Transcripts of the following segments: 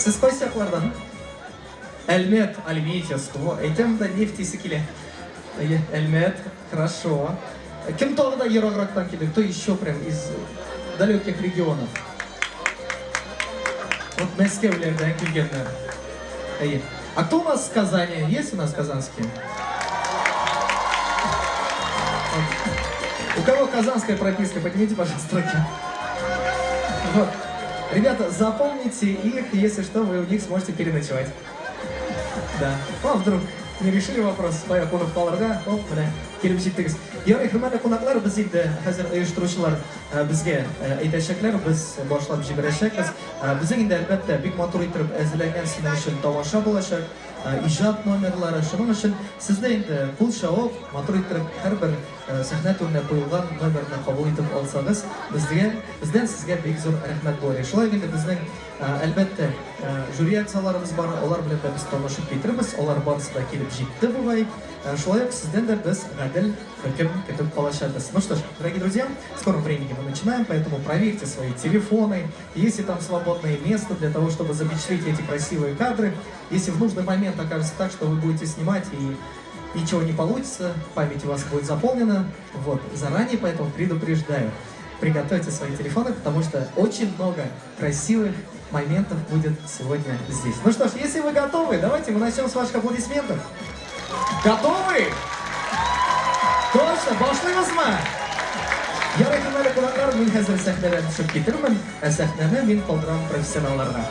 Сез кайсы яклардан? Әлмәт, Альметьевск. Во, әйтәм дә, нефть исе килә. Әйе, Әлмәт, хорошо. Кем тагы да ераграктан килде? Кто еще прям из далеких регионов? Вот Мәскәүләрдән килгәннәр. Әйе. А кто у нас с Казани? Есть у нас казанские? У кого казанская прописка, поднимите, пожалуйста, руки. Вот. Ребята, запомните их, если что, вы у них сможете переночевать. Да. Ну, а вдруг не решили вопрос, бая кунып калырга, оп, менә килеп җиттегез. Ярый, хөрмәтле кунаклар, без инде хәзер оештыручылар э, безгә э, әйтәчәкләр, без башлап җибәрәчәкбез. Э, безнең инде әлбәттә бик матур итеп әзерләнгән сезнең өчен тамаша булачак. Иҗат номерлары. Шуның өчен сезне инде кул чабып, матур иттереп һәрбер сәхнә түренә куелган номерны кабул итеп алсагыз, безгә, бездән сезгә бик зур рәхмәт булыр иде. Шулай ук инде безнең, әлбәттә, жюри әгъзаларыбыз бар, алар белән дә без танышып китербез, алар барысы да килеп җитте бугай. Шулай ук сездән дә без гадел хөкем көтеп калачакбыз. Ну что ж, дорогие друзья, в скором времени мы начинаем, поэтому проверьте свои телефоны, есть ли там свободное место для того, чтобы запечатлеть эти красивые кадры. Если в нужный момент окажется так, что вы будете снимать и ничего не получится, память у вас будет заполнена, вот, заранее поэтому предупреждаю. Приготовьте свои телефоны, потому что очень много красивых моментов будет сегодня здесь. Ну что ж, если вы готовы, давайте мы начнем с ваших аплодисментов. Готовы? Точно, башлыйбызмы? Ярый, хөрмәтле кунаклар, мин хәзер сәхнәдән төшеп китермен, ә сәхнәне мин калдырам профессионалларга.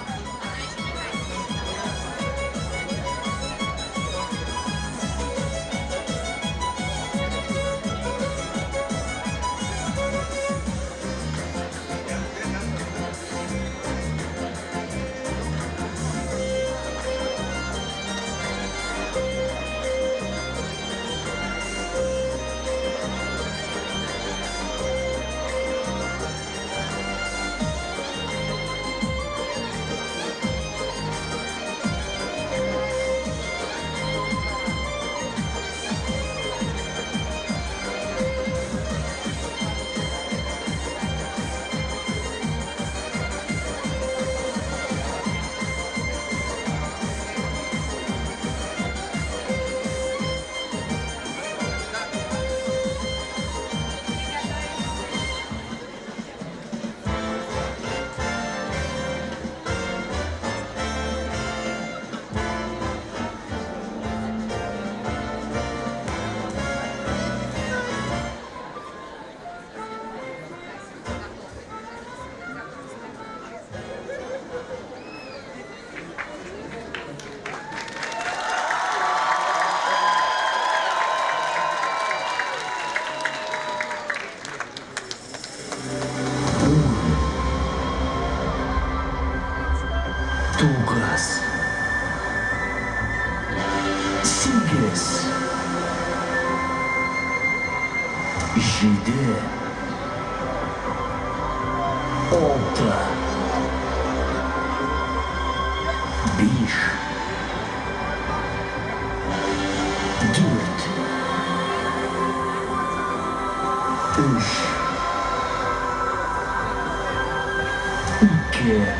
Тугыз. Сигез. Җиде. Алты. Биш. Дүрт. Өч. Ике.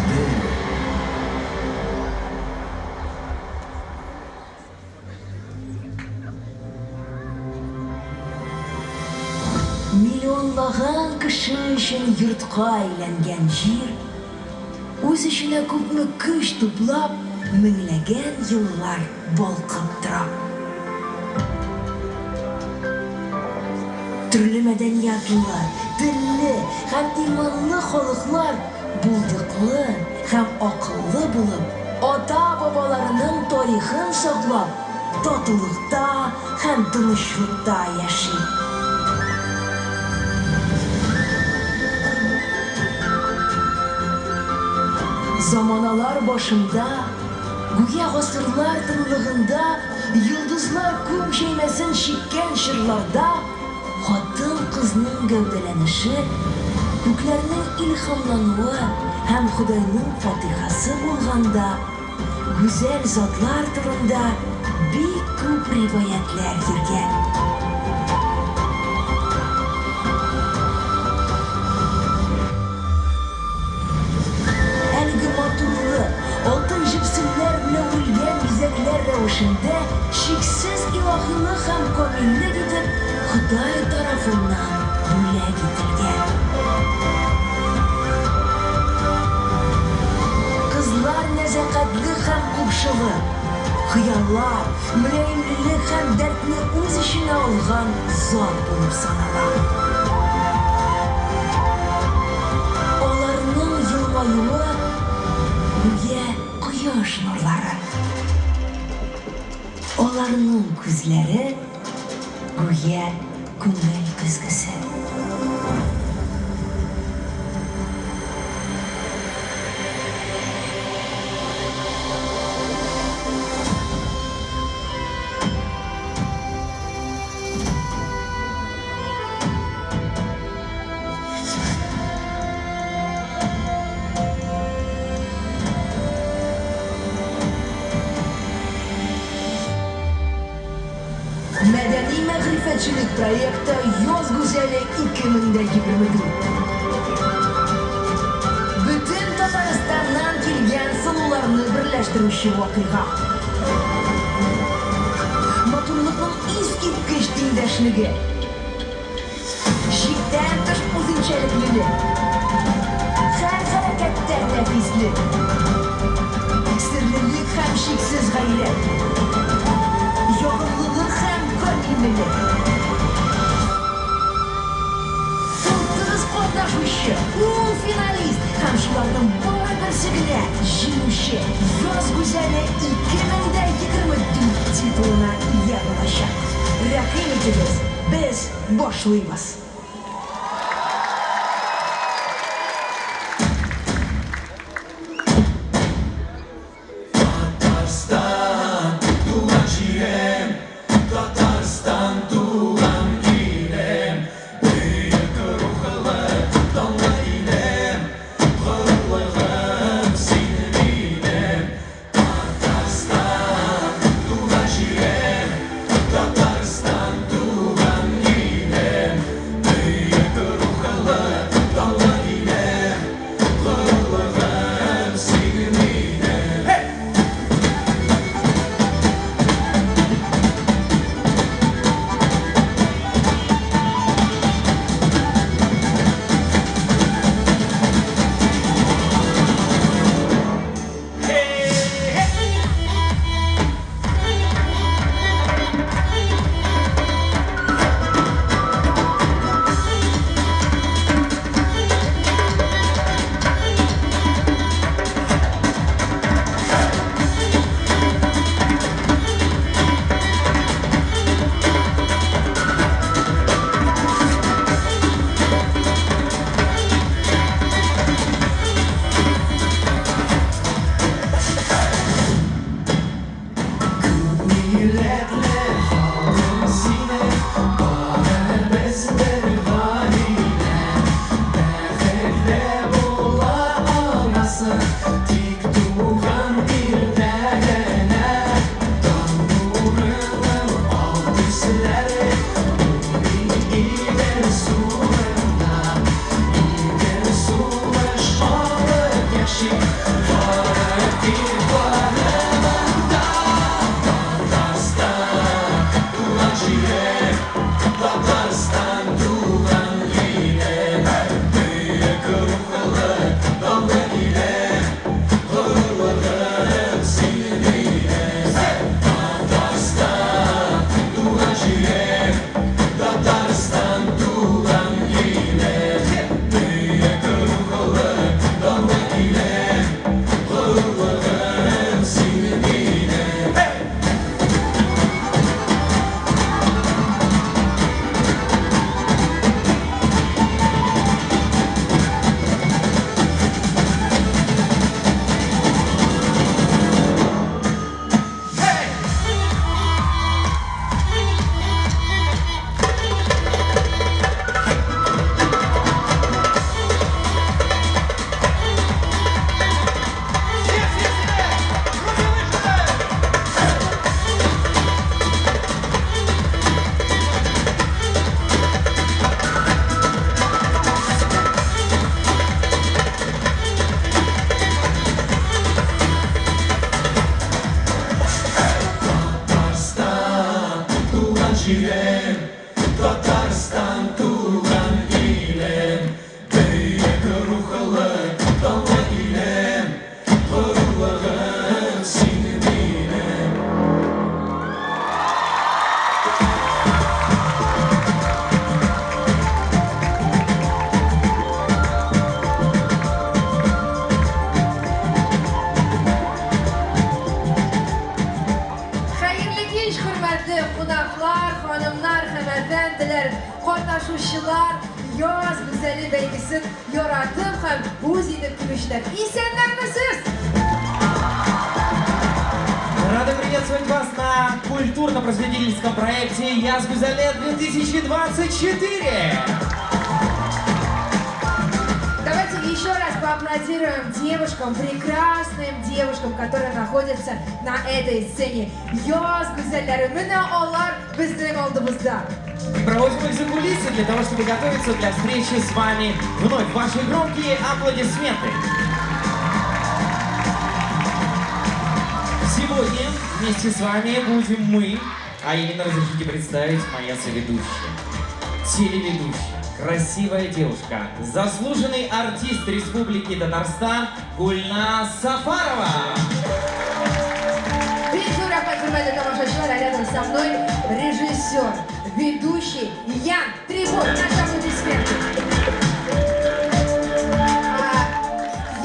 Бер. Миллионлаган кеше өчен йортка әйләнгән җир, үз эченә күпме көч туплап, меңләгән еллар балкып тора. Төрле мәдәниятлы, телле һәм иманлы халыклар булдыклы һәм акыллы булып, ата-бабаларының тарихын саклап, татулыкта һәм тынычлыкта яши. Заманалар башында, гүя гасырлар тынлыгында, йолдызлар күк җәймәсен чиккән чорларда хатын-кызның гәүдәләнеше, күкләрнең илһамлануы һәм Ходайның фатыйхасы булганда, гүзәл затлар турында бик күп риваятьләр йөргән. Ходай тарафыннан бүләк ителгән. Кызлар нәзакәтле һәм купшылык, хыяллар, мөлаемлелек һәм дәртне үз эченә алган зат булып санала. Аларның елмаюы гүя кояш нурлары. Аларның күзләре гүя күңел көзгесе. Мәдәни-мәгърифәтчелек проекты Яз гүзәле 2024. Бөтен Татарстаннан килгән сылуларны берләштерүче вакыйга. Матурлыкның искиткеч тиңдәшлеге. Чиктән тыш үзенчәлеклелек. Һәр хәрәкәттә нәфислек. Серлелек һәм чиксез гайрәт. Ягымлылык һәм камиллелек. 30 катнашучы, 10 финалист һәм шуларның бары берсе генә җиңүче Яз гүзәле 2024 титулына ия булачак. Рәхим итегез, без башлыйбыз. Татарстан, туган җирем, Татарстан, туган илем, Бөек рухлы, данлы илем, Горурлыгым син минем. Татарстан, туган җирем, Татарстан, туган илем, Бөек рухлы, данлы илем, Горурлыгым син минем. Hey! Күпмилләтле халкым синең, барыбыз бер гаилә. Бәхетле була алмассың тик туган илдә генә. Таң нурының ал төсләре уйный Идел суында. Иркен сулыш алып яшик, бары тик бары монда. Татарстан, туган җирем, Татарстан, туган илем, Бөек рухлы, данлы илем, Горурлыгым син минем. Татарстан, туган җирем, Татарстан, туган илем, Бөек рухлы, данлы илем, Горурлыгым син минем. Hey! Все, все, все! Руки выше! Татарстан, туган җирем, Татарстан. Катнашучылар, Яз гүзәле бәйгесен яратып һәм үз итеп килүчеләр. Исәннәрмесез? Рады приветствовать вас на культурно-просветительском проекте «Яз гүзәле 2024». Давайте еще раз поаплодируем девушкам, прекрасным девушкам, которые находятся на этой сцене. Яз гүзәлләре, менә алар безнең алдыбызда. И проводим их за кулисы для того, чтобы готовиться для встречи с вами вновь. Ваши громкие аплодисменты. Сегодня вместе с вами будем мы, а именно разрешите представить моя соведущая, телеведущая, красивая девушка, заслуженный артист Республики Татарстан Гульназ Сафарова. Бик зур рәхмәт, хөрмәтле тамашачылар, а рядом со мной режиссер, ведущий Ян Трибун. Наши аплодисменты.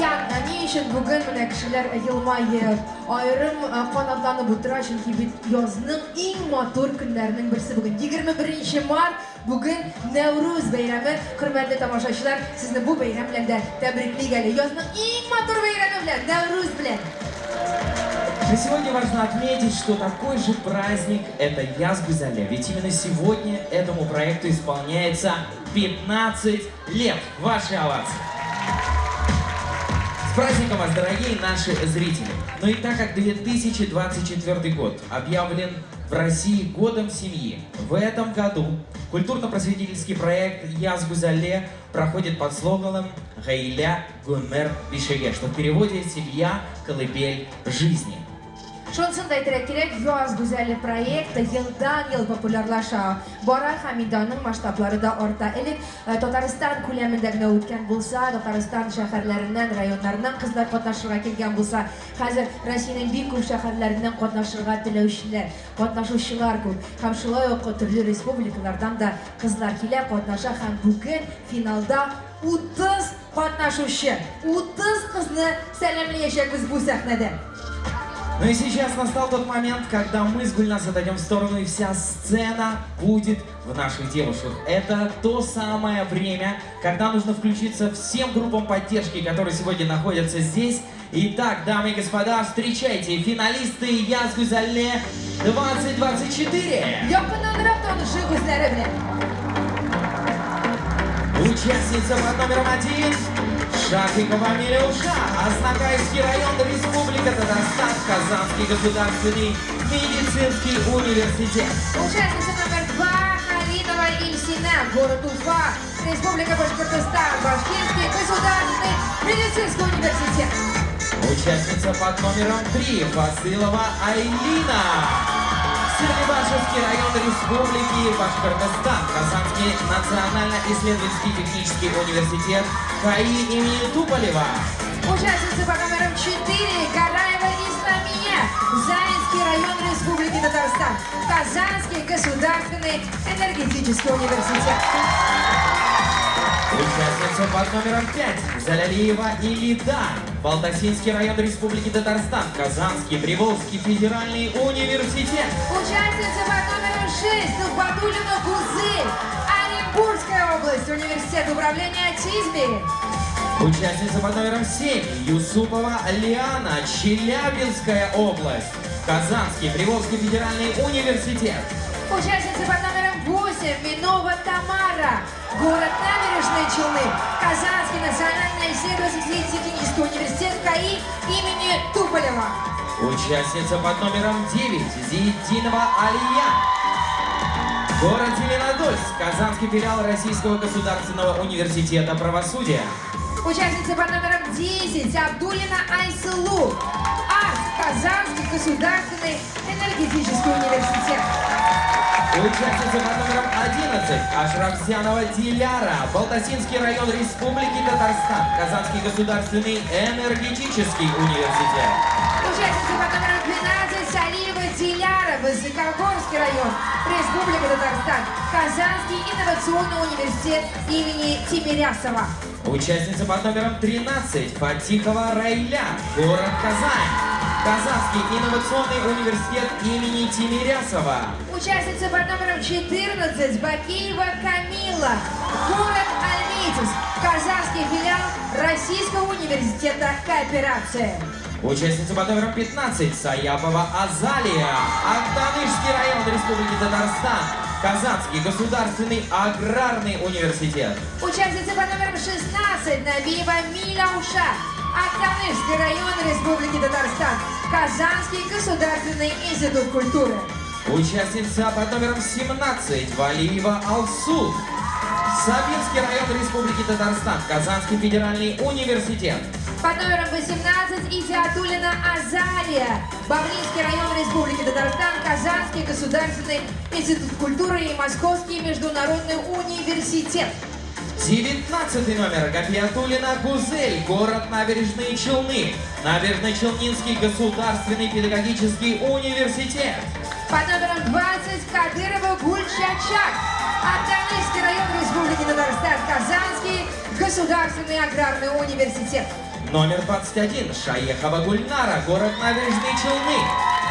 Ян, ни өчен бүген менә кешеләр елмаеп, аерым канатланып утыра, чөнки бит язның иң матур көннәренең берсе бүген. 21 март, бүген Нәүрүз бәйрәме. Хөрмәтле тамашачылар, сезне бу бәйрәм белән дә тәбриклик әле. Язның иң матур бәйрәме белән, Нәүрүз белән. На сегодня важно отметить, что такой же праздник – это Яз гүзәле. Ведь именно сегодня этому проекту исполняется 15 лет. Ваши овации. С праздником вас, дорогие наши зрители! Ну и так как 2024 год объявлен в России годом семьи, в этом году культурно-просветительский проект «Яз гүзәле» проходит под слоганом «Гаилә гомер бишеге», что в переводе «Семья – колыбель жизни». Шунысын да әйтергә кирәк, Яз гүзәле проекты елдан-ел популярлаша бара һәм инде аның масштаблары да арта. Элек Татарстан күләмендә генә үткән булса, Татарстан шәһәрләреннән, районнарыннан кызлар катнашырга килгән булса, хәзер Россиянең бик күп шәһәрләреннән катнашырга теләүчеләр, катнашучылар күп. Һәм шулай ук төрле республикалардан да кызлар килә, катнаша һәм бүген финалда 30 катнашучы, 30 кызны сәламләячәкбез бу сәхнәдә. Ну и сейчас настал тот момент, когда мы с Гульназ отойдем в сторону, и вся сцена будет в наших девушках. Это то самое время, когда нужно включиться всем группам поддержки, которые сегодня находятся здесь. Итак, дамы и господа, встречайте финалисты Яз гүзәле 2024. Якыннанрак танышыйк үзләре белән. Участница под номером 1 Шафикова Милюша, Азнакаевский район, Республика Татарстан, Казанский государственный медицинский университет. Участница номер 2 Халитова Ильсина, город Уфа, Республика Башкортостан, Башкирский государственный медицинский университет. Участница под номером 3 Фазылова Айлина. Стерлибашевский район Республики Башкортостан, Казанский национально-исследовательский технический университет КАИ имени Туполева. Участница под номером 4 Караева Исламия, Заинский район Республики Татарстан, Казанский государственный энергетический университет. Участница под номером 5 Залялиева Илида, Балтасинский район Республики Татарстан, Казанский Приволжский федеральный университет. Участница под номером 6 Тухбатуллина Гузель, Оренбургская область, Университет управления ТИСБИ. Участница под номером 7 Юсупова Лиана, Челябинская область, Казанский Приволжский федеральный университет. Участница под номером 8 Минова Тамара, город Набережные Челны, Казанский национально-исследовательский технический университет КАИ имени Туполева. Участница под номером 9 Зиятдинова Алия. Город Зеленодольск, Казанский филиал Российского государственного университета правосудия. Участница под номером 10 Абдуллина Айсылу, АРТ, Казанский государственный энергетический университет. Участница под номером 11 Ашрафзянова Диляра, Балтасинский район Республики Татарстан, Казанский государственный энергетический университет. Участница под номером 12 Салиева Диляра, Высокогорский район, Республика Татарстан, Казанский инновационный университет имени Тимирясова. Участница под номером 13 Фатихова Райля, город Казань. Казанский инновационный университет имени Тимирясова. Участница под номером 14 Бакиева Камила, город Альметьевск, Казанский филиал Российского университета кооперации. Участница под номером 15 Саяпова Азалия, Актанышский район Республики Татарстан, Казанский государственный аграрный университет. Участница под номером 16 Набиева Миляуша, Актанышский район Республики Татарстан, Казанский государственный институт культуры. Участница под номером 17 Валиева Алсу, Сабинский район Республики Татарстан, Казанский федеральный университет. Под номером 18 Идиатуллина Азалия, Бавлинский район Республики Татарстан, Казанский государственный институт культуры и Московский международный университет. 19 номер Гапиатуллина Гузель, город Набережные Челны, Набережно-Челнинский государственный педагогический университет. Под номером 20 Кадырова Гульчачак, Актанышский район Республики Татарстан, Казанский государственный аграрный университет. Номер 21 Шаехова Гульнара, город Набережные Челны,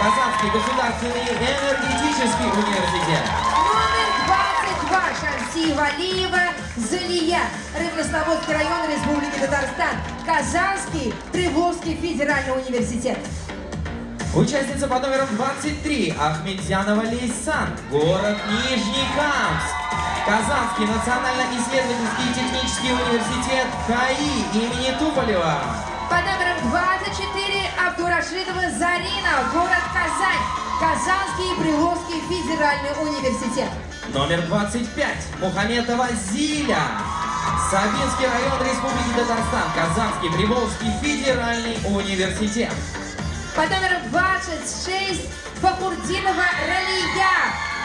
Казанский государственный энергетический университет. Номер 22 Шамсиева Алиева Залия, Рыбнослободский район Республики Татарстан, Казанский Приволжский федеральный университет. Участница под номером 23 Ахмедзянова Лейсан, город Нижнекамск. Казанский национально-исследовательский технический университет КАИ имени Туполева. Под номером 24 Абдурашидова Зарина, город Казань, Казанский Приволжский федеральный университет. Номер 25 Мухаметова Зиля. Сабинский район Республики Татарстан, Казанский Приволжский федеральный университет. Под номером 26 Фахурдинова Ралия,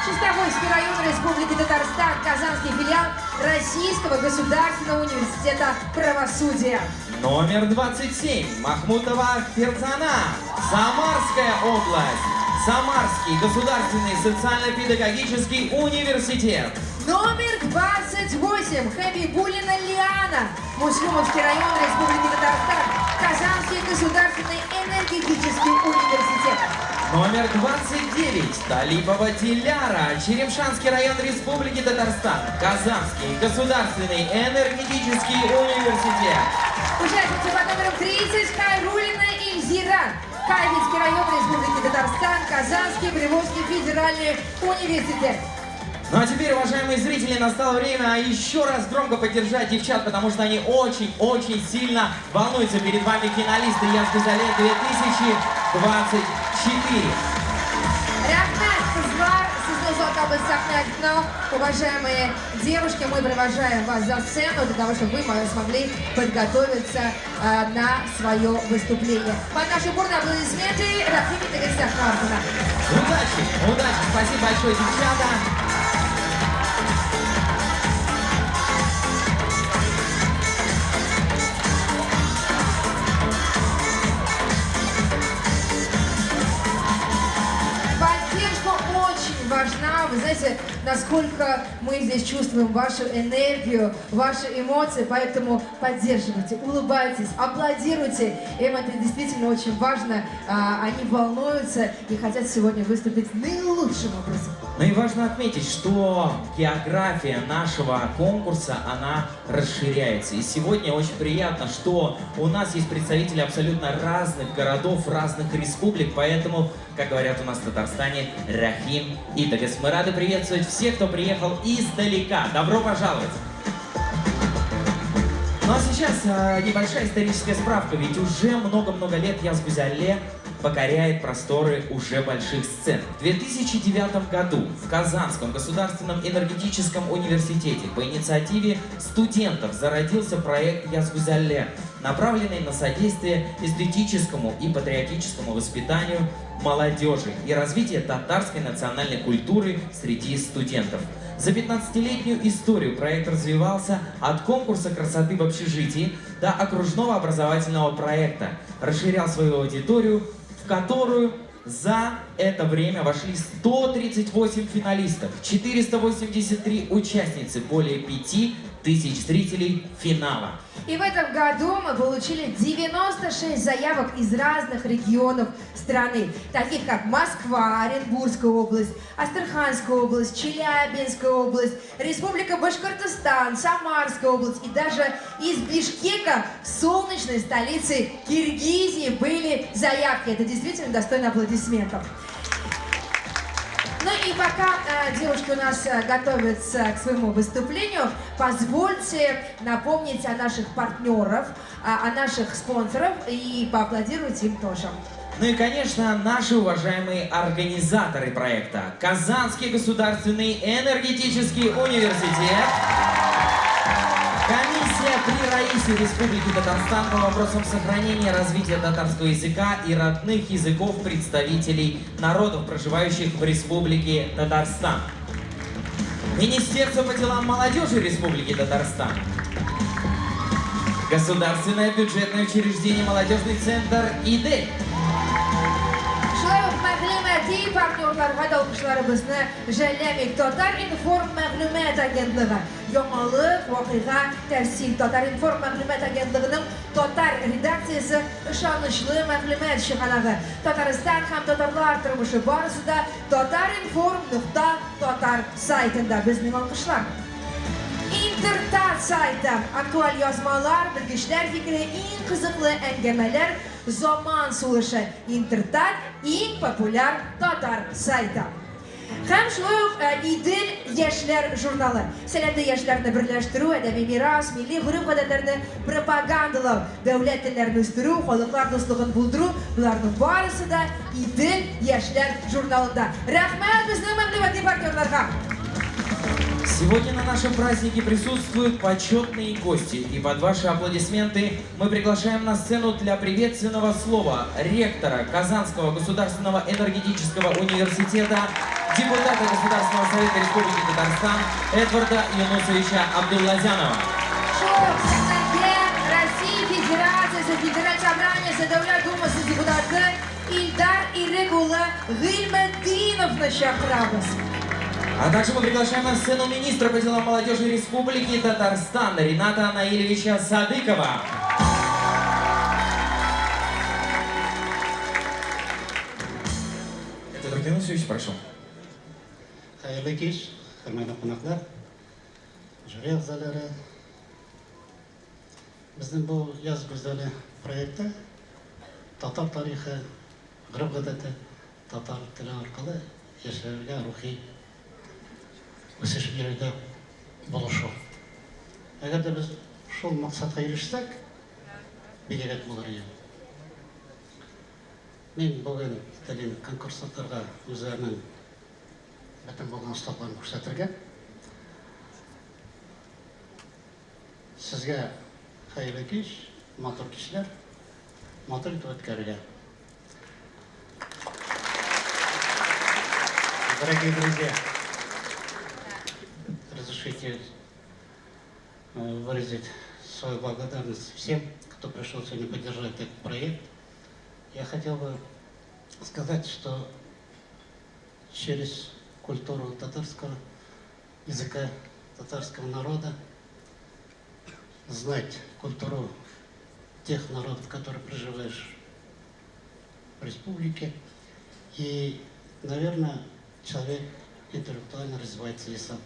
Чистовойский район Республики Татарстан, Казанский филиал Российского государственного университета правосудия. Номер 27 Махмутова Ферзана, Самарская область, Самарский государственный социально-педагогический университет. Номер 28 Хабибулина Лиана, Муслюмовский район Республики Татарстан, Казанский государственный энергетический университет. Номер 29 Талипова Диляра, Черемшанский район Республики Татарстан, Казанский государственный энергетический университет. Участница под номером 30 Хайрулина Ильзира, Кайвинский район Республики Татарстан, Казанский Приволжский федеральный университет. Ну а теперь, уважаемые зрители, настало время еще раз громко поддержать девчат, потому что они очень-очень сильно волнуются. Перед вами финалисты Яз Гузале 2024. Рәхмәт, кызлар, сезне озатабыз сәхнәгә. Уважаемые девушки, мы провожаем вас за сцену для того, чтобы вы смогли подготовиться на свое выступление. Под наши бурные аплодисменты рәхим итегез сәхнә артына. Удачи, удачи, спасибо большое, девчата. Поддержка очень важна. Вы знаете, насколько мы здесь чувствуем вашу энергию, ваши эмоции, поэтому поддерживайте, улыбайтесь, аплодируйте. Им это действительно очень важно. Они волнуются и хотят сегодня выступить наилучшим образом. Ну и важно отметить, что география нашего конкурса, она расширяется. И сегодня очень приятно, что у нас есть представители абсолютно разных городов, разных республик, поэтому, как говорят у нас в Татарстане, Рәхим итегез. Мы рады приветствовать всех, кто приехал издалека. Добро пожаловать! Ну а сейчас небольшая историческая справка, ведь уже много-много лет Яз Гүзәле покоряет просторы уже больших сцен. В 2009 году в Казанском государственном энергетическом университете по инициативе студентов зародился проект Яз Гүзәле, направленный на содействие эстетическому и патриотическому воспитанию молодежи и развитие татарской национальной культуры среди студентов. За 15-летнюю историю проект развивался от конкурса красоты в общежитии до окружного образовательного проекта, расширял свою аудиторию, в которую за это время вошли 138 финалистов, 483 участницы, более тысяч зрителей финала. И в этом году мы получили 96 заявок из разных регионов страны, таких как Москва, Оренбургская область, Астраханская область, Челябинская область, Республика Башкортостан, Самарская область и даже из Бишкека, солнечной столицы Киргизии, были заявки. Это действительно достойно аплодисментов. Ну и пока девушки у нас готовятся к своему выступлению, позвольте напомнить о наших партнерах, о наших спонсорах и поаплодировать им тоже. Ну и, конечно, наши уважаемые организаторы проекта. Казанский государственный энергетический университет, Комиссия при Раисе Республики Татарстан по вопросам сохранения и развития татарского языка и родных языков представителей народов, проживающих в Республике Татарстан. Министерство по делам молодежи Республики Татарстан. Государственное бюджетное учреждение «Молодежный центр ИДЭЛЬ». Шулай ук мәгълүмати партнерларга да алкышларыбызны жәлләмик. Татар-информ мәгълүмат агентлыгы. Яңалык, вакыйга, тәфсил. Татар-информ мәгълүмат агентлыгының татар редакциясе ышанычлы мәгълүмат чыганагы. Татарстан һәм татарлар тормышы барысы да татаринформ нокта татар сайтында. Безнең алкышлар. Интертат сайты. Актуаль язмалар, белгечләр фикере, иң кызыклы әңгәмәләр, заман сулышы. Интертат иң популяр татар сайты. Һәм шулай ук Идел яшьләр журналы. Сәләтле яшьләрне берләштерү, әдәби мирас, милли гореф-гадәтләрне пропагандалау, дәүләт телләрен үстерү, халыклар дуслыгын булдыру, боларның барысы да Идел яшьләр журналында. Рәхмәт безнең мәгълүмати партнерларга! Сегодня на нашем празднике присутствуют почетные гости. И под ваши аплодисменты мы приглашаем на сцену для приветственного слова ректора Казанского государственного энергетического университета, депутата Государственного совета Республики Татарстан Эдварда Юнусовича Абдуллазянова. Шулай ук сәхнәгә Россия Федерациясе Федераль Собраниясе Дәүләт Думасы депутаты Илдар Ирек улы Гыйльметдиновны чакырабыз. А также мы приглашаем на сцену министра по делам молодежи Республики Татарстан Рената Наилевича Садыкова. Эдуард Юнусович, прошу. Хәерле кич, хөрмәтле кунаклар, жюри әгъзалары. Безнең бу Яз гүзәле проекты татар тарихы, гореф-гадәте, татар теле аркылы яшьләргә рухи үсеш бирүдә булышу. Әгәр дә без шул максатка ирешсәк, бик әйбәт булыр иде. Мин бүген телим конкурсантларга үзләренең бөтен булган осталыкларын күрсәтергә. Сезгә хәерле кич, матур кичләр, матур итеп үткәрергә. Дорогие друзья, разрешите выразить свою благодарность всем, кто пришел сегодня поддержать этот проект. Я хотел бы сказать, что через культуру татарского языка, татарского народа, знать культуру тех народов, которые проживаешь в республике. И, наверное, человек интеллектуально развивается и сам.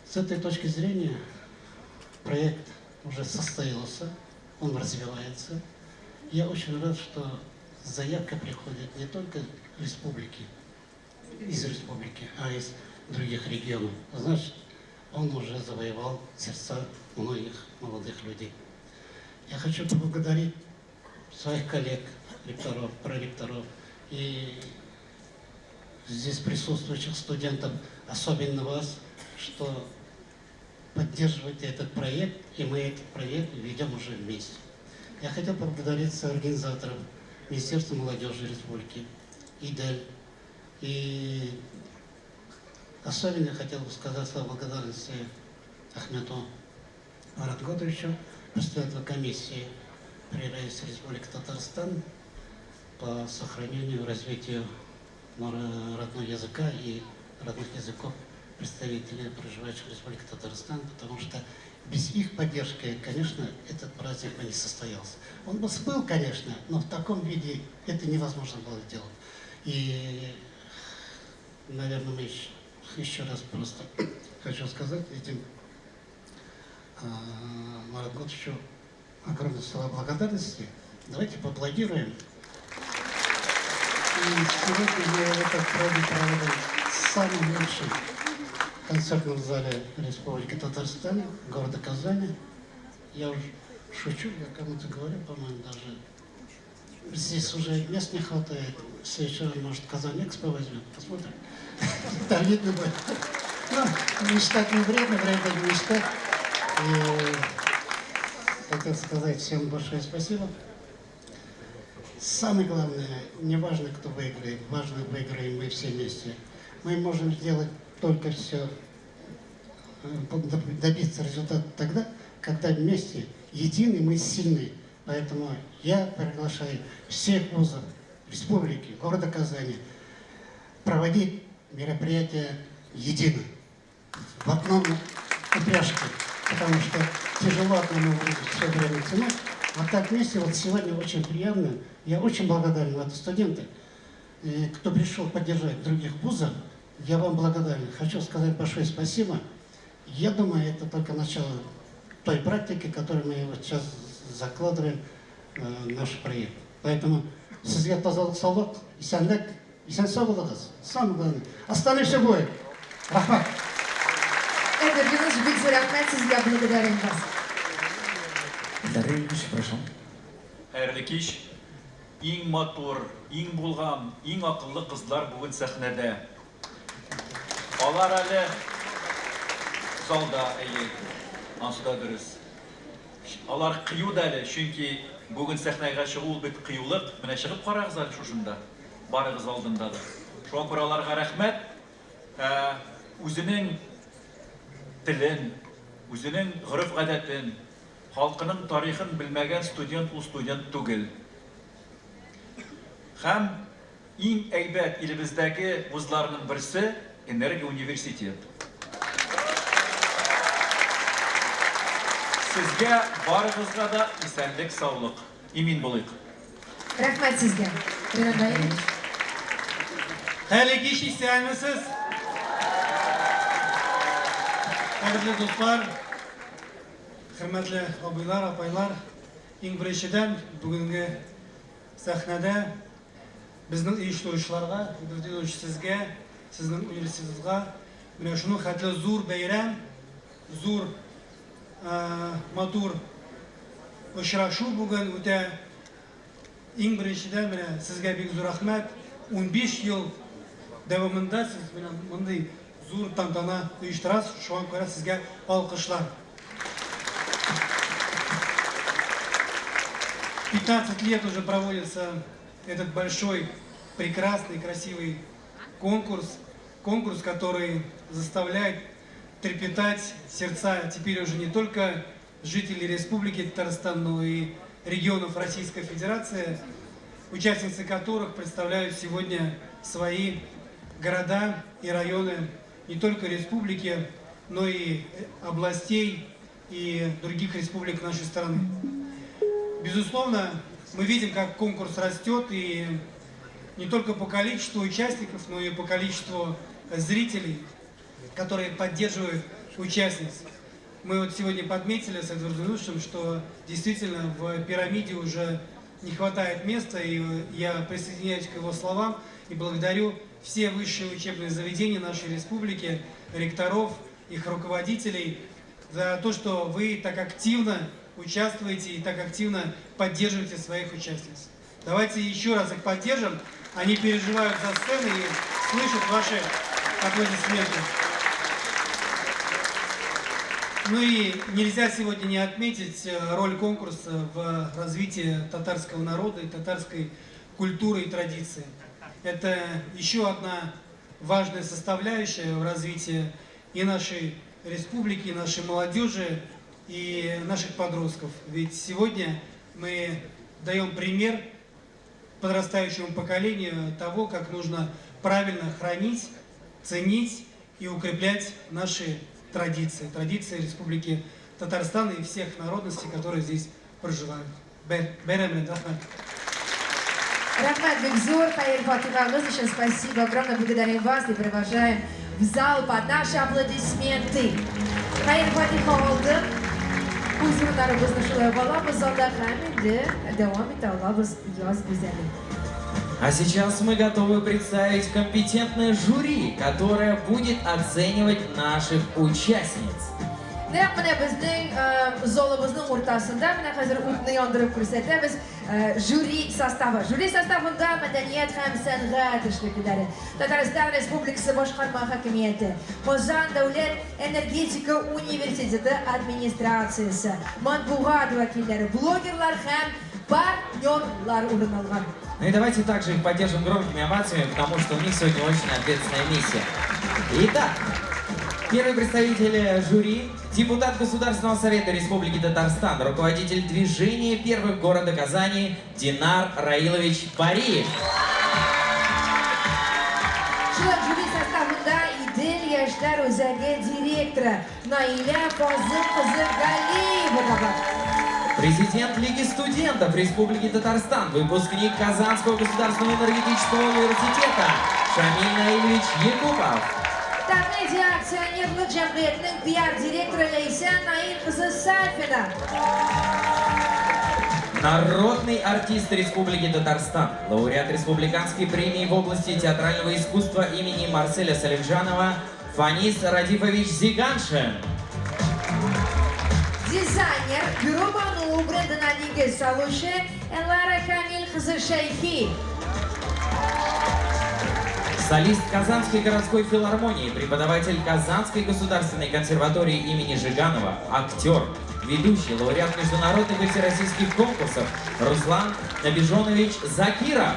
С этой точки зрения проект уже состоялся, он развивается. Я очень рад, что заявка приходит не только республики, из республики, а из других регионов. Значит, он уже завоевал сердца многих молодых людей. Я хочу поблагодарить своих коллег, ректоров, проректоров и здесь присутствующих студентов, особенно вас, что поддерживаете этот проект, и мы этот проект ведем уже вместе. Я хотел поблагодарить организаторов Министерства молодежи Республики, ИДЕЛЬ. И особенно я хотел бы сказать слова благодарности Ахмету Маратготовичу, председателю комиссии при Раисе Республики Татарстан по сохранению и развитию родного языка и родных языков представителей, проживающих в Республике Татарстан, потому что без их поддержки, конечно, этот праздник бы не состоялся. Он бы был, конечно, но в таком виде это невозможно было сделать. И, наверное, мы еще раз просто хочу сказать этим Марат Готовичу огромное слова благодарности. Давайте поаплодируем. И сегодня мы этот праздник проводим в самом лучшем концертном зале Республики Татарстан, города Казани. Я уже шучу, я кому-то говорю, по-моему, даже здесь уже мест не хватает. В следующий раз, может, Казань Экспо возьмем, посмотрим. Там видно будет. Ну, мечтать не вредно, вредно не мечтать. И хотел сказать всем большое спасибо. Самое главное, не важно, кто выиграет, важно, выиграем мы все вместе. Мы можем сделать только все, добиться результата тогда, когда вместе едины, мы сильны. Поэтому я приглашаю всех вузов республики, города Казани проводить мероприятия едино, в одном упряжке, потому что тяжело одному все время тянуть. А так вместе, вот сегодня очень приятно, я очень благодарен, вот студенты, кто пришел поддержать других вузов, я вам благодарен. Хочу сказать большое спасибо. Я думаю, это только начало той практики, которую мы вот сейчас закладываем в наш проект. Поэтому сезгә тазалык, саулык, исәнлек, исән-сау булыгыз. Самое главное. Остальное все будет. Рәхмәт. Эдвард Юнусович, бик зур рәхмәт сезгә, благодарим вас. Илдар Юрьевич, прошу. Хәерле кич. Иң матур, иң булган, иң акыллы кызлар бүген сәхнәдә. Алар әле залда, әйе, ансы да дөрес. Алар кыю да әле, чөнки бүген сәхнәгә чыгу ул бит кыюлык. Менә чыгып карагыз әле шушында, барыгыз алдында да. Шуңа күрә аларга рәхмәт. Ә, үзенең телен, үзенең гореф-гадәтен, халкының тарихын белмәгән студент ул студент түгел. Һәм иң әйбәт илебездәге вузларның берсе Энергия университет. Сезгә барыгызга да исәнлек, саулык. Имин булыйк. Рәхмәт сезгә, Ринат Наилевич. Хәерле кич, исәнмесез. Кадерле дуслар, хөрмәтле абыйлар, апайлар, иң беренчедән бүгенге сәхнәдә безнең оештыручыларга, Эдуард Ильич, сезгә, сезнең университетка менә шуның хәтле зур бәйрәм, зур матур очрашу бүген үтә. Иң беренчедән менә сезгә бик зур рәхмәт. 15 ел дәвамында сез менә мондый зур тантана оештырасыз, шуңа күрә сезгә алкышлар. 15 лет уже проводится этот большой, прекрасный, красивый конкурс. Конкурс, который заставляет трепетать сердца теперь уже не только жителей Республики Татарстан, но и регионов Российской Федерации, участницы которых представляют сегодня свои города и районы не только республики, но и областей и других республик нашей страны. Безусловно, мы видим, как конкурс растет, и не только по количеству участников, но и по количеству зрителей, которые поддерживают участниц. Мы вот сегодня подметили с Эдвардом Юнусовичем, что действительно в пирамиде уже не хватает места, и я присоединяюсь к его словам и благодарю все высшие учебные заведения нашей республики, ректоров, их руководителей за то, что вы так активно участвуете и так активно поддерживаете своих участниц. Давайте еще раз их поддержим. Они переживают за сценой и слышат ваши аплодисменты. Ну и нельзя сегодня не отметить роль конкурса в развитии татарского народа и татарской культуры и традиции. Это еще одна важная составляющая в развитии и нашей республики, и нашей молодежи, и наших подростков. Ведь сегодня мы даем пример подрастающему поколению того, как нужно правильно хранить, ценить и укреплять наши традиции, традиции Республики Татарстан и всех народностей, которые здесь проживают. Бәйрәм белән, рәхмәт. Рәхмәт бик зур, хәер-фатихагыз өчен спасибо огромное, благодарим вас и провожаем в зал под наши аплодисменты. Хәер-фатиха алдык. Үз урыннарыбызны шулай ук алабыз залда һәм инде дәвам итә алабыз Яз гүзәле. А сейчас мы готовы представить компетентное жюри, которое будет оценивать наших участниц. Нәкъ менә безнең залыбызның уртасында менә хәзер утны яндырып күрсәтәбез жюри составы. Жюри составында мәдәният һәм сәнгать эшлеклеләре, Татарстан Республикасы башкарма хакимияте, Казан дәүләт энергетика университеты администрациясе, матбугат вәкилләре, блогерлар һәм партнерлар урын алган. Ну и давайте также их поддержим громкими овациями, потому что у них сегодня очень ответственная миссия. Итак, первый представитель жюри, депутат Государственного совета Республики Татарстан, руководитель движения первых города Казани Динар Раилович Бариев. Шулай жюри составында Идел яшьләр үзәге директоры Наилә Фазыл кызы Галиева да бар. Президент Лиги студентов Республики Татарстан, выпускник Казанского государственного энергетического университета Шамиль Наилевич Якупов. Татмедиа акционерлык җәмгыятенең пиар-директоры Ләйсән Наил кызы Сафина. Народный артист Республики Татарстан, лауреат республиканской премии в области театрального искусства имени Марселя Салимджанова Фанис Радифович Зиганшин. Дизайнер, Бюро Бану брендына нигез салучы Элара Камил кызы Шәйхи. Солист Казанской городской филармонии, преподаватель Казанской государственной консерватории имени Жиганова, актер, ведущий, лауреат международных и всероссийских конкурсов Руслан Набижонович Закиров.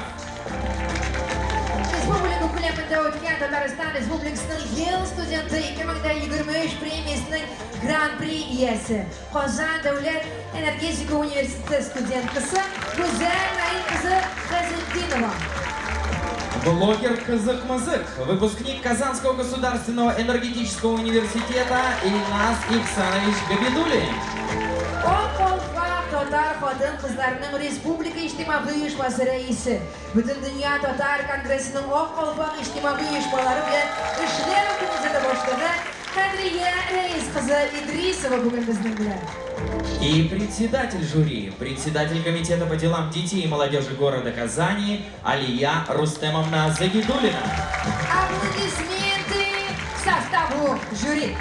Республика күләмендә үткән Татарстан Республикасының ел студенты 2023 премиясенең Гран-при иясе, Казан дәүләт энергетика университеты студенткасы Гүзәл Наил кызы Хәзетдинова. Блогер Кызык-Мызык, выпускник Казанского государственного энергетического университета Ильназ Ихсанович Габидуллин. Ак калфак татар хатын-кызларының республика иҗтимагый оешмасы рәисе, Бөтендөнья татар конгрессының Ак калфак иҗтимагый оешмалары белән эшләү комитеты башлыгы Кадрия Рәис кызы Идрисова бүген безнең белән. И председатель жюри, председатель комитета по делам детей и молодежи города Казани Алия Рустемовна Загидуллина. Аплодисменты составу жюри.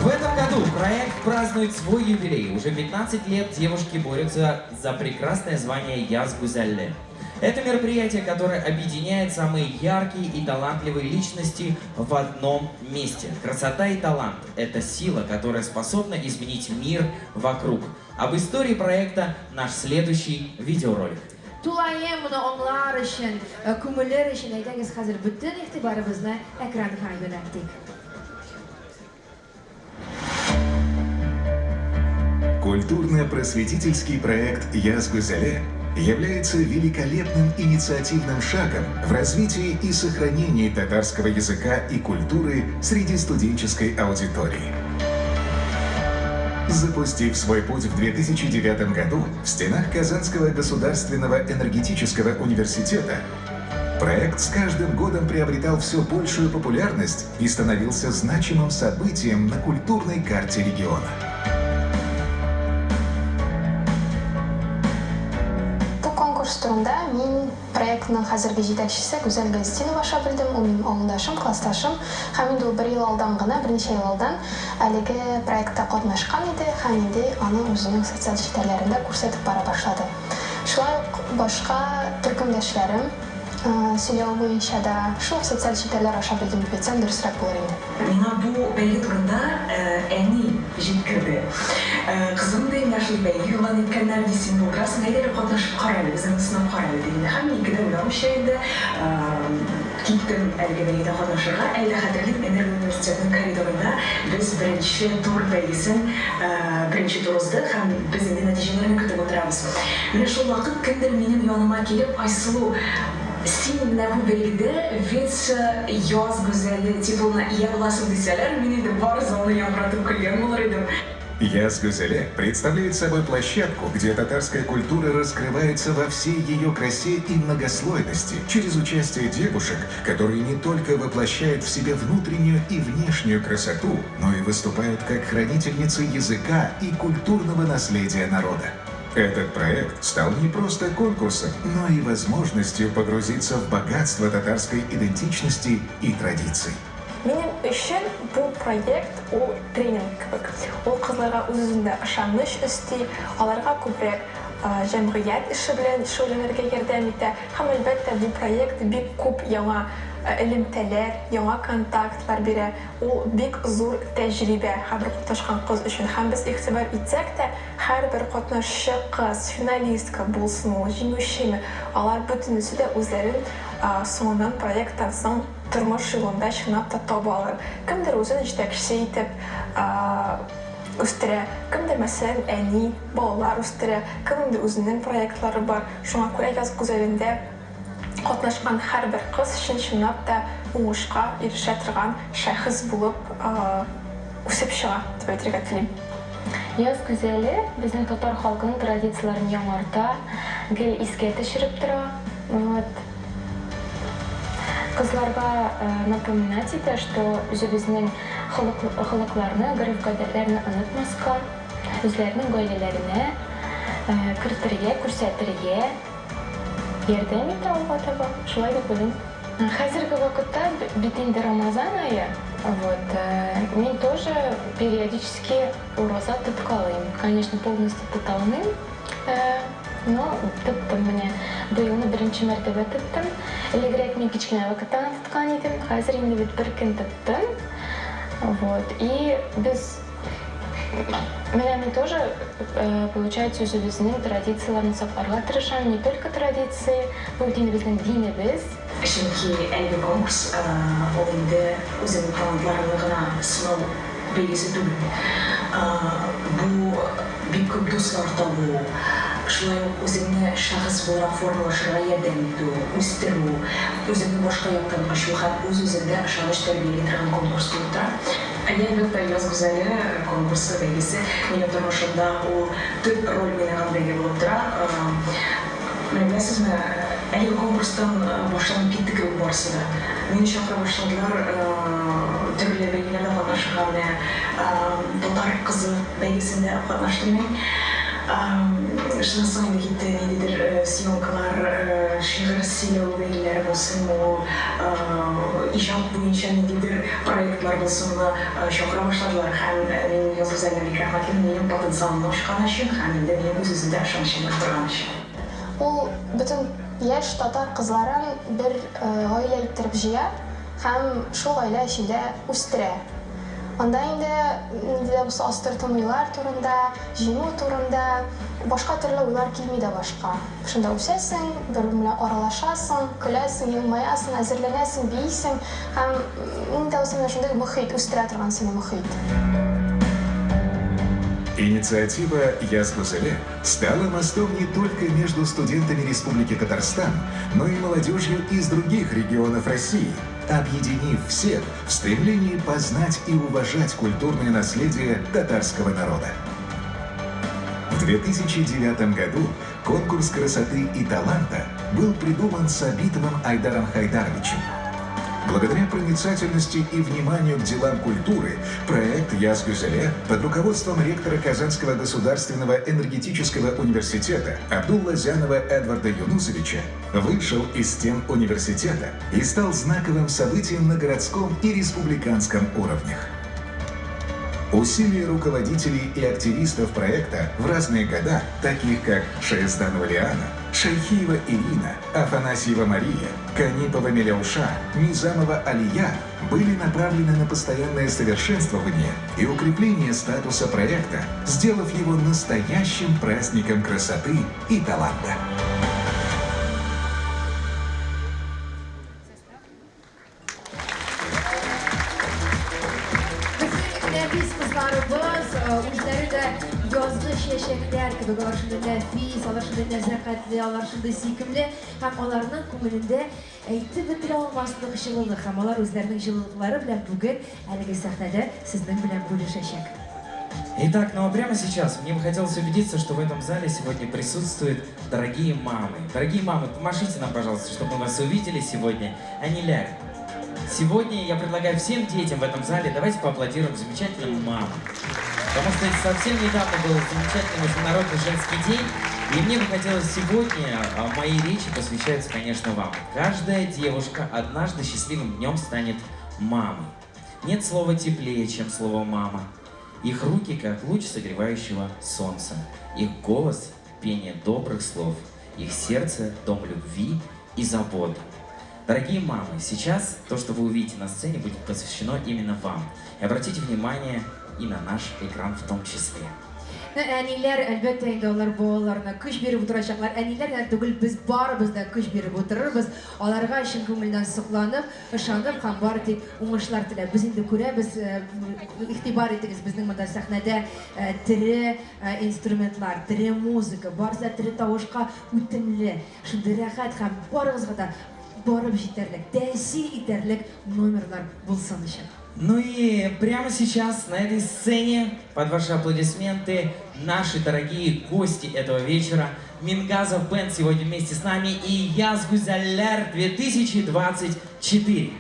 В этом году проект празднует свой юбилей. Уже 15 лет девушки борются за прекрасное звание Яз Гүзәле. Это мероприятие, которое объединяет самые яркие и талантливые личности в одном месте. Красота и талант – это сила, которая способна изменить мир вокруг. Об истории проекта наш следующий видеоролик. Тулаем моны аңлар өчен, күңелләр өчен әйдәгез хәзер бөтен игътибарыбызны экранга юнәлтик. Культурно-просветительский проект «Яз Гүзәле» является великолепным инициативным шагом в развитии и сохранении татарского языка и культуры среди студенческой аудитории. Запустив свой путь в 2009 году в стенах Казанского государственного энергетического университета, проект с каждым годом приобретал все большую популярность и становился значимым событием на культурной карте региона. Бу конкурс турында мин проектның хәзерге җитәкчесе Гүзәл Газетдинова аша белдем. Ул минем авылдашым, классташым. Һәм инде ул бер ел алдан гына, берничә ел алдан әлеге проектта катнашкан иде һәм инде аны үзенең социаль челтәрләрендә күрсәтеп бара башлады. Шулай ук башка төркемдәшләрем сөйләве буенча да шул ук социаль челтәрләр аша белдем дип әйтсәм, дөресрәк булыр инде. Миңа бу бәйге турында әни җиткерде. Кызым, ди, менә шул бәйге игълан иткәннәр, ди, син булдырасың, әйдә әле катнашып кара әле, үзеңне сынап кара әле, ди инде. Һәм мин ике дә уйламыйча инде киттем әлеге бәйгедә катнашырга. Әле дә хәтерлим, Энергия университетының коридорында без беренче тур бәйгесен, беренче тур узды һәм без инде нәтиҗәләрне көтеп утырабыз. Менә шул вакыт кемдер минем яныма килеп, Айсылу, Син менә бу бәйгедә вице Яз гүзәле титулына ия буласың дисәләр, мин инде бар залны яңгыратып көлгән булыр идем. Яз Гүзәле представляет собой площадку, где татарская культура раскрывается во всей ее красе и многослойности через участие девушек, которые не только воплощают в себе внутреннюю и внешнюю красоту, но и выступают как хранительницы языка и культурного наследия народа. Этот проект стал не просто конкурсом, но и возможностью погрузиться в богатство татарской идентичности и традиций. Минем өчен бу проект ул тренинг кебек. Ул кызларга үз-үзенә ышаныч өсти, аларга күбрәк җәмгыять эше белән шөгыльләнергә ярдәм итә. Һәм, әлбәттә, бу проект бик күп яңа элемтәләр, яңа контактлар бирә. Ул бик зур тәҗрибә һәрбер катнашкан кыз өчен. Һәм без игътибар итсәк тә, һәрбер катнашчы кыз, финалистка булсын ул, җиңүчеме, алар бөтенесе дә үзләрен соңыннан проекттан соң тормыш юлында чынлап та табалар. Кемдер үзен җитәкче итеп үстерә, кемдер, мәсәлән, әни, балалар үстерә, кемнеңдер үзенең проектлары бар. Шуңа күрә Яз гүзәлендә катнашкан һәрбер кыз чын-чынлап та уңышка ирешә торган шәхес булып үсеп чыга, дип әйтергә телим. Яз гүзәле безнең татар халкының традицияләрен яңарта, гел искә төшереп тора. Вот. Кызларга напоминать итә, что үзебезнең холыкларны, гореф-гадәтләрне онытмаска, үзләренең гаиләләренә кертергә, күрсәтергә ярдәм итә алга таба. Шулай дип уйлыйм. Хәзерге вакытта бит инде Рамазан ае, вот, мин тоже периодически ураза тоткалыйм. Конечно, полностью тота алмыйм, но тоттым менә. Быелны беренче мәртәбә тоттым. Элегрәк мин кечкенә вакытта гына тоткан идем. Хәзер инде бит бер көн тоттым. Вот, и без менә мин тоже, получается, үзебезнең традицияләрне сакларга тырышам. Не только традиции, бу бит инде безнең динебез. Чөнки әлеге конкурс ул инде үзеңнең талантларыңны гына сынау бәйгесе түгел. Бу бик күп дуслар табу, шулай ук үзеңне шәхес буларак формалашырга ярдәм итү, үстерү, үзеңне башка яктан ачу һәм үз-үзеңдә ышаныч тәрбияли торган конкурс булып тора. Әйе, әлбәттә, Яз гүзәле конкурсы, бәйгесе минем тормышымда ул төп роль уйнаган бәйге булып тора. Менә беләсезме, әлеге конкурстан башланып китте кебек барысы да. Мине чакыра башладылар төрле бәйгеләрдә катнашырга. Менә Татар кызы бәйгесендә катнаштым мин. Шуннан соң инде китте ниндидер съемкалар, шигырь сөйләү бәйгеләре булсынмы ул, иҗат буенча ниндидер проектлар булсынмы, чакыра башладылар. Һәм мин Яз Гүзәленә бик рәхмәтлемен, минем потенциалымны ачканы өчен һәм инде минем үз-үземдә ышанычымны арттырган өчен. Ул бөтен яшь татар кызларын бер гаилә иттереп җыя һәм шул гаилә эчендә үстерә. Анда инде нинди дә булса астыртын уйлар турында, җиңү турында, башка төрле уйлар килми дә башка. Шунда үсәсең, бер-берең белән аралашасың, көләсең, елмаясың, әзерләнәсең, биисең һәм нинди дә булса менә шундый мохит, үстерә торган сине мохит. Инициатива Яз Гүзәле стала мостом не только между студентами Республики Татарстан, но и молодежью из других регионов России, объединив всех в стремлении познать и уважать культурное наследие татарского народа. В 2009 году конкурс красоты и таланта был придуман Сабитовым Айдаром Хайдаровичем. Благодаря проницательности и вниманию к делам культуры, проект Яз Гүзәле под руководством ректора Казанского государственного энергетического университета Абдуллазянова Эдварда Юнусовича вышел из стен университета и стал знаковым событием на городском и республиканском уровнях. Усилия руководителей и активистов проекта в разные года, таких как Шаязданова Лиана, Шайхиева Ирина, Афанасьева Мария, Канипова Миляуша, Низамова Алия, были направлены на постоянное совершенствование и укрепление статуса проекта, сделав его настоящим праздником красоты и таланта. Безнең нәфис кызларыбыз, үзләре дә язгы чәчәкләр кебек, алар шундый нәфис, алар алар шундый нәзакәтле, алар шундый сөйкемле һәм аларның күңелендә әйтеп бетерә алмаслык җылылык һәм алар үзләренең җылылыклары белән бүген әлеге сәхнәдә сезнең белән бүлешәчәк. Итак, ну а прямо сейчас мне бы хотелось убедиться, что в этом зале сегодня присутствуют дорогие мамы. Дорогие мамы, помашите нам, пожалуйста, чтобы мы вас увидели сегодня. Әниләр, сегодня я предлагаю всем детям в этом зале, давайте поаплодируем замечательным мамам. Потому что совсем недавно был замечательный Международный женский день, и мне бы хотелось сегодня, мои речи посвящаются, конечно, вам. Каждая девушка однажды счастливым днем станет мамой. Нет слова теплее, чем слово «мама». Их руки, как луч согревающего солнца. Их голос – пение добрых слов. Их сердце – дом любви и заботы. Дорогие мамы, сейчас то, что вы увидите на сцене, будет посвящено именно вам. И обратите внимание и на наш экран в том числе. Әниләр, әлбәттә инде, алар балаларына көч биреп утырачаклар. Әниләр генә түгел, без барыбыз да көч биреп утырырбыз. Аларга чын күңелдән сокланып, ышанып һәм бары тик уңышлар теләп. Без инде күрәбез, игътибар итегез, безнең монда сәхнәдә тере инструментлар, тере музыка, барысы да тере тавышка үтемле, шундый рәхәт һәм барыгызга да барып җитәрлек, тәэсир итәрлек номерлар булсын өчен. Ну и прямо сейчас на этой сцене, под ваши аплодисменты, наши дорогие гости этого вечера. Мингазов Бенд сегодня вместе с нами и Яз Гүзәлләр 2024.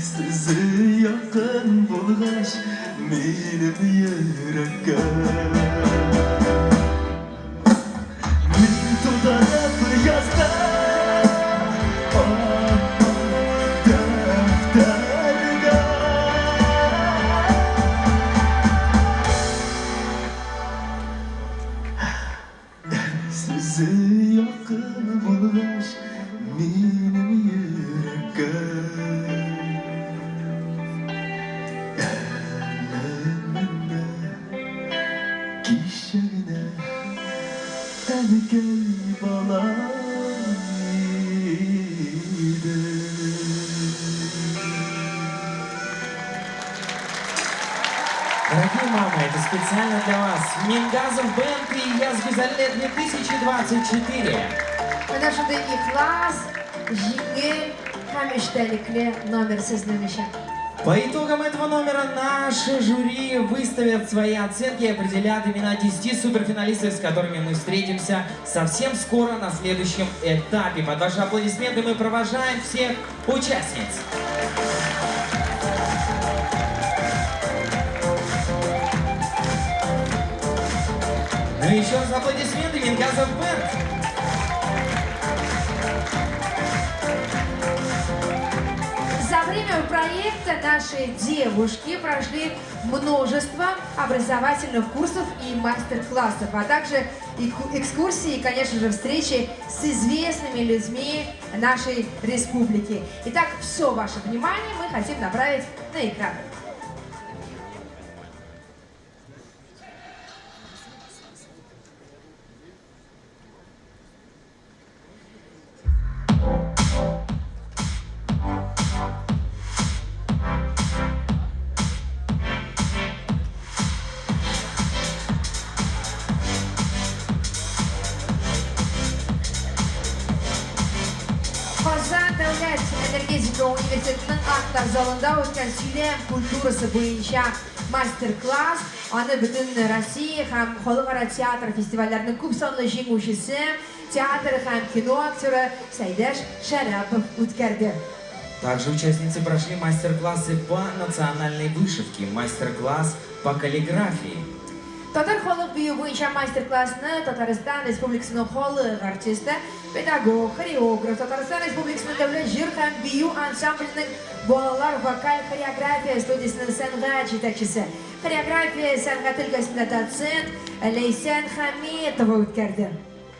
Сүзе якын булгач минем йөрәккә. Мин тутырып яздым ап-ак дәфтәргә. Сүзе якын булгач минем йөрәккә. Әле менә кичә генә әнкәй бала иде. Дорогие мамы, это специально для вас. Мингазов Бенд и Яз гүзәле 2024. Менә шундый ихлас, җиңел һәм эчтәлекле номер сезнең өчен. По итогам этого номера наши жюри выставят свои оценки и определят имена 10 суперфиналистов, с которыми мы встретимся совсем скоро на следующем этапе. Под ваши аплодисменты мы провожаем всех участниц. Ну и еще раз аплодисменты Мингазов Бенд. За время проекта наши девушки прошли множество образовательных курсов и мастер-классов, а также экскурсии и, конечно же, встречи с известными людьми нашей республики. Итак, все ваше внимание мы хотим направить на экран. Казан дәүләт энергетика университетының актлар залында үткән сөйләм культурасы буенча мастер-класс аны бөтен Россия һәм халыкара театр фестивальләренең күп санлы җиңүчесе, театр һәм кино актеры Сәйдәш Шәрәпов үткәрде. Также участницы прошли мастер-классы по национальной вышивке, мастер-класс по каллиграфии. Татар халык бию буенча мастер-классны Татарстан Республикасының халык артисты, педагог, хореограф, Татарстан Республикасының дәүләт җыр һәм бию ансамбленең балалар вокаль хореография студиясенең сәнгать җитәкчесе, хореография сәнгате өлкәсендә доцент Ләйсән Хәмитова үткәрде.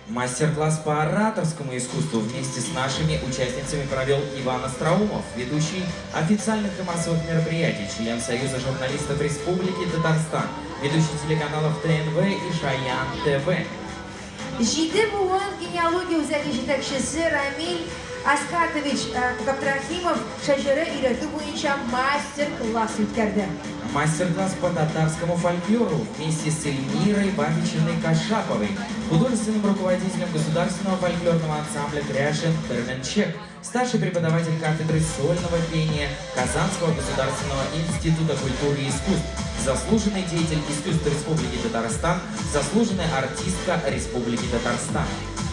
Мастер-класс по ораторскому искусству вместе с нашими участницами провел Иван Остроумов, ведущий официальных и массовых мероприятий, член Союза журналистов Республики Татарстан, ведущий телеканалов ТНВ и Шаян ТВ. Җиде буын генеалогия үзәге җитәкчесе Рамиль Аскатович Габдрахимов шәҗәрә өйрәтү буенча мастер-класс үткәрде. Мастер-класс по татарскому фольклору вместе с Эльмирой Бабичевной Кашаповой, художественным руководителем Государственного фольклорного ансамбля «Кряшен Берменчек», старший преподаватель кафедры сольного пения Казанского государственного института культуры и искусств, заслуженный деятель искусств Республики Татарстан, заслуженная артистка Республики Татарстан.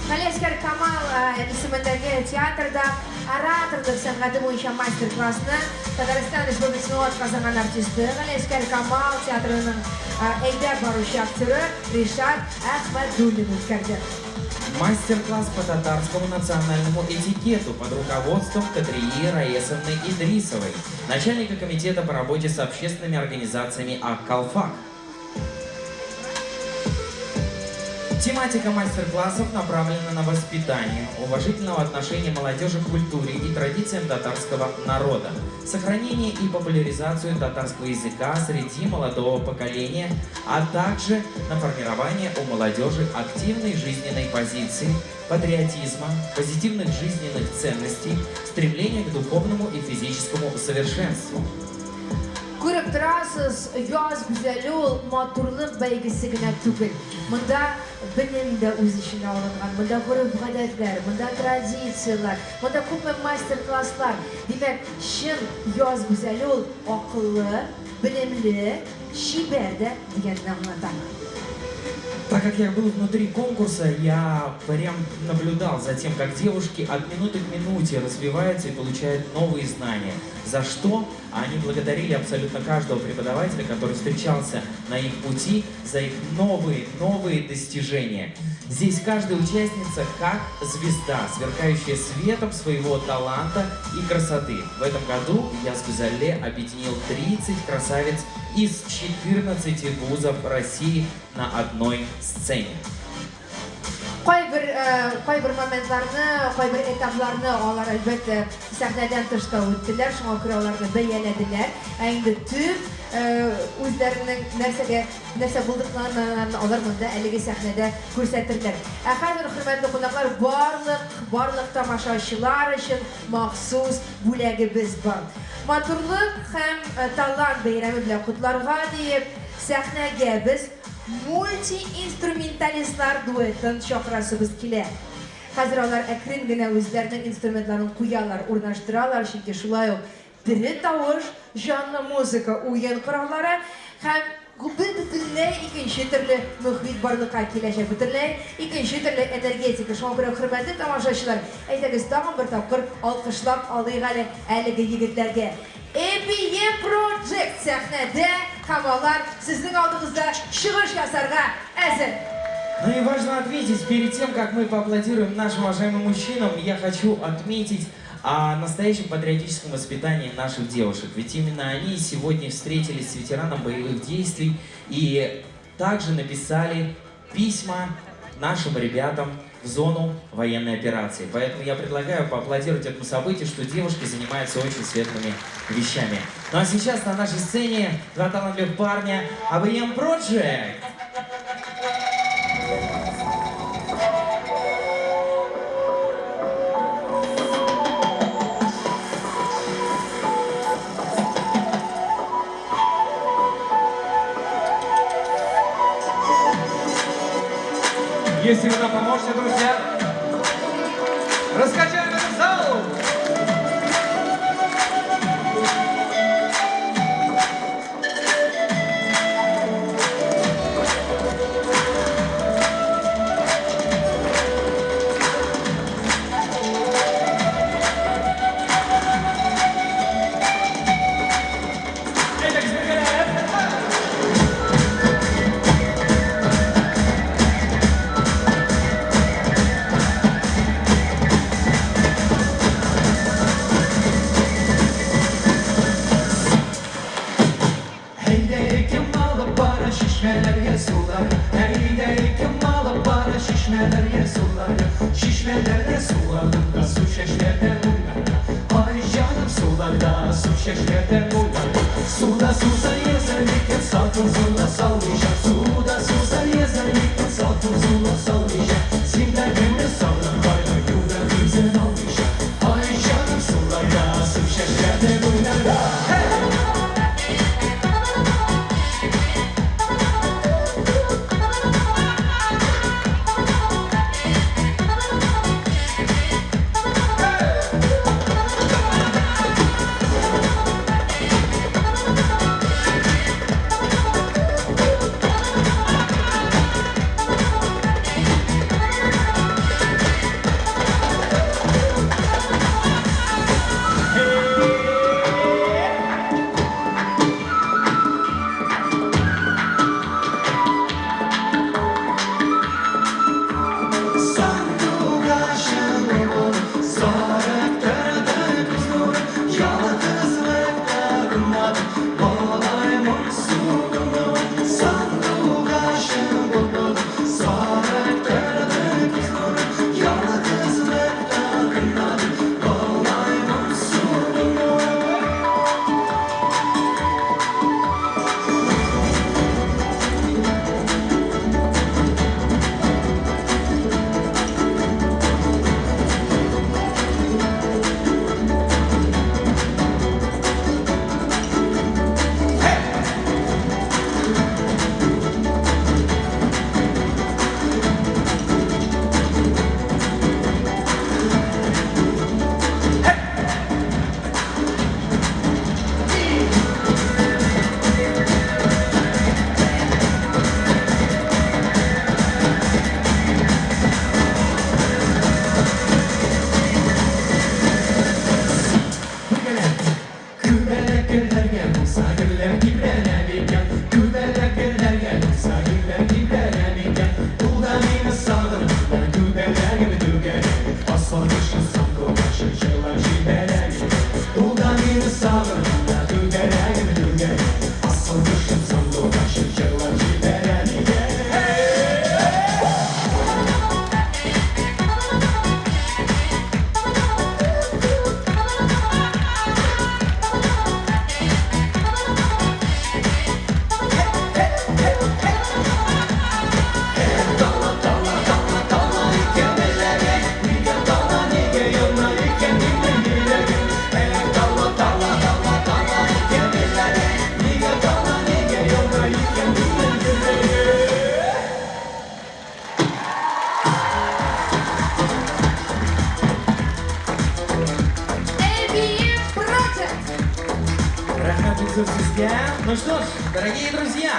Галиәсгар Камал исемендәге театрда ораторлык сәнгате буенча мастер-классны Татарстан Республикасының атказанган артисты, Галиәсгар Камал театрының әйдәп баручы актеры Ришат Әхмәдуллин үткәрде. Мастер-класс по татарскому национальному этикету под руководством Кадрии Раесовны Идрисовой, начальника комитета по работе с общественными организациями «Аккалфак». Тематика мастер-классов направлена на воспитание уважительного отношения молодежи к культуре и традициям татарского народа, сохранение и популяризацию татарского языка среди молодого поколения, а также на формирование у молодежи активной жизненной позиции, патриотизма, позитивных жизненных ценностей, стремления к духовному и физическому совершенству. Күреп торасыз, Яз гүзәле ул матурлык бәйгесе генә түгел. Монда белем дә үз эченә алынган, монда гореф-гадәтләр, монда традицияләр, монда күпме мастер-класслар. Димәк, чын яз гүзәле ул акыллы, белемле, чибәр дә дигәнне аңлата. Так как я был внутри конкурса, я прям наблюдал за тем, как девушки от минуты к минуте развиваются и получают новые знания, За что они благодарили абсолютно каждого преподавателя, который встречался на их пути, за их новые-новые достижения. Здесь каждая участница как звезда, сверкающая светом своего таланта и красоты. В этом году Яз Гүзәле объединил 30 красавиц из 14 вузов России на одной сцене. Кайбер кайбер моментларны, кайбер этапларны алар, әлбәттә, сәхнәдән тыш та үттеләр, шуңа күрә аларны бәяләделәр. Ә инде төп үзләренең нәрсәгә нәрсә булдыкларын алар монда әлеге сәхнәдә күрсәтерләр. Ә хәзер, хөрмәтле кунаклар, барлык барлык тамашачылар өчен махсус бүләгебез бар. Матурлык һәм талант бәйрәме белән котларга диеп, сәхнәгә без мультиинструменталистлар дуэтын чакырасыбыз килә. Хәзер алар әкрен генә үзләренең инструментларын куялар, урнаштыралар, чөнки шулай ук тере тавыш, җанлы музыка, уен кораллары һәм бөтенләй икенче төрле мөхит барлыкка киләчәк, бөтенләй икенче төрле энергетика. Шуңа күрә, хөрмәтле тамашачылар, әйдәгез тагын бер тапкыр алкышлап алыйк әле әлеге егетләргә. ABM Project сәхнәдә һәм алар сезнең алдыгызда чыгыш ясарга әзер. Ну и важно отметить, перед тем, как мы поаплодируем нашим уважаемым мужчинам, я хочу отметить о настоящем патриотическом воспитании наших девушек. Ведь именно они сегодня встретились с ветераном боевых действий и также написали письма нашим ребятам в зону военной операции. Поэтому я предлагаю поаплодировать этому событию, что девушки занимаются очень светлыми вещами. Ну а сейчас на нашей сцене два талантливых парня ABM Project. Если вы нам поможете, друзья, раскачаем этот зал! Әйдәгез, бергәләп! Әйдә кем алып бара чишмәләргә сулар? Әйдә кем алып бара чишмәләргә сулар? Чишмәләрдә су алдым да, су чәчләрдә уйнарга. Ай җаным, суларда, су чәчләрдә уйнарга. Суда сузар йөзәр микән, салкын суга салмыйча? Суда сузар йөзәр микән, салкын суга салмыйча? Син дә мине салып кайда юлда үзен алмыйча. Ай җаным, суларда, су чәчләрдә уйнарга. Hey! Сандугачым булып сарыктырды күз нуры, Ялгызлыкта кынады болай моңсу гына. Сандугачым булып сарыктырды күз нуры, Ялгызлыкта кынады болай моңсу гына. Рәхмәт бик зур сезгә. Ну что ж, дорогие друзья,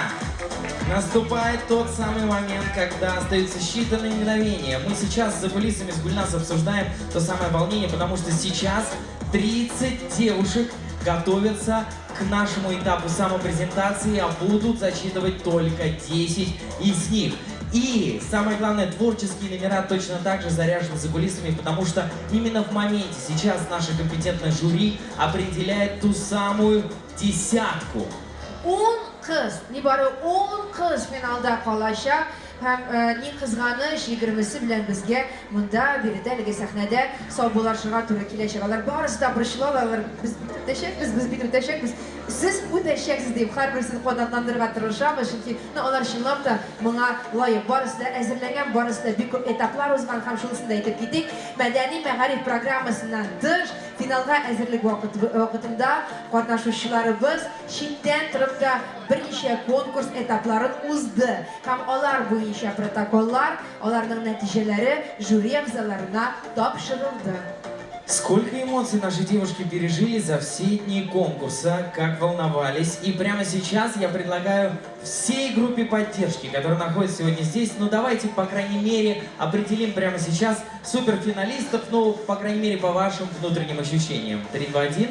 наступает тот самый момент, когда остаются считанные мгновения. Мы сейчас за кулисами с Гульнас обсуждаем то самое волнение, потому что сейчас 30 девушек готовятся к нашему этапу самопрезентации, а будут зачитывать только 10 из них. И самое главное, творческие номера точно так же заряжены за кулисами, потому что именно в моменте сейчас наше компетентное жюри определяет ту самую десятку. 10 кыз, нибары 10 кыз финалда калачак һәм ни кызганыч, 20-се белән безгә монда биредә әлеге сәхнәдә саубуллашырга туры киләчәк. Алар барысы да борчылалар, алар без бит үтәчәкбез, без бит үтәчәкбез, сез үтәчәксез дип һәрберсен канатландырырга тырышабыз, чөнки ну, алар чынлап та моңа лаек. Барысы да әзерләнгән, барысы да бик күп этаплар узган һәм шунысын да әйтеп китик, мәдәни мәгариф программасыннан тыш финалга әзерлек вакытында катнашучыларыбыз читтән торып та берничә конкурс этапларын узды һәм алар буенча протоколлар, аларның нәтиҗәләре жюри әгъзаларына тапшырылды. Сколько эмоций наши девушки пережили за все дни конкурса, как волновались. И прямо сейчас я предлагаю всей группе поддержки, которая находится сегодня здесь, ну давайте, по крайней мере, определим прямо сейчас суперфиналистов, ну, по крайней мере, по вашим внутренним ощущениям. 3, 2, 1.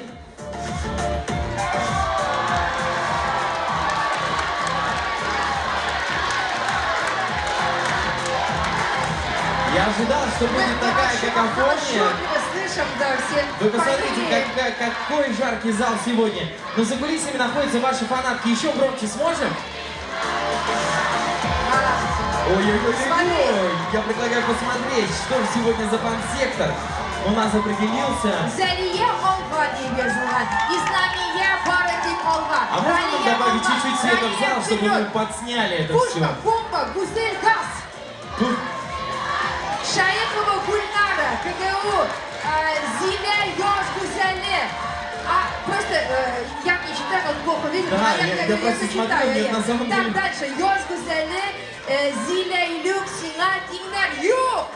Я ожидал, что будет такая какофония. Слышим, да, все. Вы посмотрите, какой жаркий зал сегодня. Но за кулисами находятся ваши фанатки. Еще громче сможем? Ой-ой-ой-ой-ой. Я предлагаю посмотреть, что же сегодня за фан-сектор у нас определился. Залия алга дип язылган. Исламия бары тик алга. А можно нам добавить чуть-чуть света в зал, чтобы мы подсняли это все? Пушка, бомба, Гузель, газ. Шаихова Гульнара, КГУ, Зиля Яз Гузеле. А просто я не читаю, он плохо видит, Да, а я просто читаю. смотрю, нет, на самом Так, деле. дальше. Яз Гузеле, Зиля Илюк, сиңа тиңнәр юк.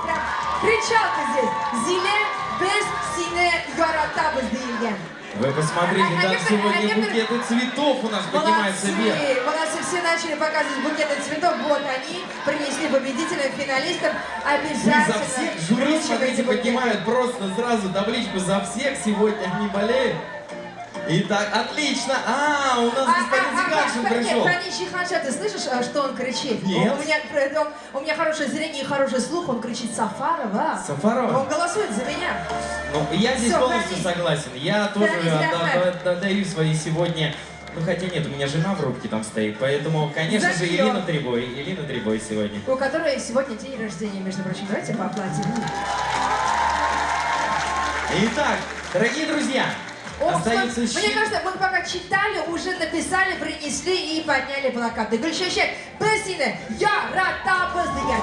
Прям кричалка здесь. Зиля, без сине яратабыз диелгән. Вы посмотрите, там сегодня букеты цветов у нас поднимаются вверх. Молодцы, молодцы, все начали показывать букеты цветов. Вот они принесли победителям, финалистам. Обязательно. За всех жюри, смотрите, поднимают просто сразу табличку за всех сегодня они болеют. Итак, отлично. А, у нас господин Зиганшин пришел. Хани Чиханша, ты слышишь, что он кричит? Нет. У меня хорошее зрение и хороший слух, он кричит Сафарова. Сафарова? Он голосует за меня. Ну, я здесь Всё, полностью храни. согласен. Я тоже отдаю свои сегодня... Ну, хотя нет, у меня жена в рубке там стоит, поэтому, конечно же, Ирина Трибой. Ирина Трибой сегодня. У которой сегодня день рождения, между прочим. Давайте поаплатим. Итак, дорогие друзья, Ох, остается мне кажется, мы пока читали, уже написали, принесли и подняли плакаты. Гөлчәчәк, без сине яратабыз дигән.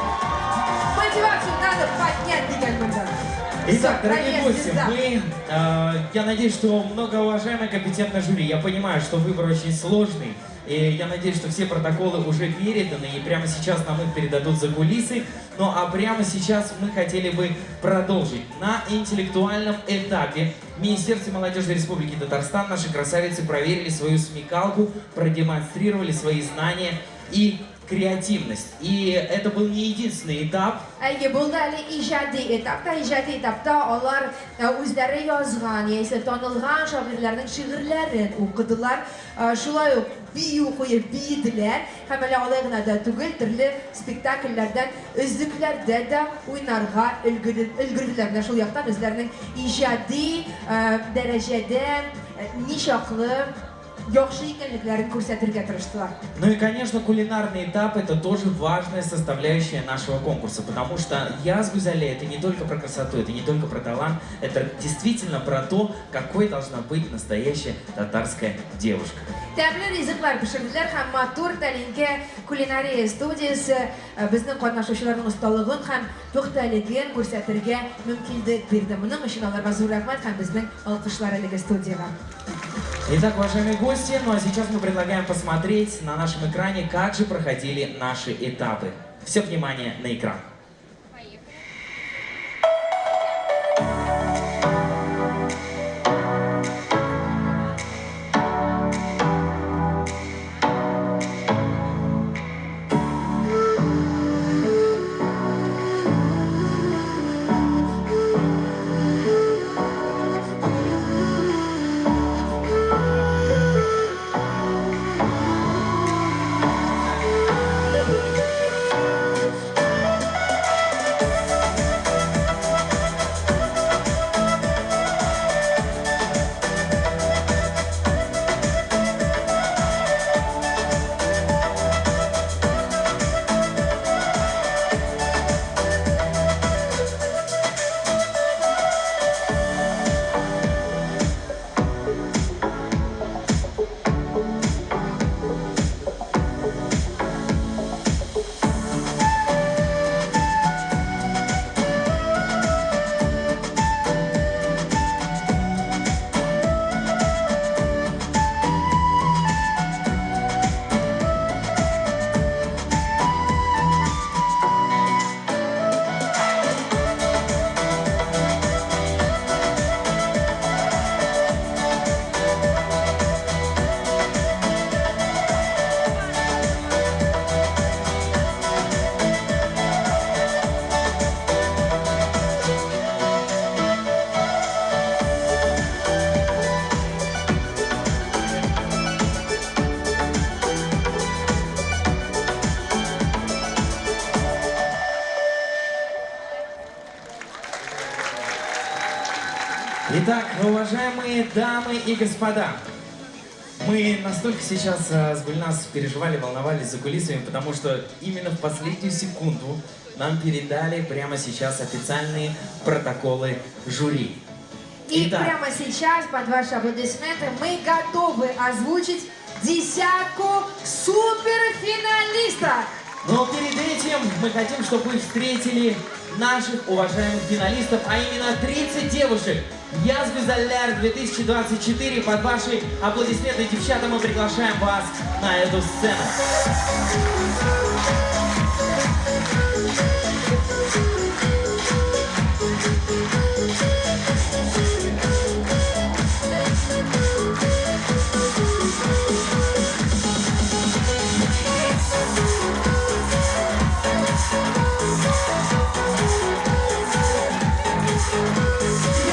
Мотивацию надо поднять дигән монда. Итак, Всё, дорогие конец, гости, звезда. мы, я надеюсь, что многоуважаемое компетентное жюри, я понимаю, что выбор очень сложный, и я надеюсь, что все протоколы уже переданы, и прямо сейчас нам их передадут за кулисы. Ну а прямо сейчас мы хотели бы продолжить. На интеллектуальном этапе в Министерстве молодежи Республики Татарстан наши красавицы проверили свою смекалку, продемонстрировали свои знания и креативность. И это был не единственный этап. Әйе, булды әле иҗади этапта. Иҗади этапта алар үзләре язган, яисә танылган шагыйрьләрнең шигырьләрен укыдылар. Шулай ук бию куеп биеделәр. Һәм әле алай гына да түгел, төрле спектакльләрдән өзекләрдә дә уйнарга өлгерделәр. Менә шул яктан үзләренең иҗади дәрәҗәдә ничаклы яхшы икәнлекләрен күрсәтергә тырыштылар. Ну и, конечно, кулинарный этап — это тоже важная составляющая нашего конкурса, потому что Яз Гүзәле — это не только про красоту, это не только про талант, это действительно про то, какой должна быть настоящая татарская девушка. Тәмле ризыклар пешерделәр һәм матур тәлинкә кулинария студиясе безнең катнашучыларның осталыгын һәм пөхтәлеген күрсәтергә мөмкинлек бирде. Моның өчен аларга зур рәхмәт һәм безнең алкышлар әлеге студиягә. Итак, уважаемые гости, ну а сейчас мы предлагаем посмотреть на нашем экране, как же проходили наши этапы. Все внимание на экран. Итак, уважаемые дамы и господа, мы настолько сейчас с Гульнас переживали, волновались за кулисами, потому что именно в последнюю секунду нам передали прямо сейчас официальные протоколы жюри. И Итак. Прямо сейчас, под ваши аплодисменты, мы готовы озвучить десятку суперфиналистов. Но перед этим мы хотим, чтобы вы встретили наших уважаемых финалистов, а именно 30 девушек. Яз гүзәлләр 2024. Под ваши аплодисменты, девчата, мы приглашаем вас на эту сцену.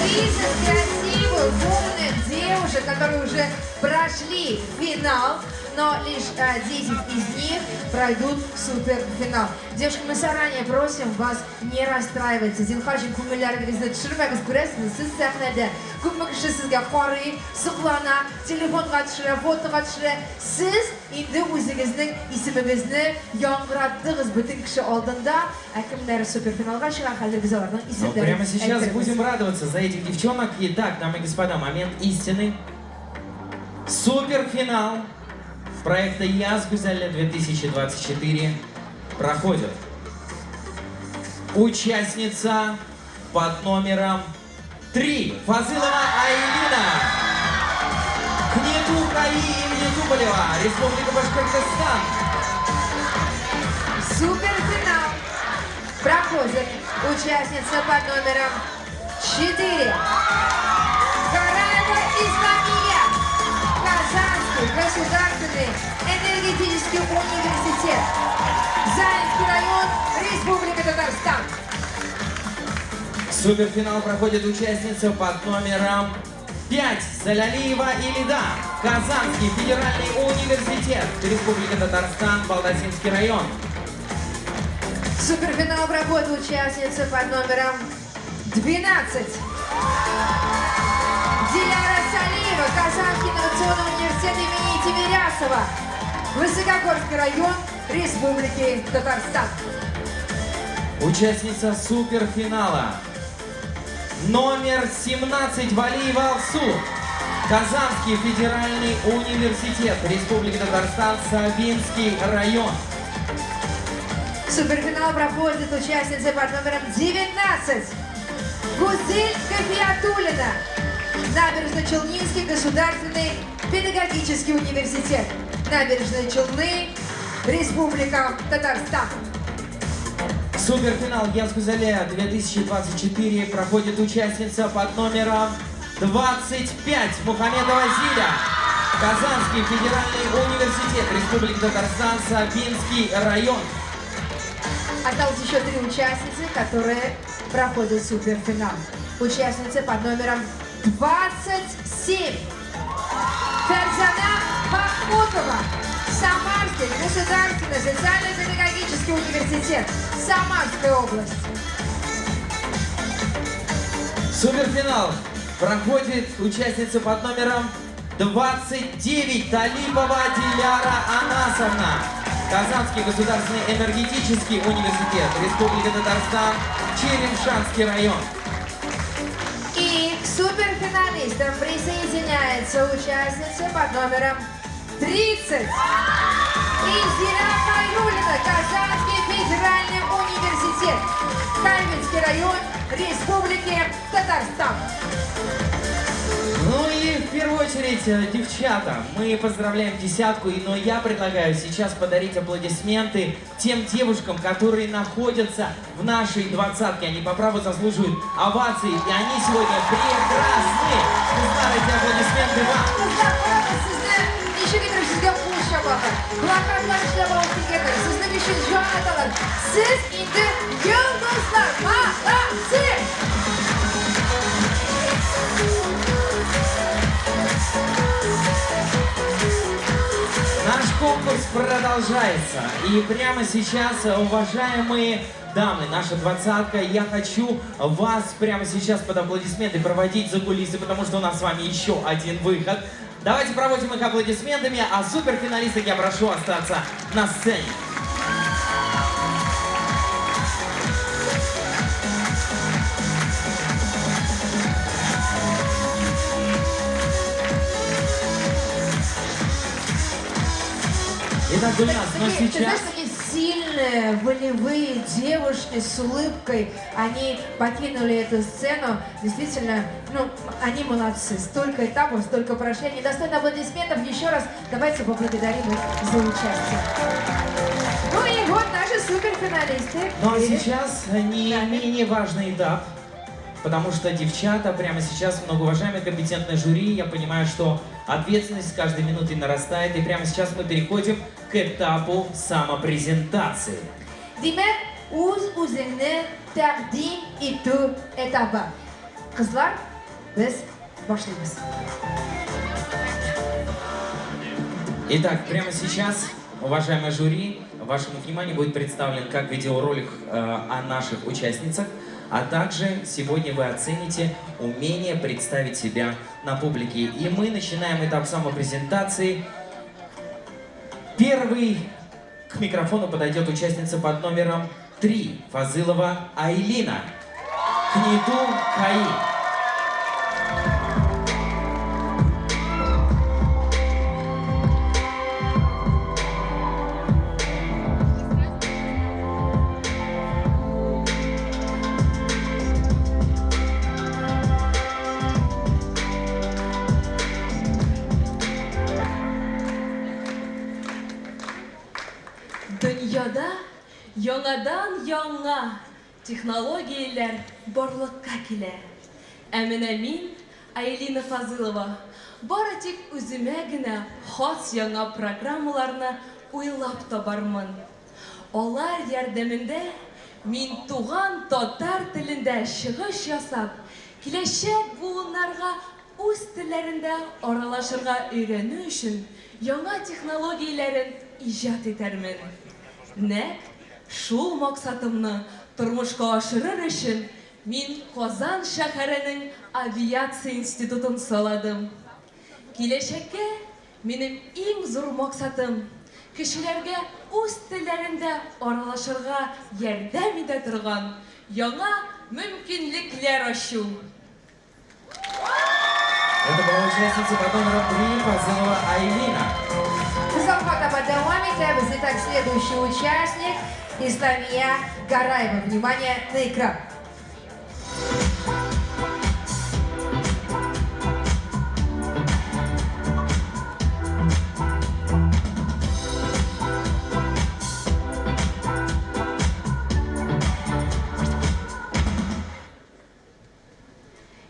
30 красивых, умных девушек, которые уже прошли финал, но лишь 10 из них пройдут суперфинал. Девушки, мы заранее просим вас не расстраиваться. Зинһар өчен күңелләрегезне төшермәгез, күрәсезме, сез сәхнәдә. Күпме кеше сезгә карый, соклана, телефонга төшерә, фотога төшерә. Сез инде үзегезнең исемегезне яңгыраттыгыз бөтен кеше алдында. Ә кемнәр суперфиналга чыга, хәзер без аларның Ну, исемнәрен прямо сейчас әйтербез. Будем радоваться за этих девчонок. Итак, дамы и господа, момент истины. Суперфинал проекта Яз гүзәле 2024 проходит. Участница под номером 3 Фазылова Айлина. КНИТУ КАИ имени Туполева, Республика Башкортостан. Суперфинал проходит участница под номером 4. Караева Исламия. Казанский государственный энергетический университет. Заинский район, Республика Татарстан. Суперфинал проходит участница под номером 5 Залялиева Илида. Казанский федеральный университет, Республика Татарстан, Балтасинский район. Суперфинал проходит участница под номером 12. Диляра Салиева, Казанский инновационный университет имени Тимирясова. Высокогорский район Республики Татарстан. Участница суперфинала. Номер 17 Валиева Алсу. Казанский федеральный университет, Республика Татарстан, Сабинский район. Суперфинал проходит участница под номером 19. Гузель Кафиатулина. Набережно-Челнинский государственный педагогический университет. Набережные Челны, Республика Татарстан. Суперфинал Яз гүзәле 2024 проходит участница под номером 25 Мухамедова Зиля. Казанский федеральный университет, Республика Татарстан, Сабинский район. Осталось еще три участницы, которые проходят суперфинал. Участница под номером 27. Ферзана Махмутова. Самарский государственный социально-педагогический университет. Самарская область. Суперфинал проходит участница под номером 29 Талипова Диляра Анасовна. Казанский государственный энергетический университет, Республика Татарстан, Черемшанский район. И к суперфиналистам присоединяется участница под номером 30. Инзира Хайрулина, Казанский федеральный университет, Кальминский район Республики Татарстан. Ну и в первую очередь, девчата, мы поздравляем десятку, но я предлагаю сейчас подарить аплодисменты тем девушкам, которые находятся в нашей двадцатке. Они по праву заслуживают овации, и они сегодня прекрасны. Кызлар, эти аплодисменты вам. Кызлар, карагыз, сезне ничек итеп сезгә кул чабалар. Плакатлар эшләп алып килгәннәр. Сезнең өчен җан аталар. Сез инде йолдызлар. Молодцы! Наш конкурс продолжается. И прямо сейчас, уважаемые дамы, наша двадцатка. Я хочу вас прямо сейчас под аплодисменты проводить за кулисы, потому что у нас с вами еще один выход. Давайте проводим их аплодисментами, а суперфиналисток я прошу остаться на сцене. Итак, Гульнас, но Такие, Ты сейчас... знаешь, такие сильные, волевые девушки с улыбкой, они покинули эту сцену. Действительно, ну, они молодцы. Столько этапов, столько прошли. Они достойны аплодисментов. Еще раз давайте поблагодарим их за участие. Ну и вот наши суперфиналисты. Ну а сейчас не менее важный этап, потому что девчата прямо сейчас, многоуважаемое компетентное жюри, я понимаю, что ответственность с каждой минутой нарастает, и прямо сейчас мы переходим к этапу самопрезентации. Димәк, үз-үзеңне тәкъдим итү этабы. Кызлар, без башлыйбыз. Итак, прямо сейчас, уважаемое жюри, вашему вниманию будет представлен как видеоролик о наших участницах, а также сегодня вы оцените умение представить себя на публике. И мы начинаем этап самопрезентации. Первый к микрофону подойдет участница под номером 3, Фазылова Айлина. КНИТУ КАИ. Дөньяда яңадан-яңа технологияләр барлыкка килә. Ә менә мин, Айлина Фазылова, бары тик үземә генә хас яңа программаларны уйлап табармын. Алар ярдәмендә мин туган татар телендә чыгыш ясап, киләчәк буыннарга үз телләрендә аралашырга өйрәнү өчен яңа технологияләрен иҗат итәрмен. Нәкъ шул максатымны тормышка ашырыр өчен мин Казан шәһәренең авиация институтын сайладым. Киләчәккә минем иң зур максатым, кешеләргә үз телләрендә аралашырга ярдәм итә торган яңа мөмкинлекләр ачу. Это была участница под номером 3 Фазылова Айлина. Без алга таба дәвам итәбез. Итак, следующий участник Исламия Гараева. Внимание на экран.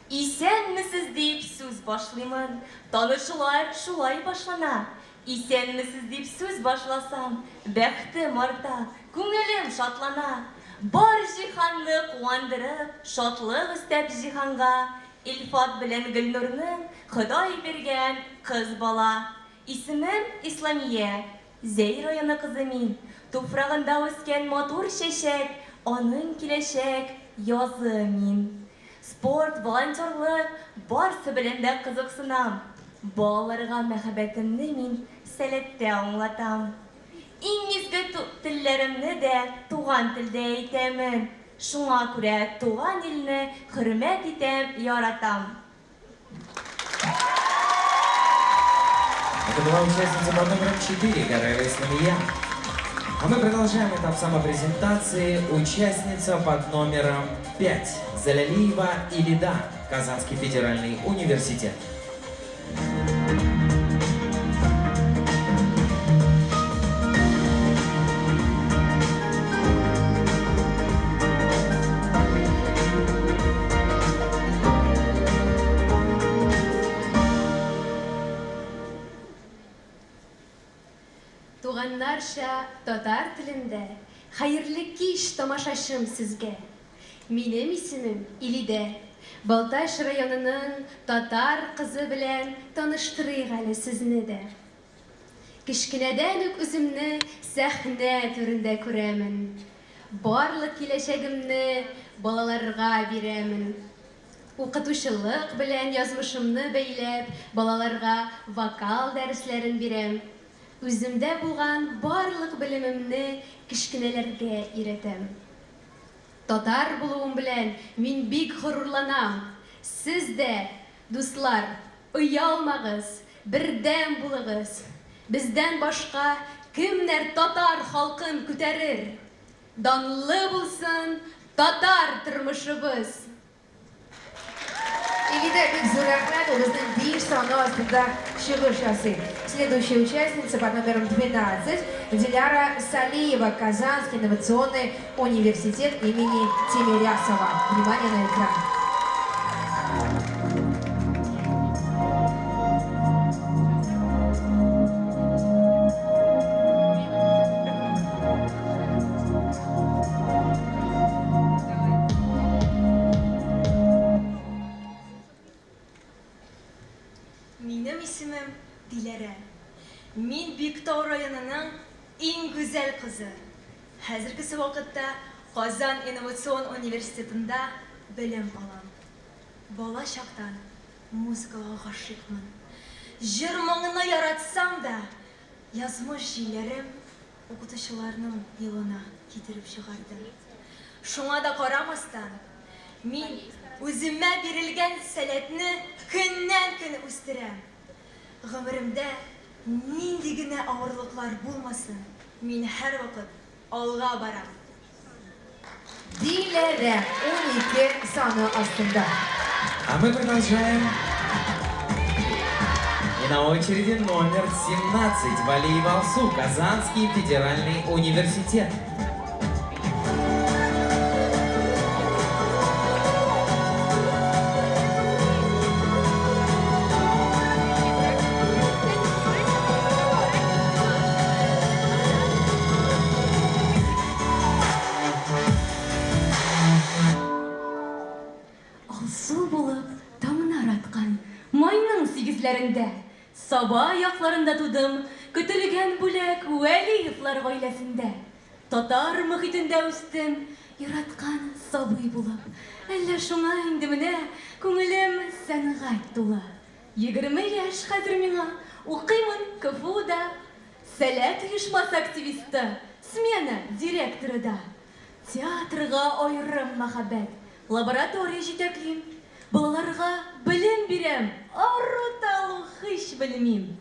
Исәнмесез дип сүз башлыймын, Танышулар шулай башлана. Исәнмесез дип сүз башласам, Бәхтем арта, күңелем шатлана. Бар җиһанны куандырып, Шатлык өстәп җиһанга, Илфат белән Гөлнурның Ходай биргән кыз бала. Исемем Исламия, Зәй районы кызы мин. Туфрагында үскән матур чәчәк, Аның киләчәк язы мин. Спорт, волонтерлык, барсы белән дә кызыксынам. Балаларга мәхәббәтемне мин Сәләттә аңлатам. Иң изге телләремне дә туган телдә әйтәмен. Шуңа күрә туган илне хөрмәт итәм, яратам. Это была участница под номером 4 Гараева Исламия. А мы продолжаем этап самопрезентации. Участница под номером 5 Залялиева Илида, Казанский федеральный университет. Туганнарча татар телендә Хәерле кич, тамашачым, сезгә! Минем исемем Илидә. Балтач районының татар кызы белән таныштырыйк әле сезне дә. Кечкенәдән үк үземне сәхнә түрендә күрәмен. Барлык киләчәгемне балаларга бирәмен. Укытучылык белән язмышымны бәйләп, балаларга вокал дәресләрен бирәм. Үземдә булган барлык белемемне кечкенәләргә өйрәтәм. Татар булуым белән мин бик горурланам. Сез дә, дуслар, оялмагыз, бердәм булыгыз. Бездән башка кемнәр татар халкын күтәрер? Данлы булсын татар тормышыбыз! Илидә, бик зур рәхмәт, ул безнең 5 саны астында чыгыш ясый. Следующая участница под номером 12 Диляра Салиева, Казанский инновационный университет имени Тимирясова. Внимание на экран. Минем исемем Диләрә. Мин Биктау районының иң гүзәл кызы. Хәзергесе вакытта Казан инновацион университетында белем алам. Бала чактан музыкага гашыйкмын. Җыр-моңны яратсам да, язмыш җилләрем укытучыларның юлына китереп чыгарды. Шуңа да карамастан, мин үземә бирелгән сәләтне көннән-көн үстерәм. Гомеремдә нинди генә авырлыклар булмасын, мин һәрвакыт алга барам. Диләрә, 12 саны астында. А мы продолжаем. И на очереди номер 17. Валиева Алсу, Казанский федеральный университет. Алсу булып таңнар аткан майның сигезләрендә Саба якларында тудым, көтелгән бүләк Вәлиевлар гаиләсендә. Татар мохитендә үстем, яраткан сабый булып. Әллә шуңа инде менә күңелем сәнгать тулы. 20 яшь хәзер миңа, укыймын КФУда. Сәләт оешмасы активисты, Смена директоры да. Театрга аерым мәхәббәт, лаборатория җитәклим. Балаларга белем бирәм, ару-талу һич белмим.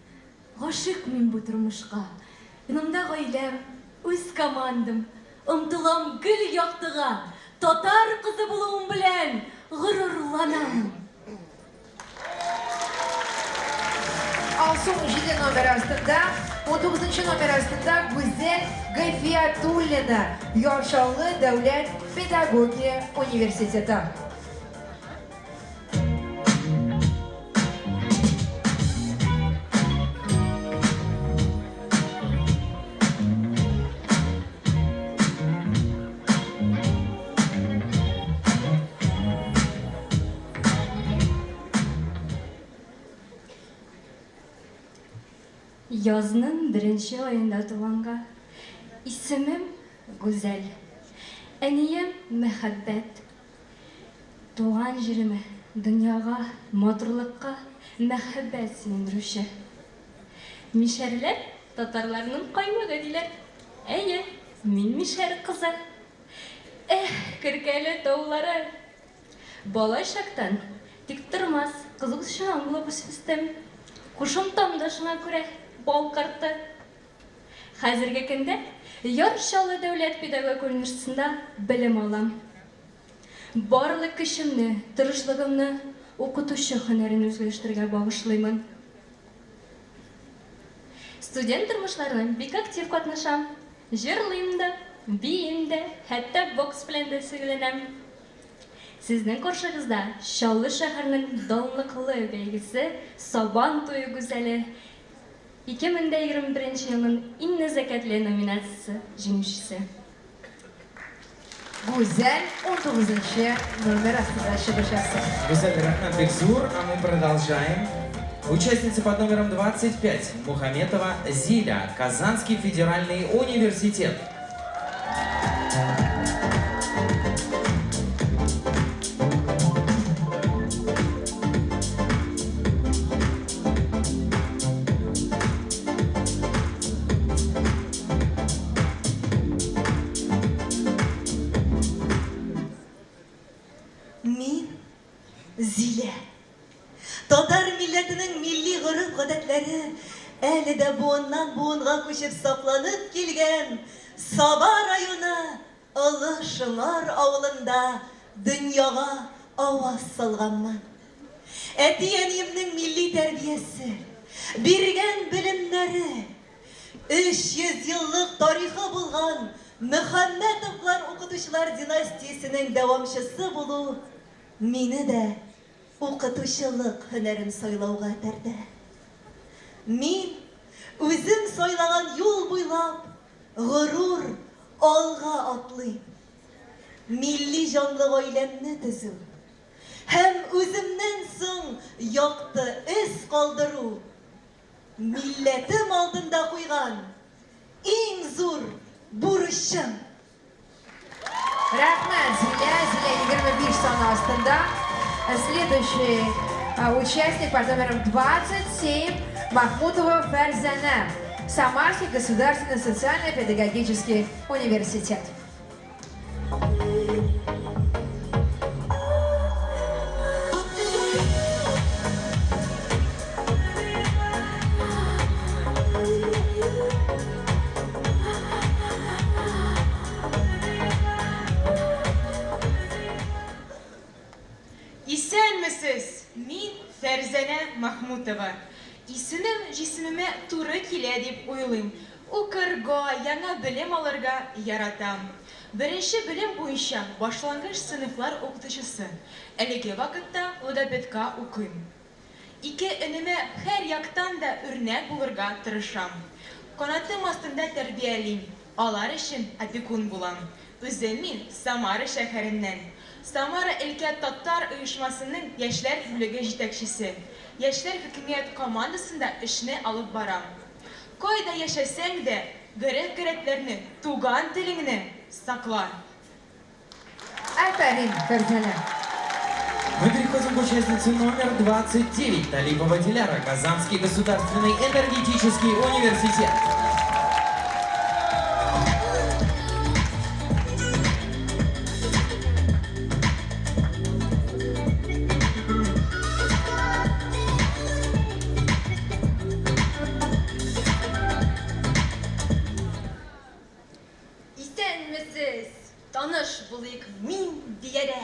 Гашыйк мин бу тормышка. Янымда гаиләм, үз командам. Омтылам гел яктыга, татар кызы булуым белән горурланам. Алсу 7 номер астында, 19 номер астында Гүзәл Гафиатуллина, Яр Чаллы дәүләт педагогия университеты. Язның беренче аенда туганга. Исемем Гүзәл. Әнием Мәхәббәт. Туган җиремә, дөньяга, матурлыкка мәхәббәт сеңдерүче. Мишәрләр татарларның каймагы диләр. Әйе, мин мишәр кызы. Эх, Керкәле таулары! Бала чактан тиктормас, кызыксынучан булып үстем. Кушымтам да шуңа күрә, бал корты. Хәзерге көндә Яр Чаллы дәүләт педагогика университетында белем алам. Барлык көчемне, тырышлыгымны укытучы һөнәрен үзләштерергә багышлыймын. Студент тормышларына бик актив катнашам. Җырлыйм да, биим дә, хәтта бокс белән дә шөгыльләнәм. Сезнең каршыгызда Чаллы шәһәренең данлыклы бәйгесе Сабан туе гүзәле, 2021 елның иң нәзакәтле номинациясе җиңүчесе. Гүзәл 19 номер астында чыгыш ясый. Гүзәл, рәхмәт бик зур, а мы продолжаем. Участница под номером 25 Мухаметова Зиля, Казанский федеральный университет. гореф-гадәтләре әле дә буыннан-буынга күчеп сакланып килгән Саба районы Олы Шыңар авылында дөньяга аваз салганмын. Әти-әниемнең милли тәрбиясе, биргән белемнәре, 300 еллык тарихы булган Мөхәммәтовлар укытучылар династиясенең дәвамчысы булу мине дә укытучылык һөнәрен сайлауга этәрде. Мин үзем сайлаган юл буйлап горур алга атлыйм. Милли җанлы гаиләмне төзү һәм үземнән соң якты эз калдыру, милләтем алдында куйган иң зур бурычым. Рәхмәт, Зилә. Зилә 25 саны астында. Следующий участник под номером 27 Махмутова Фәрзәнә. Самарский государственный социально-педагогический университет. Исәнмесез! Мин Фәрзәнә Махмутова. Исемем җисемемә туры килә дип уйлыйм. Укырга, яңа белем алырга яратам. Беренче белем буенча башлангыч сыйныфлар укытучысы. Әлеге вакытта логопедка укыйм. Ике энемә һәр яктан да үрнәк булырга тырышам. Канатым астында тәрбиялим, алар өчен опекун булам. Үзем мин Самара шәһәреннән. Самара өлкә татар оешмасының яшьләр бүлеге җитәкчесе. Яшьләр хакимият командасында эшне алып барам. Кайда яшәсәң дә, гореф-гадәтләрне, туган телеңне сакла. Афәрин, Фәрзәнә! Мы переходим к участнице номер 29 Талипова Диляра, Казанский государственный энергетический университет. Исәнмесез! Таныш булыйк, мин, Диләрә.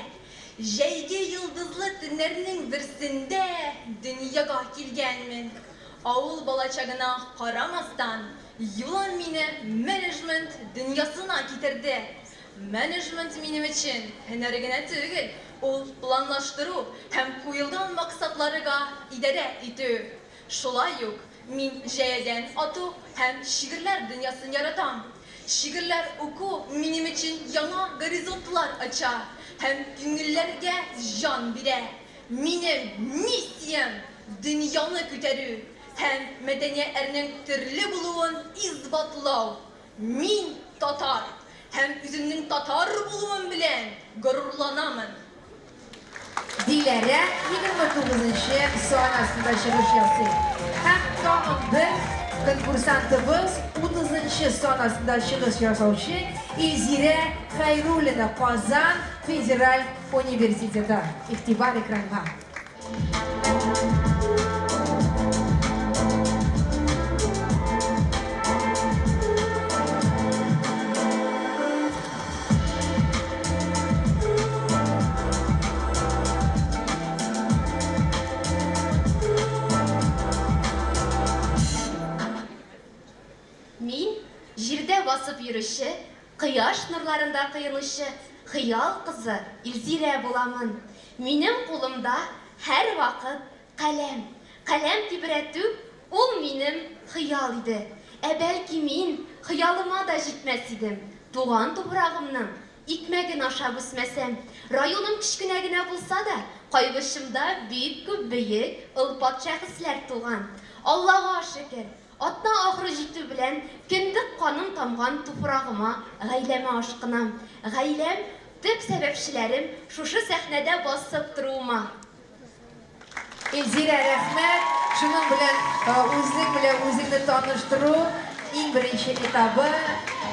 Җәйге йолдызлы төннәрнең берсендә дөньяга килгәнмен. Авыл балачагына карамастан, юлым мине менеджмент дөньясына китерде. Менеджмент минем өчен һөнәр генә түгел, ул планлаштыру һәм куелган максатларга идарә итү. Шулай ук мин җәядән ату һәм шигырьләр дөньясын яратам. Шигырьләр уку минем өчен яңа горизонтлар ача һәм күңелләргә җан бирә. Минем миссиям, дөньяны күтәрү һәм мәдәниятләрнең төрле булуын исбатлау. Мин, татар һәм үземнең татар булуым белән горурланамын. Диләрә 29 нчы сан астында чыгыш ясый. Һәм тагын бер конкурсантыбыз, 30 нчы сан астында чыгыш ясаучы Илзирә Хәйруллина, Казан федераль университеты. Игътибар экранга. Мин, җирдә басып йөрүче, кояш нурларында коенучы хыял кызы Илзирә буламын. Минем кулымда һәрвакыт каләм. Каләм тибрәтү, ул минем хыял иде. Ә бәлки мин хыялыма да җитмәс идем, туган туфрагымның икмәген ашап үсмәсәм. Районым кечкенә генә булса да, Кайбычымда бик күп бөек, олпат шәхесләр туган. Аллага шөкер, атна ахыры җитү белән кендек каным тамган туфрагыма, гаиләмә ашкынам. Гаиләм, төп сәбәпчеләрем шушы сәхнәдә басып торуыма. Илзирә, рәхмәт! Шуның белән үзең белән үзеңне таныштыру иң беренче этабы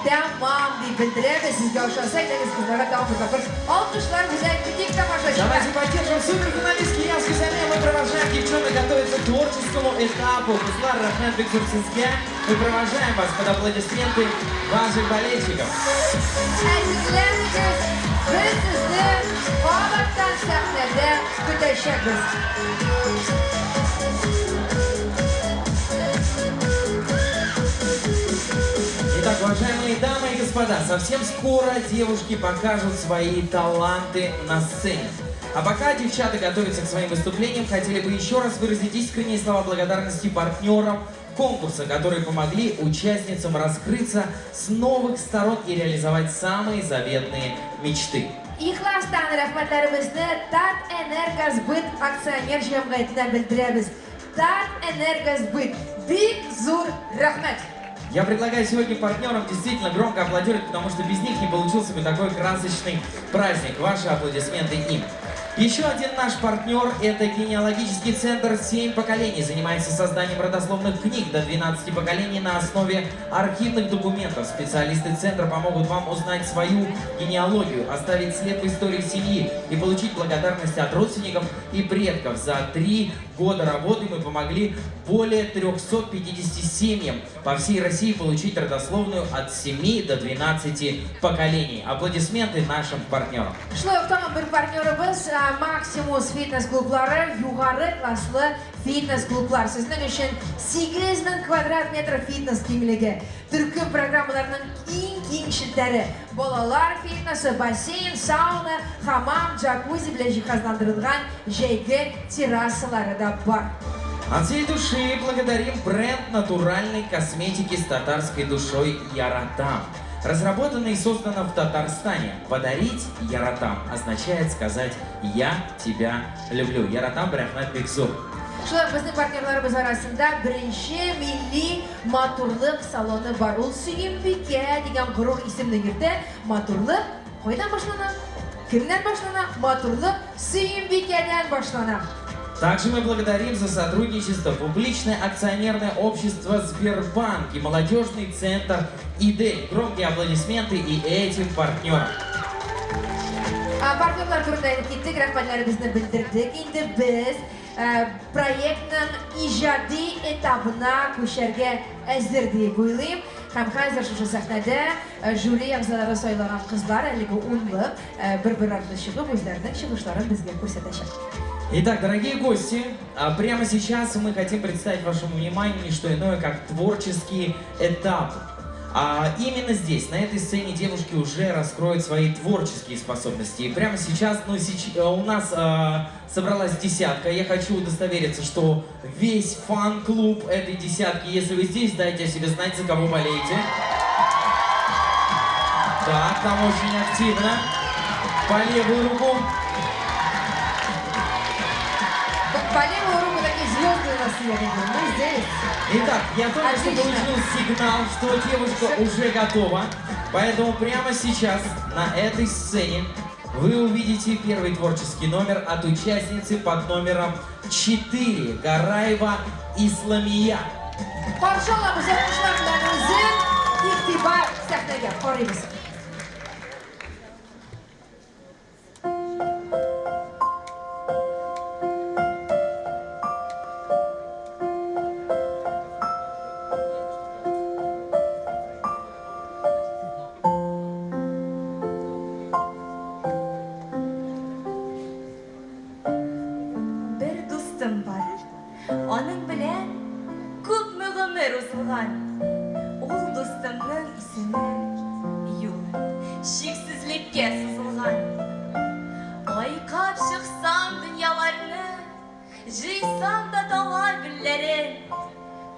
тәмам дип белдерәбез. Сезгә ошаса, әйдәгез кызларга тагын бер тапкыр алкышлар бүләк итик тамашачыга. Давайте поддержим суперфиналистки Яз гүзәле. Мы провожаем девчонок готовиться к творческому этапу. Кызлар, рәхмәт бик зур сезгә. Мы провожаем вас под аплодисменты ваших болельщиков. Әзерләнегез, без сезне кабаттан сәхнәдә көтәчәкбез. Итак, уважаемые дамы и господа, совсем скоро девушки покажут свои таланты на сцене. А пока девчата готовятся к своим выступлениям, хотели бы еще раз выразить искренние слова благодарности партнерам конкурса, которые помогли участницам раскрыться с новых сторон и реализовать самые заветные мечты. Ихластан рәхмәтләребезне Татэнергосбыт акционер җәмгыятенә белдерәбез. Татэнергосбыт, бик зур рәхмәт! Я предлагаю сегодня партнерам действительно громко аплодировать, потому что без них не получился бы такой красочный праздник. Ваши аплодисменты им. Еще один наш партнер – это генеалогический центр «Семь поколений». Занимается созданием родословных книг до 12 поколений на основе архивных документов. Специалисты центра помогут вам узнать свою генеалогию, оставить след в истории семьи и получить благодарность от родственников и предков. За 3 года работы мы помогли более 350 семьям по всей России получить родословную от 7 до 12 поколений. Аплодисменты нашим партнерам. Шулай ук тагын бер партнерыбыз Максимус фитнес клублары, югары класслы фитнес клублар. Сезнең өчен 8000 квадрат метр фитнес киңлеге, төркем программаларының иң киң челтәре, балалар фитнесы, бассейн, сауна, хамам, джакузи белән җиһазландырылган җәйге террасалары да бар. От всей души благодарим бренд натуральной косметики с татарской душой Яратам. Разработано и создано в Татарстане. Подарить Яратам означает сказать «Я тебя люблю». Яратам, рәхмәт бик зур. Шулай ук безнең партнерларыбыз арасында беренче милли матурлык салоны бар. Ул Сөембикә дигән горур исемне йөртә. Матурлык кайдан башлана? Кемнән башлана? Матурлык Сөембикәдән башлана. Также мы благодарим за сотрудничество публичное акционерное общество «Сбербанк» и молодежный центр «Идель». Громкие аплодисменты и этим партнерам. Партнерлар турында әйтеп киттек, рәхмәтләребезне белдердек. Инде без проектның иҗади этабына күчәргә әзер дип уйлыйм. Һәм хәзер шушы сәхнәдә жюри әгъзалары сайлаган кызлар әлеге унлык бер-бер артлы чыгып үзләренең чыгышларын безгә күрсәтәчәк. Итак, дорогие гости, прямо сейчас мы хотим представить вашему вниманию не что иное, как творческие этапы. А именно здесь, на этой сцене, девушки уже раскроют свои творческие способности. И прямо сейчас, ну, у нас собралась десятка. Я хочу удостовериться, что весь фан-клуб этой десятки, если вы здесь, дайте о себе знать, за кого болеете. Так, там очень активно. По левую руку. По левую руку такие звезды у нас сегодня. Мы здесь. Итак, я только что Отлично. получил сигнал, что девушка уже готова. Поэтому прямо сейчас на этой сцене вы увидите первый творческий номер от участницы под номером 4 Гараева Исламия. Каршы алабыз алкышлар белән үзен. Игътибар сәхнәгә. Карыйбыз. Бер дустым бар. Аның белән күпме гомер узылган. Ул дустымның исеме Юл. Чиксезлеккә сузылган. Айкап чыксам дөньяларны, җыйсам да дала гөлләрен,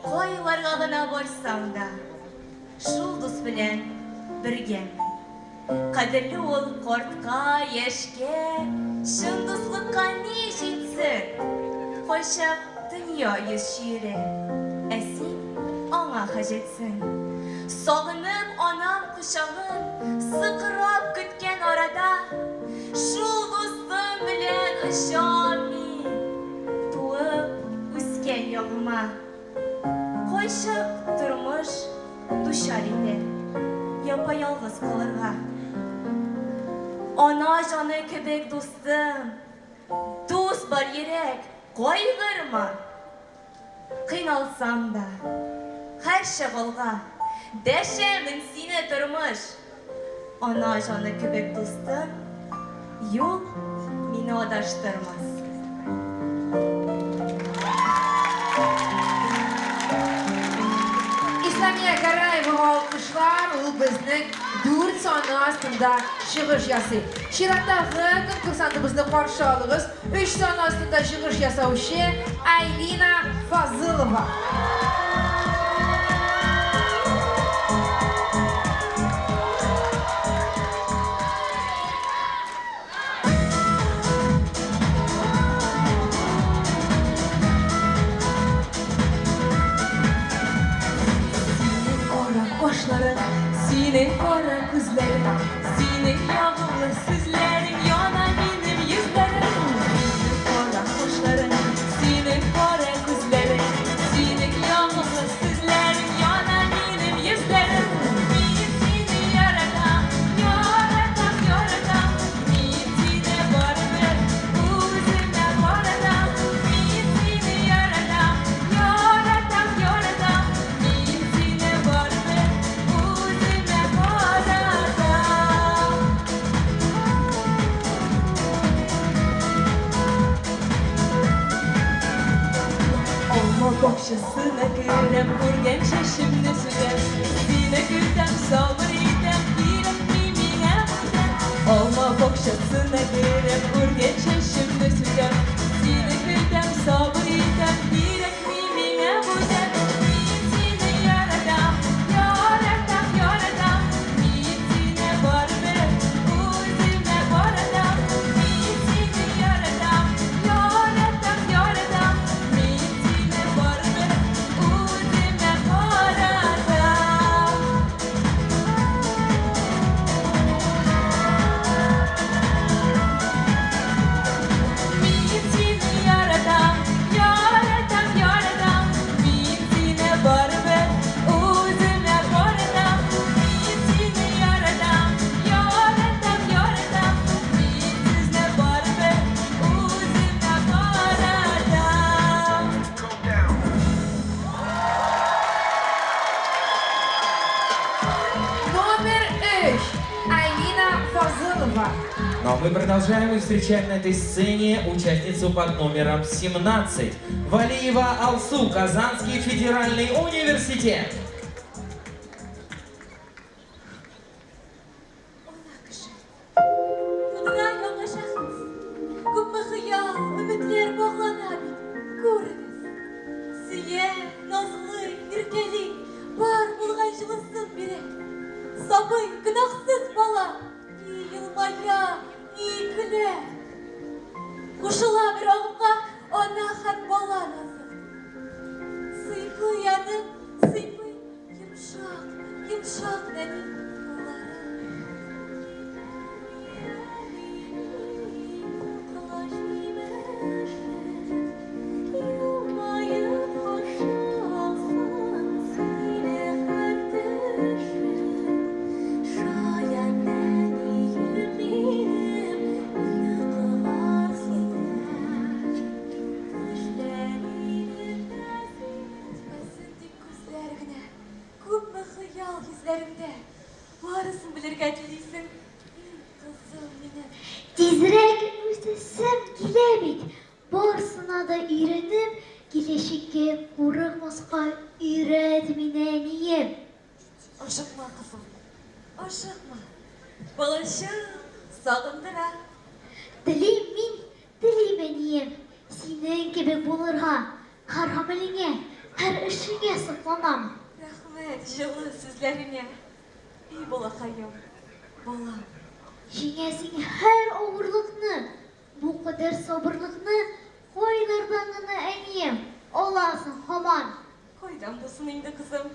кайларга гына барсам да, шул дус белән бергәмен. Кадерле ул картка, яшькә, чын дуслыкка ни җитсен? Кайчак дөнья йөз чөерә, ә син аңа хаҗәтсең. Сагынып анам кочагын, сыкрап көткән арада, шул дустым белән очам мин, туып үскән ягыма. Кайчак тормыш дучар итә, япа-ялгыз калырга. Ана җаны кебек дустым, дус бар йөрәк, кайгырма! Кыйналсам да, һәрчак алга, дәшәмен сине, тормыш! Ана җаны кебек дустым, юл мине адаштырмас. Исламия Гәрәевага алкышлар, ул безнең дүрт саны астында чыгыш ясый. Чираттагы конкурсантыбызны каршы алыгыз, өч саны астында чыгыш ясаучы Айлина Фазылова. Синең кара кашларың, синең кара күзләрең, синең ягымлы сүзләрең яна минем йөзләрем. Синең кара кашларың, синең кара күзләрең, синең ягымлы сүзләрең яна минем йөзләрем. Мин сине яратам, яратам, яратам. Мин сине барыбер үземә каратам. Мин сине яратам, яратам, яратам. Мин сине барыбер үземә каратам. Алма бакчасына керәм, күргән чәчемне сүтәм. Сине көтәм, сабыр итәм, кирәкми миңа бүтән. Алма бакчасына керәм, күргән чәчемне сүтәм. Сине көтәм, сабыр итәм, кирәкми миңа бүтән. Мин сине яратам, яратам, яратам. Мин сине барыбер үземә каратам. Мин сине яратам, яратам, яратам. Мин сине барыбер үземә каратам. Мин сине яратам, яратам, яратам. Мин сине барыбер үземә каратам. Мин сине яратам, яратам, яратам. Мин сезне барыбер үземә каратам. Номер өч, Айлина Фазылова. Ну а мы продолжаем и встречаем на этой сцене участницу под номером 17. Валиева Алсу, Казанский федеральный университет. Тудыра яңа шәхес. Күпме хыял, өметләр баглана бит, күрегез. Сөя, назлый, иркәли, бар булган җылысын бирә. Сабый, гөнаһсыз бала, и елмая, и көлә. Кушыла бер агымга ана һәм бала назы. Сыйпый аның, сыйпый йомшак, йомшак нәни куллары. Үтмәсен тик күзләр генә, күпме хыял йөзләрендә. Барысын белергә телисең, и кызым минем. Тизрәк үсәсем килә бит, барысына да өйрәнеп, киләчәккә курыкмаска өйрәт мине, әнием. Ашыкма, кызым, ашыкма. Балачак сагындыра. Телим мин, телим, әнием, синең кебек булырга, һәр гамәлеңә, һәр эшеңә сокланам. Рәхмәт җылы сүзләреңә. И балакаем, балам. Җиңәсең һәр авырлыкны, бу кадәр сабырлыкны кайлардан гына, әнием, аласың һаман? Кайдан булсын инде, кызым,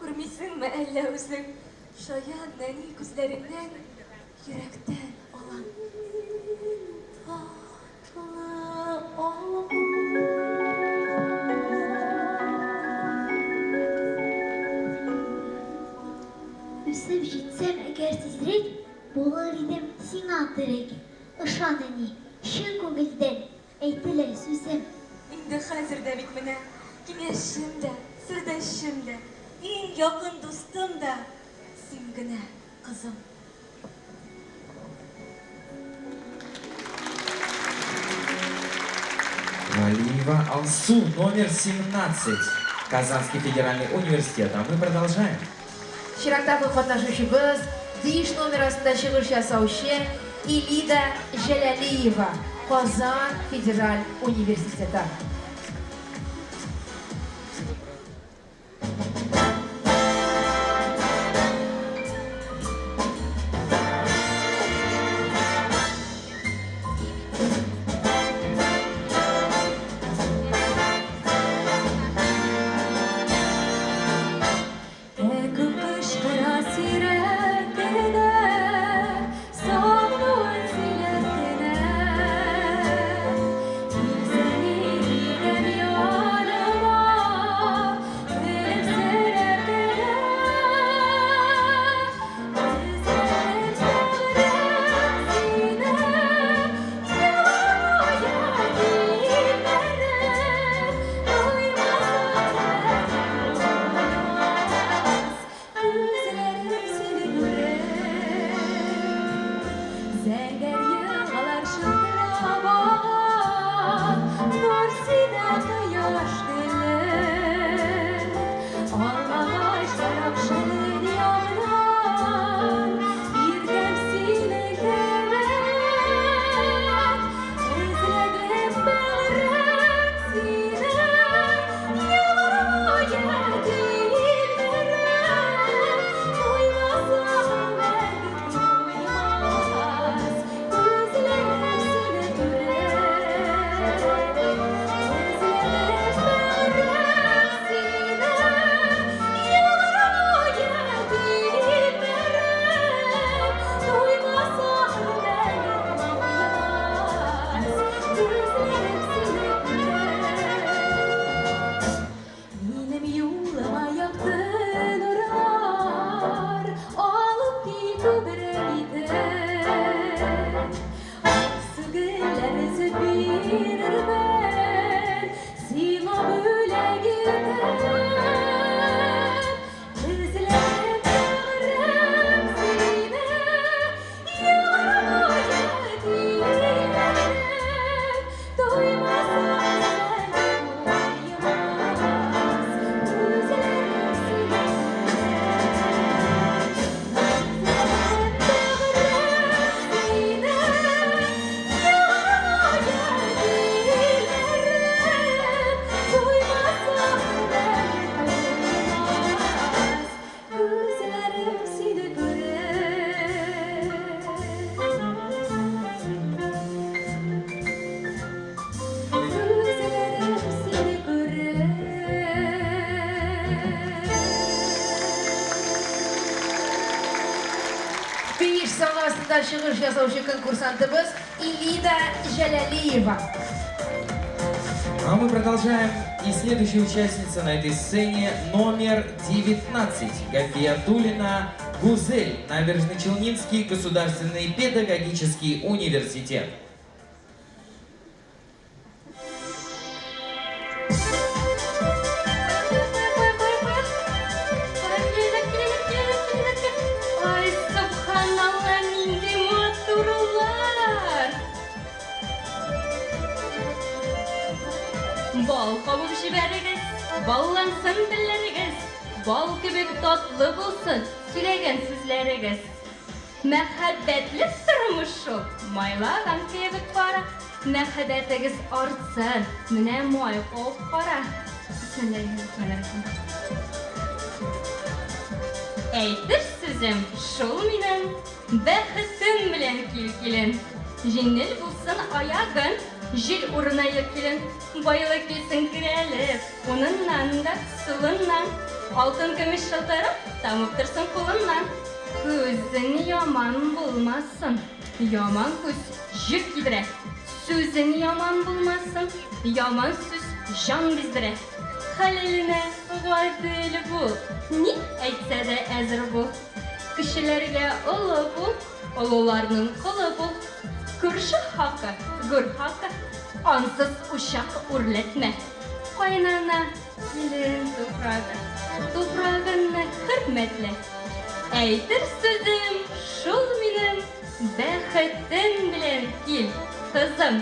күрмисеңме әллә үзең, шаян нәни күзләреңнән, йөрәктән алам. Татлы алма. Үсеп җитсәм әгәр тизрәк, булыр идем сиңа терәк. Ышан, әни, чын күңелдән әйтелә сүзем. Инде хәзер дә бит менә киңәшчем дә, сердәшчем дә, иң якын дустым да син генә, кызым. Валиева Алсу, номер 17, Казанский федеральный университет. А мы продолжаем. Чираттагы катнашучыбыз, 5 номер астында чыгыш ясаучы Илида Җәләлиева, Казан федераль университеты. Күк кычкыра сирәк кенә, сагынуын сөйләп кенә. Килсәң идем яныма, көлемсерәп кенә. Эзләдем бәгърем сине, елар тилмереп, туймасам туймас, күзләрем сине күреп. Зәңгәр елгалар чылтырап ага, нур сибә кояш көлеп. Алмагачлар акшалын янган, иркәм синең кебек. Эзләдем бәгърем сине, елар буе тилмереп, туймасам мәңге туймас, күзләрем сине күреп. Эзләдем бәгърем сине, елар буе тилмереп, туймасам мәңге туймас, күзләрем сине күреп. Минем юлыма якты нурлар алып кил күбрәк итеп. Алсу гөлләр өзеп бирермен сиңа бүләк итеп. Эзләдем бәгърем сине, елар буе тилмереп, туймасам мәңге туймас, күзләрем сине күреп. Эзләдем бәгърем сине, елар буе тилмереп, туймасам мәңге туймас, күзләрем сине күреп. Күзләрем сине күреп. 5 саны астында чыгыш ясаучы конкурсантыбыз Илида Җәләлиева. А мы продолжаем. И следующая участница на этой сцене номер 19. Гафиятуллина Гузель, Набережно-Челнинский государственный педагогический университет. Ай, сөбханалла, нинди матурлар! Бал кабып җибәрегез, баллансын телләрегез, бал кебек татлы булсын сөйләгән сүзләрегез. Мәхәббәтле тормыш шул, майлаган кебек бара. Мәхәббәтегез артсын, менә май кабып кара. Бисмиллаһир-рахманир-рахим. Әйтер сүзем шул минем, бәхетең белән кил, килен. Җиңел булсын аягын, җил урына йөр, килен. Байлык килсен керәлеп, уныннан да, сулыннан. Алтын көмеш чылтырап, тамып торсын кулыннан. Күзең яман булмасын, яман күз җир кидерә. Сүзең яман булмасын, яман сүз җан биздерә. Хәләленә гадел бул, ни әйтсә дә әзер бул. Кечеләргә олы бул, олыларның колы бул. Күрше хакы, гүр хакы, ансыз учак үрләтмә. Кайнана, килен туфрагы, туфрагыңны хөрмәтлә. Әйтер сүзем шул минем, бәхетең белән кил, кызым.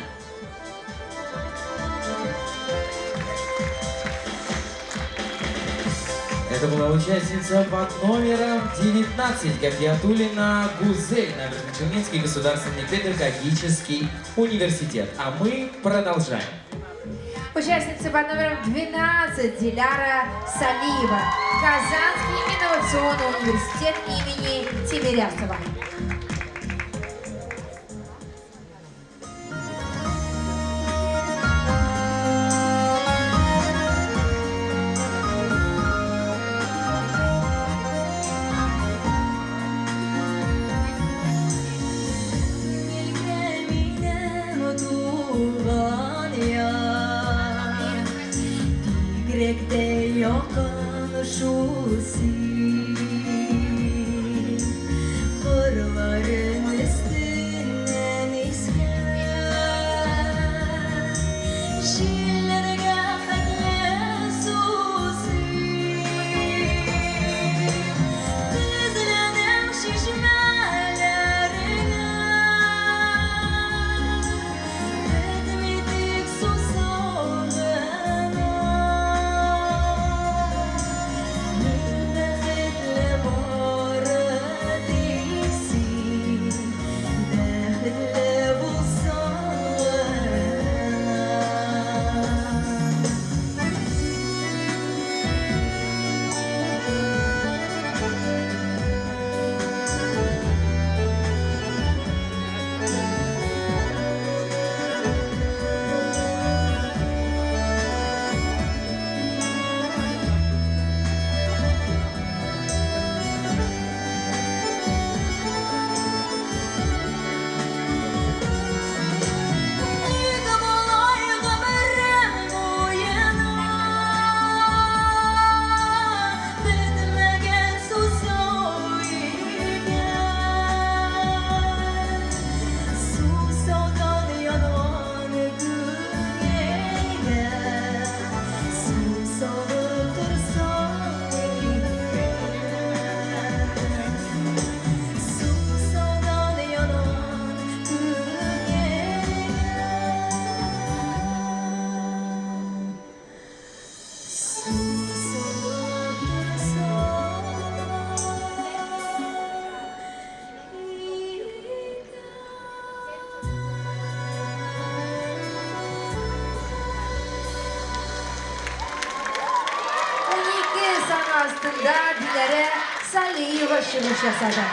Это была участница под номером 19 Гафиатуллина Гузель, Набережно-Челнинский государственный педагогический университет. А мы продолжаем. Участница под номером 12 Диляра Салиева, Казанский инновационный университет имени Тимирясова. Күңелгә минем туган як, Бигрәк тә якын шул син. Кырларын өстеннән искән Җилләргә хәтле сусыйм. Тезләнәм чишмәләреңә, Бетми тик сусау гына. Мин бәхетле бары тик син Бәхетле булсаң гына. Ник болай гомерем буена Бетмәгән сусау икән? Сусаудан янган күңелгә Су салып торсаң икән. Сусаудан янган күңелгә Су салып торсаң 12 саны астында Диләрә Салиева чыгыш ясады.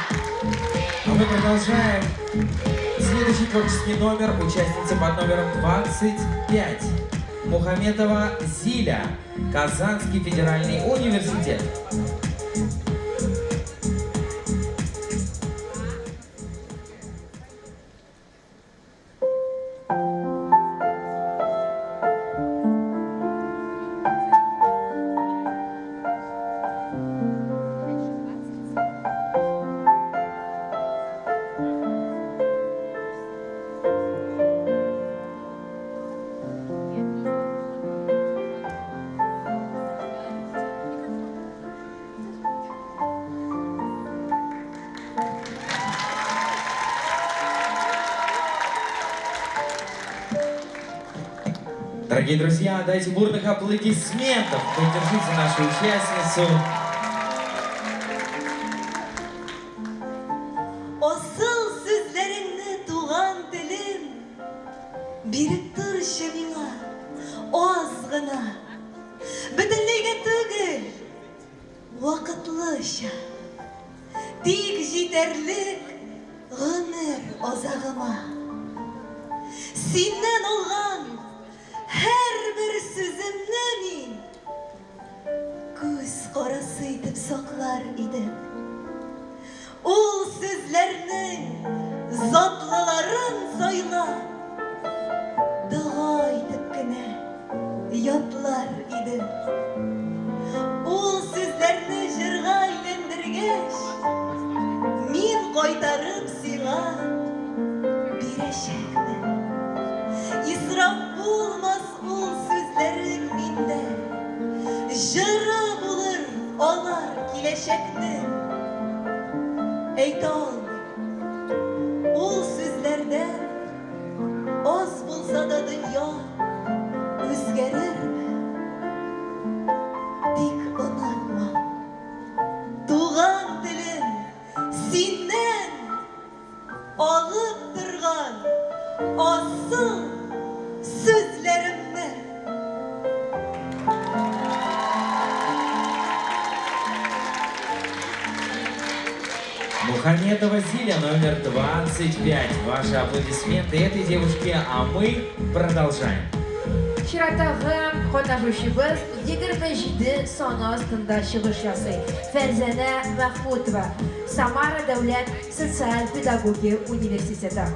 А мы продолжаем. Следующий творческий номер участница под номером 25. Мухаметова Зиля, Казанский федеральный университет. Дорогие друзья, дайте бурных аплодисментов. Поддержите нашу участницу. Асыл сүзләреңне, туган телем, Биреп торчы миңа аз гына. Бөтенләйгә түгел, вакытлыча. Тик җитәрлек гомер азагыма. Синнән алган һәрбер сүземне мин Күз карасы итеп саклар идем. Ул сүзләрнең затлыларын сайлап, Дога итеп кенә ятлар идем. Ул сүзләрне җырга әйләндергәч, киләчәкнең? Әйтә алмыйм. Ул сүзләрдән аз булса да дөнья үзгәрерме? Тик онытма, туган телем синнән агып торган асыл сүзләремне. Мухаметова Зиля, номер 25. Ваши аплодисменты этой девушке, а мы продолжаем. Чираттагы катнашучыбыз 27 саны астында чыгыш ясый. Фәрзәнә Мәхмүтова, Самара дәүләт социаль педагогия университеты.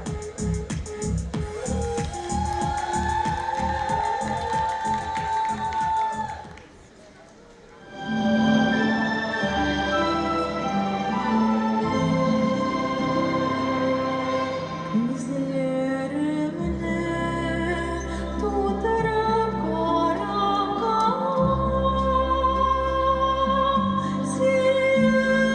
Күзләремне тутырып карап калам, Сираттан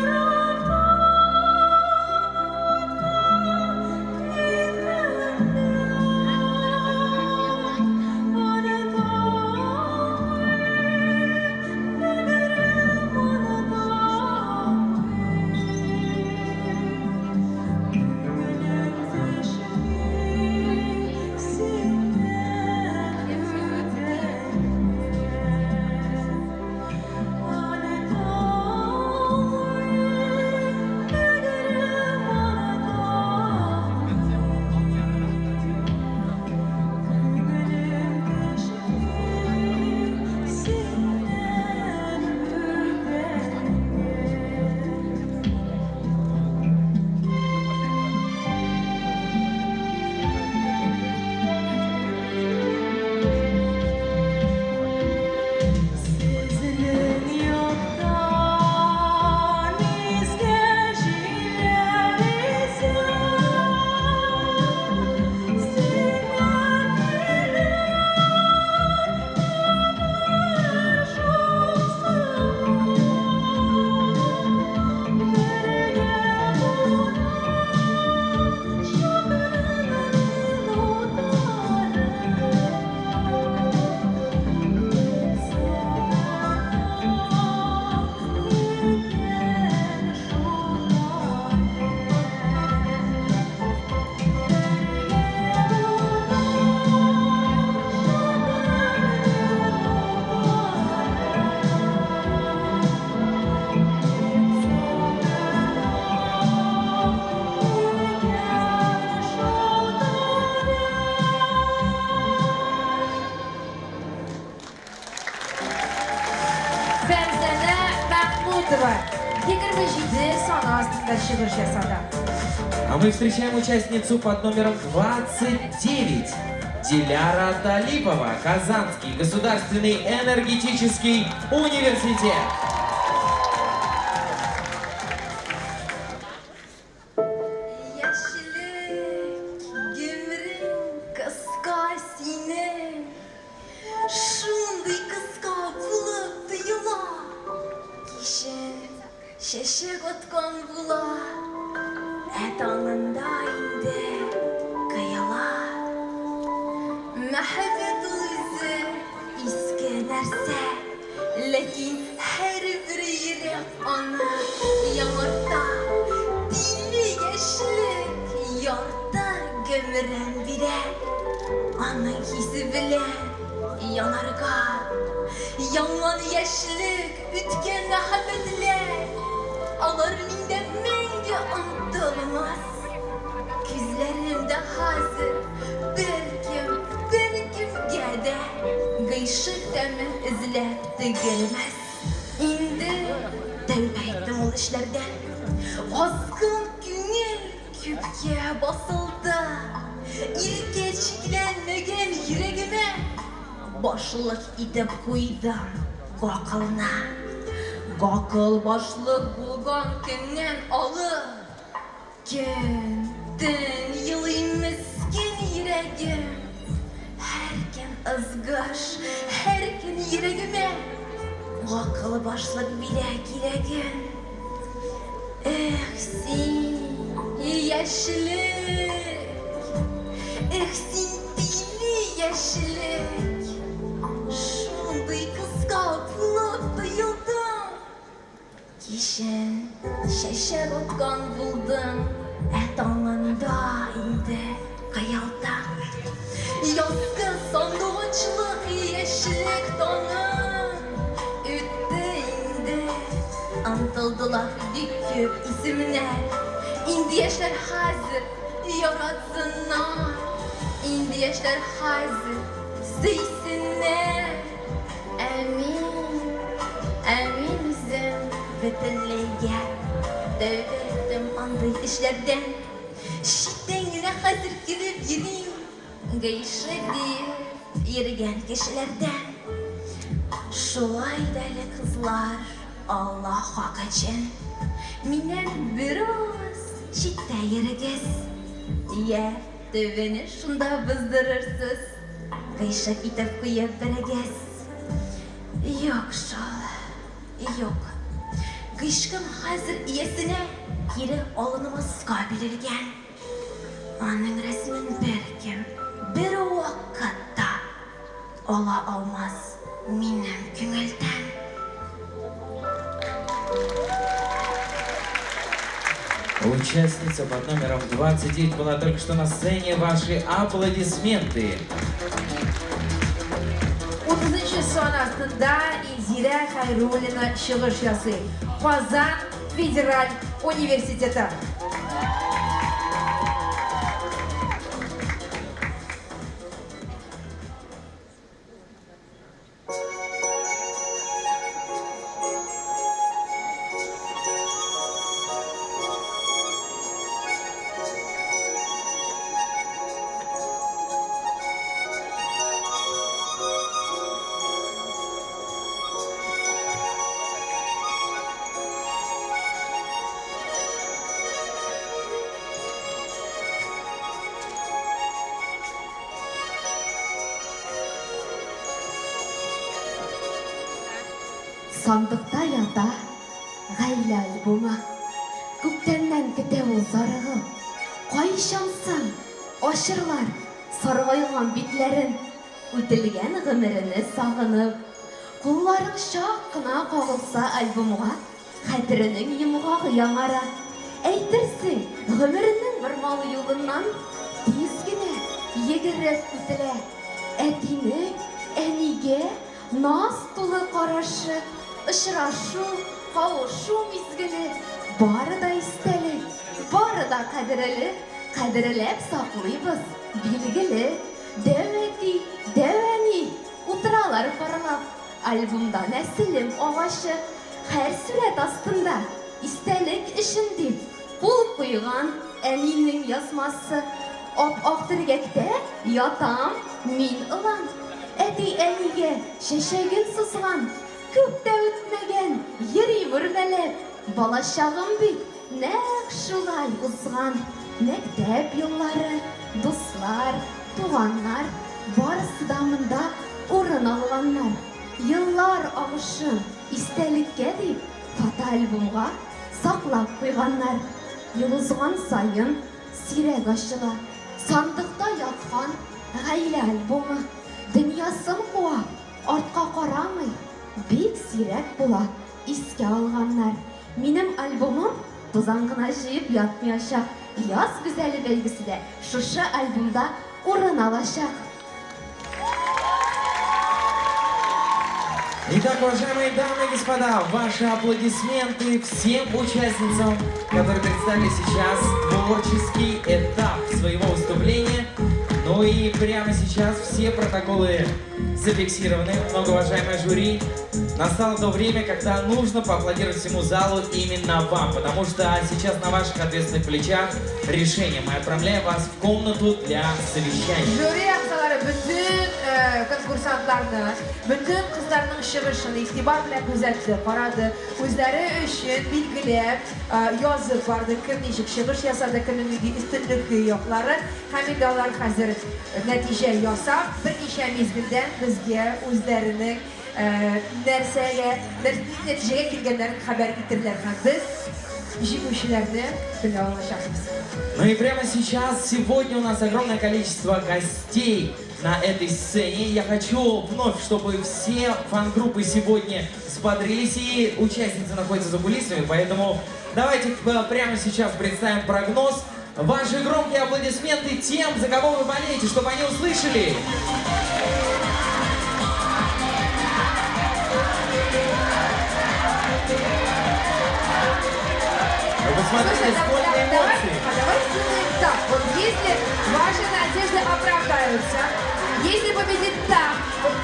Сезнең яктан изге җилләр исә, Сиңа килер Бергә кунып шөкреңне Фәрзәнә Мәхмүтова 27 саны астында чыгыш ясады. А мы встречаем участницу под номером 29. Диляра Талипова, Казанский государственный энергетический университет. Яшьлек гомерең кыска синең, Шундый кыска булып тоела. Кичен чәчәк аткан була, Ә таңында инде коела. Мәхәббәт ул үзе иске нәрсә, Ләкин һәрбер йөрәк аны яңарта. Тиле яшьлек ярты гомерен бирә, Аның хисе белән янарга. Янган яшьлек, үткән мәхәббәтләр, Алар миндә мәңге онытылмас. Күзләремдә хәзер беркем, беркемгә дә Гыйшык тәмен эзләп тегелмәс. Инде тәүбә иттем ул эшләрдән. Азгын күңел күпкә басылды. Иркә чикләнмәгән йөрәгемә Башлык итеп куйдым гакылны. Гакыл башлык булган көннән алып, Көн, төн елый мескен йөрәгем. Һәркем ызгыш, һәркем йөрәгемә Гакыл башлык бирә кирәген. син, яшьлек! Эх син, тиле яшьлек! Шундый кыска булып тоелдың. Кичен чәчәк аткан булдың, Ә таңында инде кыялдың. Язгы сандугачлык яшьлек таңы Үтте инде. Онтылдылар бик күп исемнәр. Инде яшьләр хәзер яратсыннар. Инде яшьләр хәзер сөйсеннәр. Ә мин, ә мин үзем бөтенләйгә тәүбә иттем андый эшләрдән. Читтән генә хәзер көлеп йөрим, гыйшык диеп йөргән кешеләрдән. Шулай да әле, кызлар, Алла хакы өчен, миннән бераз читтә йөрегез. Йә, төбене шунда боздырырсыз, гыйшык итеп куеп берегез. Юк шул, юк. Гыйшкым хәзер иясенә кире алынмаска бирелгән. Аның рәсемен беркем, бервакыт та ала алмас минем күңелдән. Участница под номером 29 была только что на сцене. Ваши аплодисменты. Утызынчы сан астында Илзирә Хәйруллина чыгыш ясый. Казан федераль университеты. Сандыкта ята гаилә альбомы. Күптәннән көтә ул зарыгып. Кайчан соң ачырлар саргайган битләрен, Үтелгән гомерене сагынып. Кулларың чак кына кагылса альбомга, Хәтеренең йомгагы яңара. Әйтерсең, гомеренең бормалы юлыннан тиз генә йөгереп үтелә. Әтинең әнигә наз тулы карашы, очрашу, кавышу мизгеле, бары да истәлек, бары да кадерле, кадерләп саклыйбыз, билгеле. Дәү әти, дәү әни утыралар парлап, Альбомда нәселем агачы. Һәр сурәт астында, истәлек өчен дип, кул куйган әнинең язмасы. Ап-ак төргәктә ятам мин, ылан. Әти әнигә чәчәген сузган. Күп тә үтмәгән, йөрим үрмәләп. Балачагым бит нәкъ шулай узган. Мәктәп еллары, дуслар, туганнар, барысы да монда урын алганнар. Еллар агышын истәлеккә дип фотоальбомга саклап куйганнар. Ел узган саен сирәк ачыла. Сандыкта яткан гаилә альбомы. Дөньясын куа, артка карамый, бик сирәк була искә алганнар. Минем альбомым тузан гына җыеп ятмыячак, Яз гүзәле бәйгесе дә шушы альбомда урын алачак. Итак, уважаемые дамы и господа, ваши аплодисменты всем участницам, которые представили сейчас творческий этап своего выступления. Ну и прямо сейчас все протоколы зафиксированы. Многоуважаемое жюри, настало то время, когда нужно поаплодировать всему залу именно вам, потому что сейчас на ваших ответственных плечах решение. Мы отправляем вас в комнату для совещания. Жюри әгъзалары бөтен э, конкурсантларны, бөтен кызларның чыгышын игътибар белән күзәтте, карады. Үзләре өчен билгеләп, э, язып барды, кем ничек чыгыш ясады, кемнең нинди өстенлекле яклары. Һәм инде алар хәзер нәтиҗә ясап, берничә мизгелдән безгә үзләренең нәрсәгә, нинди нәтиҗәгә килгәннәрен хәбәр итерләр. Һәм без җиңүчеләрне белә алачакбыз. Ну и прямо сейчас, сегодня у нас огромное количество гостей на этой сцене. Я хочу вновь, чтобы все фан-группы сегодня взбодрились, и участницы находятся за кулисами, поэтому давайте прямо сейчас представим прогноз. Ваши громкие аплодисменты тем, за кого вы болеете, чтобы они услышали. Вы посмотрите, Слушай, сколько давай, эмоций. а давай сделаем так. Вот если ваши надежды оправдаются, если победит та, вот,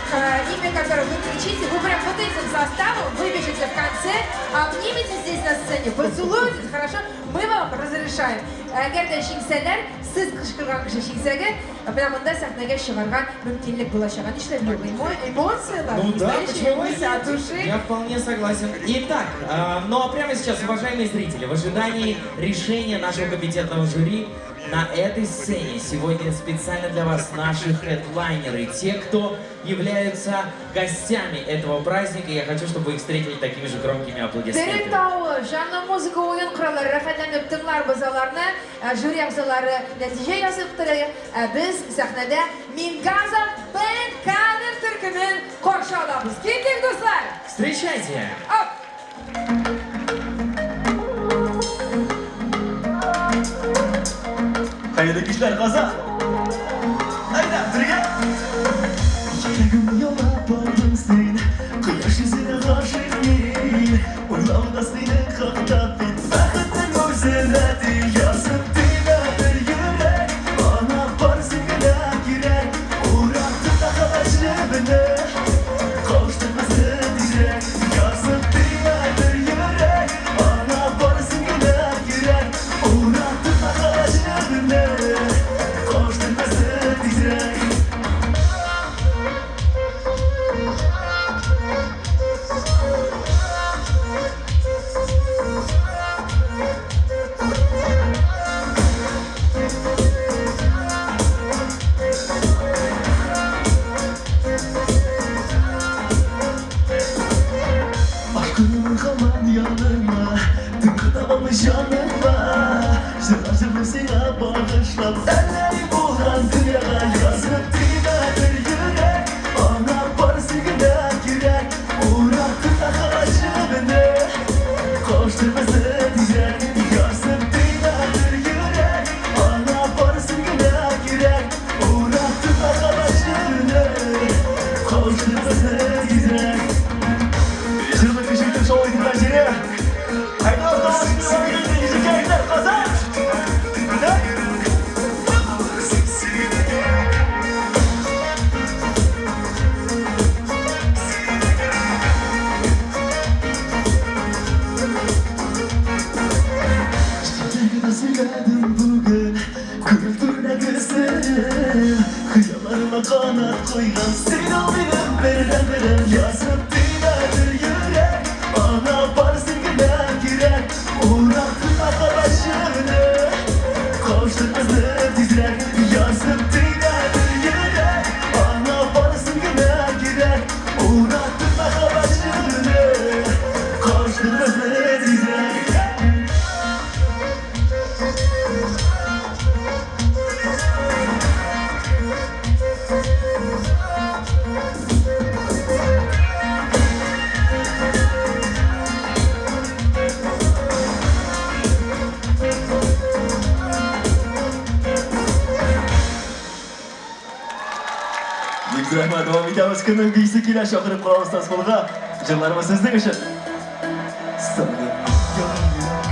имя которое вы кричите, вы прям вот этим составом выбежите в конце, обнимете здесь на сцене, поцелуетесь, хорошо? Мы вам разрешаем. Әгәр дә җиңсәләр, сез кычкырган кеше җиңсәгез, менә монда сәхнәгә чыгарга мөмкинлек булачак. Нишләп юк? Эмоциялар, Ну да, настоящие почему эмоции нет? от души. Я вполне согласен. Итак, ну а прямо сейчас, уважаемые зрители, в ожидании решения нашего компетентного жюри на этой сцене сегодня специально для вас наши хедлайнеры, те, кто являются гостями этого праздника. Я хочу, чтобы вы их встретили такими же громкими Тере аплодисментами. тавыш, җанлы музыка уен кораллары, рәхәтләнеп тыңларбыз аларны. Жюри әгъзалары нәтиҗә ясап тора. Без сәхнәдә Мингазов Бенд кавер төркемен каршы алабыз. Киттек, дуслар! Встречайте! Оп! Хәерле кичләр, Казан! Әйдә, бергә! Йөрәгемне яулап алдың син, кояш йөзенә гашыйк мин. Уйлауда синең хакта бит, бәхетнең үзенә тиң. Язып тибә бер йөрәк, ана бар син генә кирәк. Уратып та хәбәр җебенә, кавыштыр безне тизрәк. Язып тибә бер йөрәк, ана бар син генә кирәк. Уратып та хәбәр җебенә, кавыштыр безне тизрәк. Ашкынуың һаман яныңа, тынғы табалмый җаныма. Җырлар җырлыйм сиңа багышлап, әллә ни булган дөньяга. Язып тибә бер йөрәк, аңа бар син генә кирәк. Уратып та хәбәр җебенә, кавыштыр безне тизрәк. Язып тибә бер йөрәк, аңа бар син генә кирәк. Уратып та хәбәр җебенә, кавыштыр безне тизрәк. Җырлы кеше итеп шоу итеп җирә. Әйдә, тавыш Казан! Читәгедә сөйләдем бүген, күңел түрдәге серем. Хыялларыма канат куйган, син ул минем бердәнберем. Язып тибә бер йөрәк, аңа бар син генә кирәк. Уратып мәхәббәт җебенә, кавыштыр безне тизрәк. Язып тибә бер йөрәк, аңа бар син генә кирәк. Уратып мәхәббәт җебенә, кавыштыр безне тизрәк. Бик рәхмәт, дәвам итәбез. Кемнең биисе килә, чакырып калабыз танцполга. Җырларыбыз сезнең өчен. Сагынып йөрәк,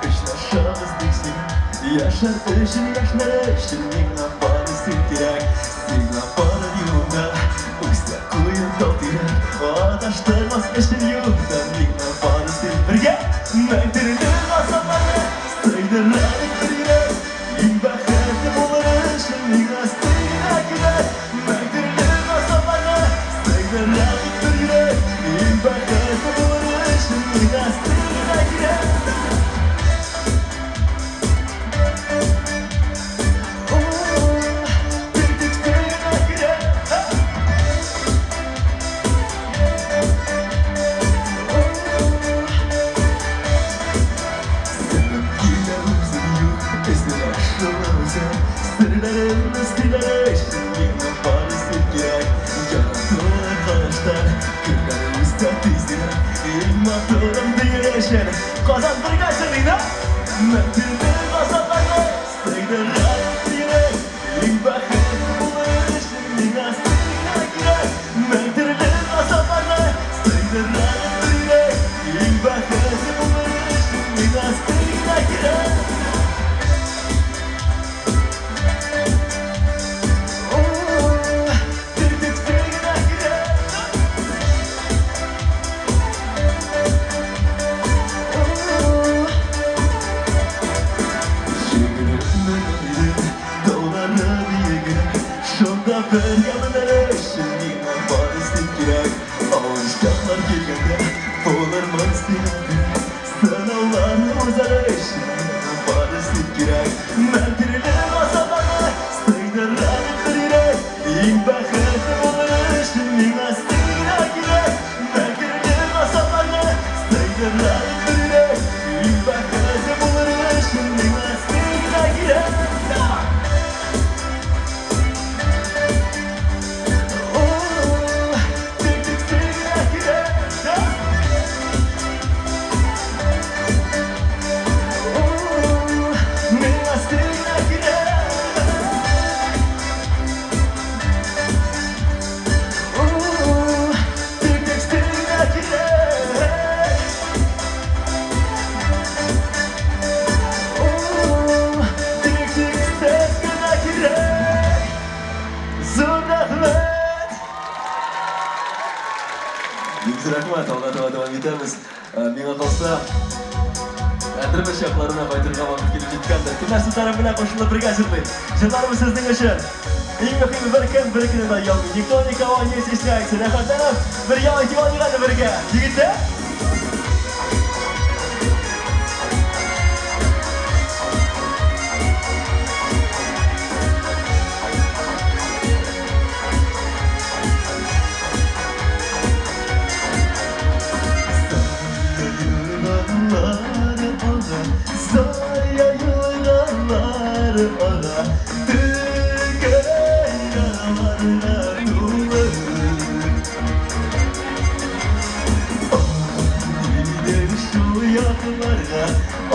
очрашабыз дип син. Яшәр өчен, яшьнәр өчен миңа бары син кирәк. Сиңа барыр юлда, үсә куен тау тирәк. Адаштырмас өчен юлда миңа бары син. Бергә! Мең төрле газапларны сыйдыра бер йөрәк. Иң бәхетле булыр өчен миңа син генә кирәк. Мең төрле газапларны сыйдыра бер йөрәк. Иң бәхетле булыр өчен миңа син генә кирәк. Тик син генә кирәк. Мәңгелек газапларны сыйдыра йөрәк. Иң бәхетле булыр өчен миңа син генә кирәк. Мәңгелек газапларны сыйдыра йөрәк. Иң бәхетле булыр өчен миңа син генә кирәк. Тик син генә кирәк. Таулары биегрәк, шунда бергә менәр өчен миңа бары син кирәк. Авыр чаклар килгәндә булырмын сиңа терәк. Сынауларны узар өчен миңа бары син кирәк. Мәңгелек газапларны сыйдыра бер йөрәк. Иң бәхетле булыр өчен миңа син генә кирәк. Мәңгелек газапларны сыйдыра бер йөрәк. Иң бәхетле булыр өчен миңа син генә кирәк. Тик син генә кирәк. Миңа син генә кирәк. Тик син генә кирәк. Тик син генә кирәк. Зур рәхмәт! Бик зур рәхмәт, алга таба дәвам итәбез. Миңа калса, Әндермеш якларына кайтырга вакыт килеп җиткәндер. Кемнәр сүзләрем белән кушылып бергә җырлый? Җырларыбыз сезнең өчен. Иң мөһиме бер кем бер кемне дә оялмый. Никто никого не стесняется. Рәхәтләнеп, бер ял итеп алыйк әле бергә. Егетләр? Юллары ага, Зая юллары ага, Төгәл яраларга тулы. Идем шул якларга,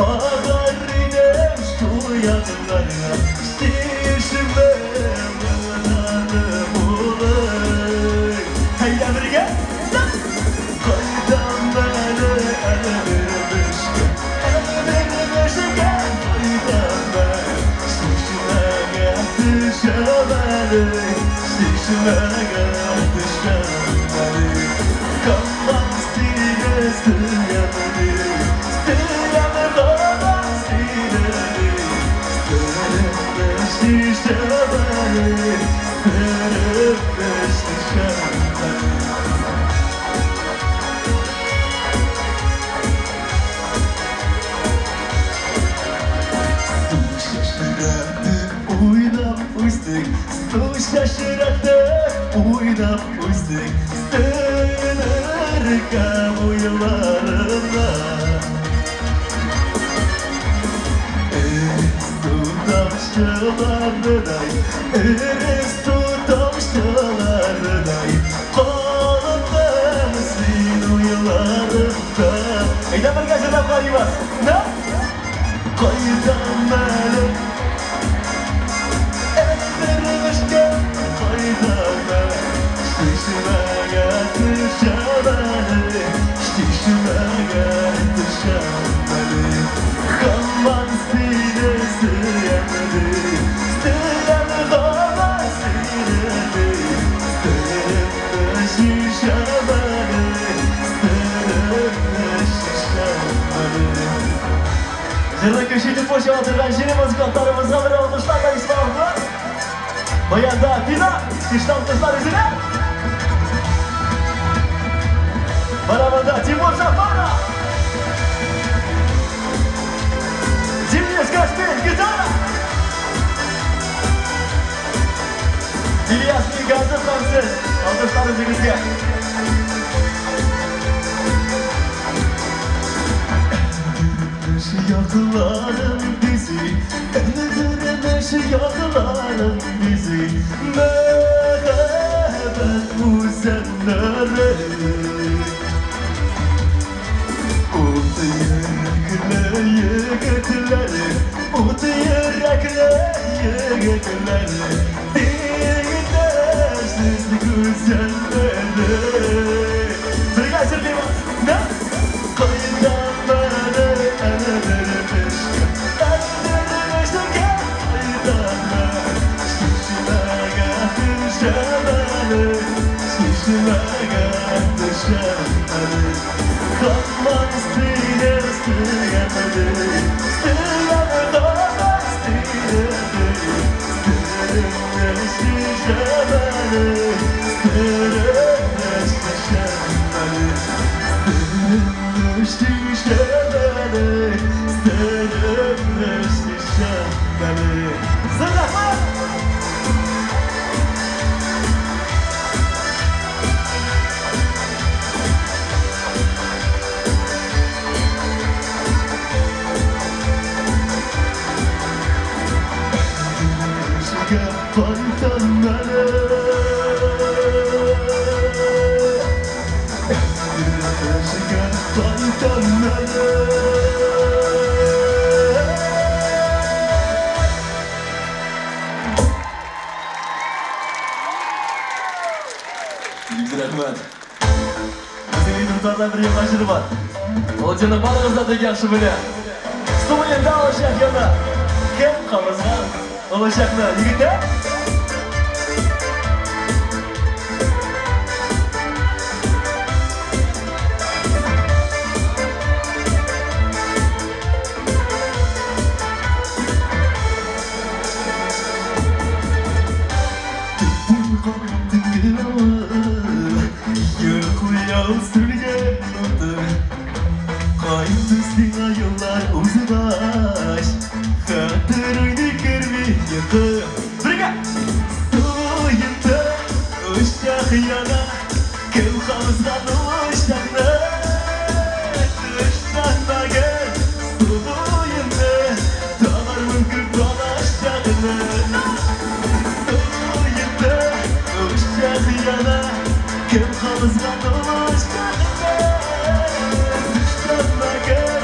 Агар идем шул якларга, Чишмә моңнары булыр. Әйдә бергә! Кайтам әле Әлмермешкә, Әлмермешкә кайтам әле, Чишмәгә төшәм әле, Чишмәгә төшәм әле. Каман сине сөям, сөям каман сине, Серемне шишәм әле, серемне шишәм әле. Су чәчрәтеп уйнап үстек, Су чәчрәтеп уйнап үстек, Сөнеркә буйларында. Эре су тамчыларыдай, Эре су тамчыларыдай, Калдың син уйларымда. Әйдә бергә җырлап карыйбыз. На? Кайтам әле Әлмермешкә, кайтам әле, Чишмәгә төшәм әле, Чишмәгә төшәм әле. Һаман сине сөям әле, Сөям һаман сине әле, Серемне шишәм әле, Серемне шишәм әле. Җырны көчәйтеп кушып утырган җире музыкантларыбызга бер алкышлар да Исмаиловлар. Баянда Фина, көчле алкышлар үзенә. Барабанда Тимур Жафаров. Денис Кашпин, гитара. Ильяс Мингазов һәм сез. Алкышлар үзегезгә. Якларым бизи, Әндермеш якларым бизи, Мәхәббәт үзәннәре. Ут йөрәкле егетләр, ут йөрәкле егетләр, тиңдәшсез гүзәлләре. Бергә җырлыйбыз. Да? Кайдан бары әлдермешкә, әлдермешкә, кайдан Чишмәгә төшәм әле, чишмәгә төшәм әле. Һаман сине сөям әле, сөям, һаман сине, серемне чишәм әле, серемне чишәм әле, серемне чишәм әле, серемне чишәм әле. Зур рәхмәт! Эшкә кайтам әле, эшкә кайтам әле. Бик зур рәхмәт. Безнең репертуарда бер яңа җыр бар. Ул җырны барыгыз да бик яхшы белә. Су буенда учак яна. Кем кабызган ул учакны, егетләр? Төтен капты Йоклый сүнгән утым. Кайтты сиңа еллар узгач, Хәтер уйный керми йокы. Бергә! Су буенда учак яна, Кем кабызган ул учакны? Төшләнмәгән су буенда Табармын күк балачакны. Су буенда учак яна, Кем кабызган ул учакны? Төшләнмәгән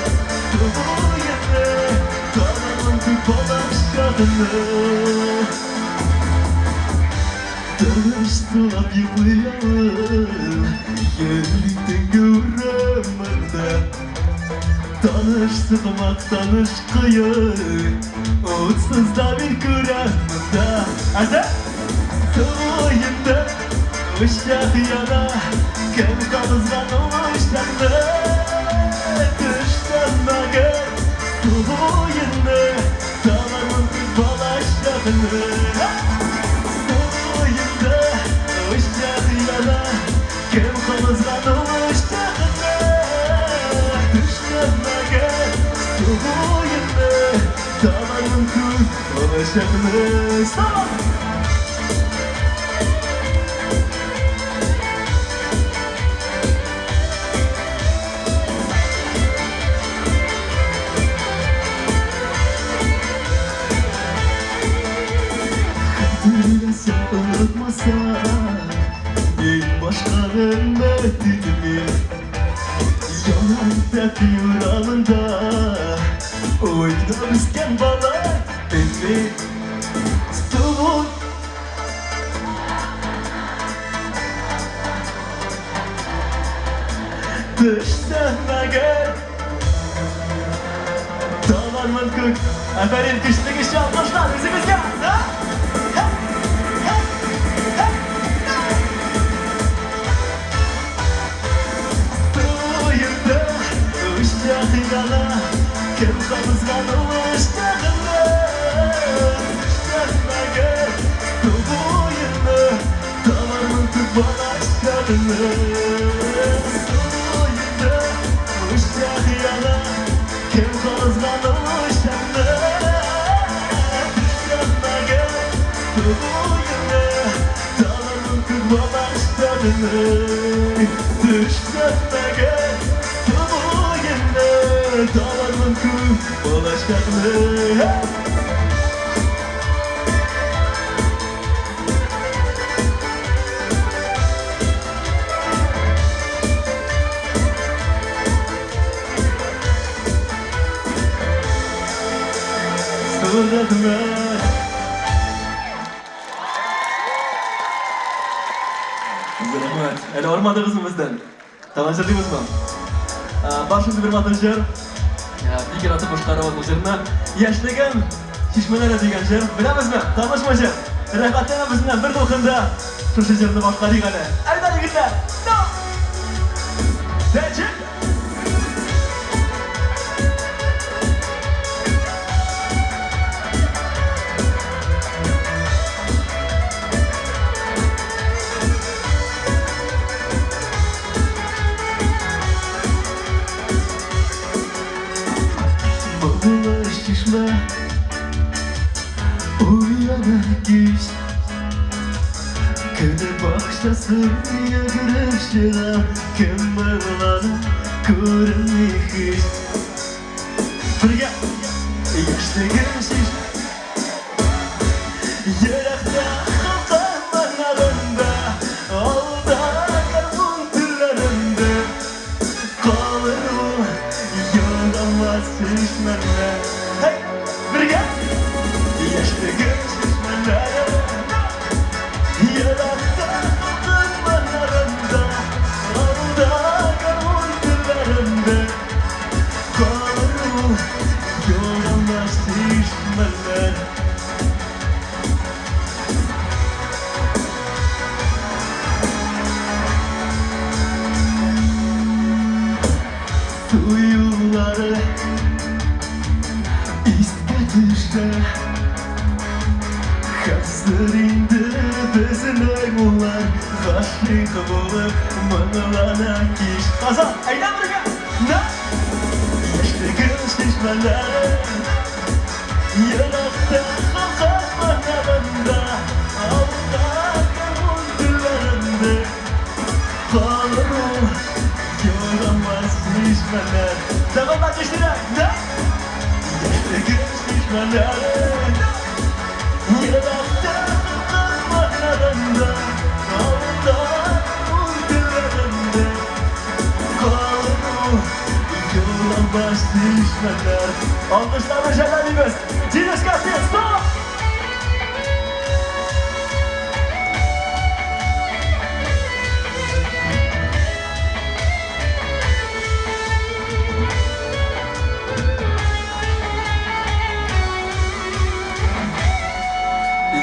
су буенда Табармын күк балачакны. Тыныч сулап йоклый авыл, Йөри төнге урамында. Таныш сукмак, таныш кое, Утсыз да мин күрәм монда. Әзер? Су буенда учак яна, Кем кабызган ул учакны? Төшләнмәгән су буенда Табармын күк балачакны. Су буенда учак яна, Кем кабызган ул учакны? Төшләнмәгән су буенда Табармын күк балачакны. Сау! Хәтерләсәң, онытмасаң, Мин башка өмет итмим. Ялан тәпи урамында Уйнап үскән бала мин. Су Төшләнмәгән Табармын күк. Афәрин, көчле көчле алкышлар үзегезгә! Да? Һә! Һә! Һә! Су буенда учак яна, Кем кабызган ул учакны? Төшләнмәгән су буенда Табармын күк балачакны. Су буенда учак яна, Кем кабызган ул учакны? Төшләнмәгән су буенда Табармын күк балачакны. Төшләнмәгән су буенда Табармын күк балачакны. Зур рәхмәт! Зур рәхмәт. Әле армадыгызмы бездән? Тагын җырлыйбызмы? Бар шундый бер матур җыр. Бик яратып башкарабыз бу җырны. Яшьлегем чишмәләре дигән җыр. Беләбезме? Танышмы җыр? Рәхәтләнеп без белән бер дулкында шушы җырны башкарыйк әле. Әйдә, егетләр! Дәчек! Моңлы чишмә Уяна кич Көне бакчасын йөгереп чыга Кем моңлана күренми һич Бергә Яшьлегем чиш Йөрәктә халкым моңнарында Алда гармун телләрендә Калыр ул югалмас чишмәләр. Һәй, бергә! Яшьлегем чишмәләре Йөрәктә халкым моңнарында Алда гармун телләрендә Калыр ул югалмас чишмәләр. Су юллары искә төшә. Хәзер инде безнең уллар гашыйк булып моңлана кич. Казан, әйдә бергә! На! Яшьлегем чишмәләре Еракта халкым моңнарында Алда гармун телләрендә Калыр ул югалмас чишмәләр. Тагын да көчлерәк! На! Яшьлегем чишмәләре Еракта халкым моңнарында Алда гармун телләрендә Калыр ул югалмас чишмәләр. Алкышларны жәлләмибез! Диночка, стоп!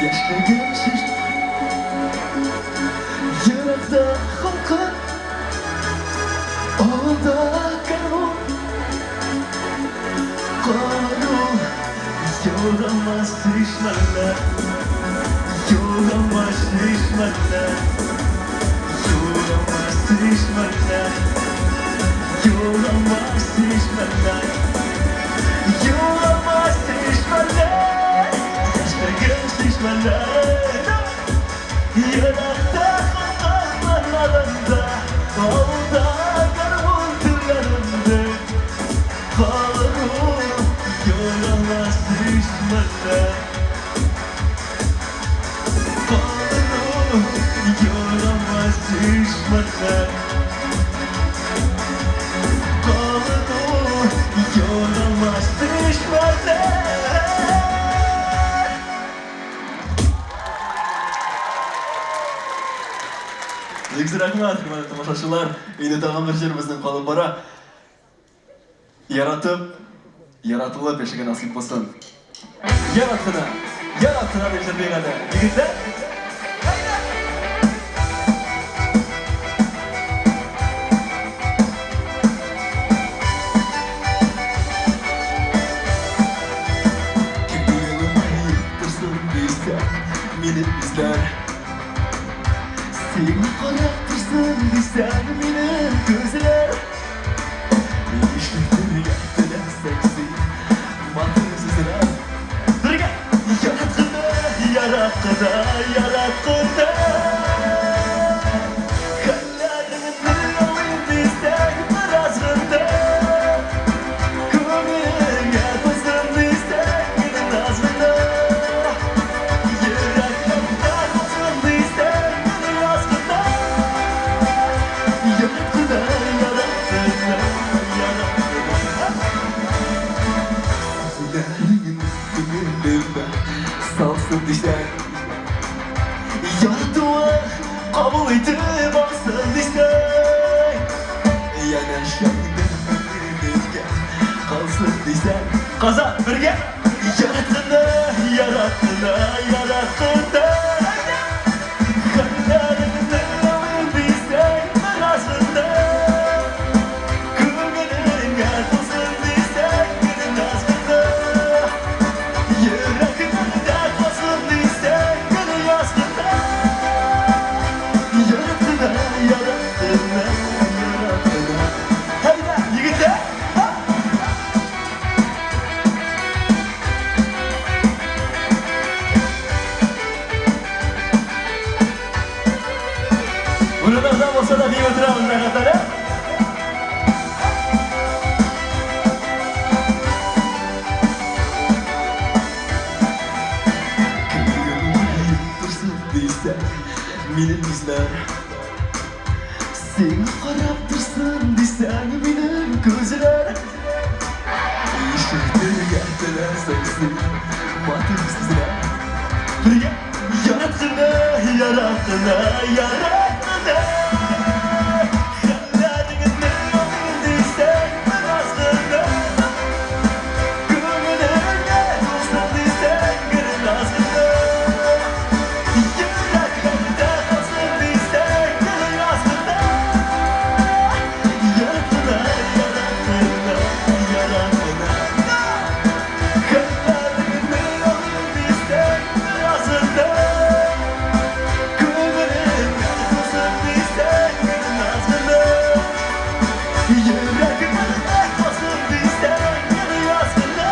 Яшьлегем чиш Йөрәктә халкым Алда гармун Калыр ул югалмас чишмәләр Югалмас чишмәләр Югалмас чишмәләр Югалмас чишмәләр Югалмас чишмәләр Яшьлегем чишмәләре Йөрәктә халкым моңнарында Алда гармун телләрендә Калыр ул югалмас чишмәләр Калыр ул югалмас чишмәләр Калыр ул югалмас чишмәләр. Бик зур рәхмәт, хөрмәтле тамашачылар. Инде тагын бер җыр безнең калып бара. Яратып, яратылып яшәргә насыйп булсын. Ярат кына, ярат кына дип җырлыйк әле. Егетләр, Кем елмаеп торсын дисәң, мине эзләр. Сиңа карап торсын дисәң, минем күзләр. Ишетергә теләсәң син, матур сүзләр. Бергә! Ярат кына, ярат кына, ярат кына. Хәлләреңне алыйм дисәң, бераз гына. Күңелеңә тулсын дисәң, минем наз гына. Йөрәкләрдә калсын дисәң, мине яз гына. Ярат кына, ярат кына, ярат кына. Сүзләреңне күңел Булсын дисәң, яратуы кабул итеп алсын дисәң, янәшәңдә мәңгелеккә калсын дисәң, Казан, бергә! Яратканы, яратканы, яратканы! Хәлләреңне алыйм дисәң, беразында. Күңелеңә тулсын дисәң, гел назыңда. Йөрәгеңдә калсын дисәң, гел язгында. Яратканы, яратканы, яратканы. Әйдә, егетләр! Урыннарда булса да биеп утырабыз, рәхәтләнеп. Торсын дисәң, минем йөзләр. Сиңа карап торсын дисәң, минем күзләр. Ишетергә теләсәң син матур сүзләр. Бергә яратканы, яратканы, яратканы. Хәлләреңне алыйм дисәң, бераз гына. Күңелеңә тулсын дисәң, гел назыңны. Йөрәкләрдә калсын дисәң, гел язгында. Яратканы, яратканы, яратканы. Хәлләреңне алыйм дисәң, беразында. Күңелеңә тулсын дисәң, гел назыңны. Йөрәгеңдә калсын дисәң, гел язгында.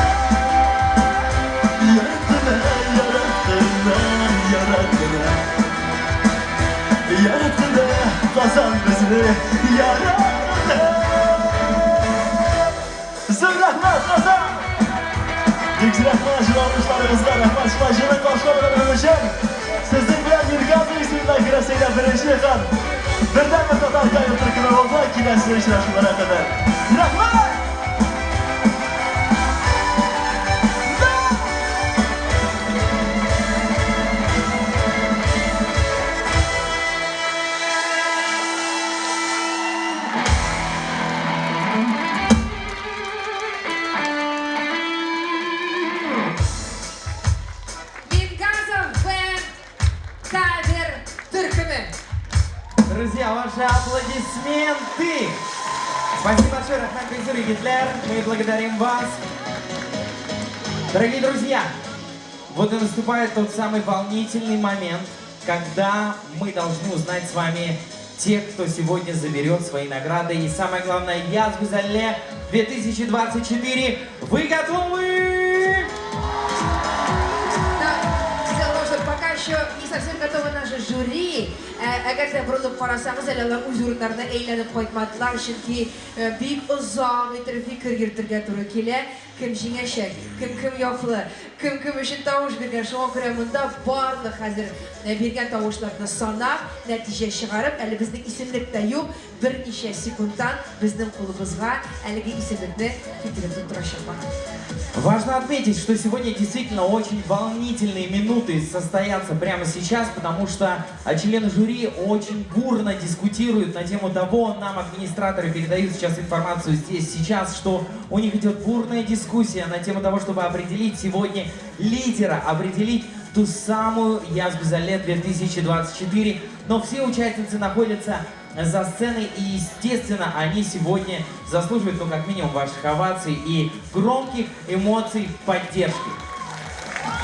Яратканы, яратканы, яратканы. Яратканы, Казан безне яратканы. Зур рәхмәт, Казан! Бик рәхмәт җылы рәхмәт шулай җылы каршы алганыгыз өчен. Сезнең белән Миргазов исемендәге Россиядә беренче һәм бердәнбер татар кавер төркеме булды. Киләсе очрашуларга кадәр. Рәхмәт! Мингазов Бенд кавер төркеме. Друзья, ваши аплодисменты! Спасибо большое, рәхмәт бик зур, егетләр. Мы благодарим вас. Дорогие друзья, вот и наступает тот самый волнительный момент, когда мы должны узнать с вами тех, кто сегодня заберет свои награды. И самое главное, Яз гүзәле 2024. Вы готовы? Да, дело в том, что пока еще не совсем готовы наше жюри. Әгәр дә борылып карасагыз, әле алар үз урыннарына әйләнеп кайтмадылар, чөнки бик озак итеп фикер йөртергә туры килә. Кем җиңәчәк, кем кем яклы, кем кем өчен тавыш биргән. Шуңа күрә монда барлык хәзер биргән тавышларны санап, нәтиҗә чыгарып, әле безнең исемлек тә юк, берничә секундтан безнең кулыбызга әлеге исемлекне китереп тоттырачаклар. Важно отметить, что сегодня действительно очень волнительные минуты состоятся прямо сейчас, потому что члены жюри очень бурно дискутируют на тему того, нам администраторы передают сейчас информацию здесь, сейчас, что у них идет бурная дискуссия на тему того, чтобы определить сегодня лидера, определить ту самую Яз гүзәле 2024. Но все участницы находятся за сценой, и, естественно, они сегодня заслуживают, ну, как минимум, ваших оваций и громких эмоций поддержки.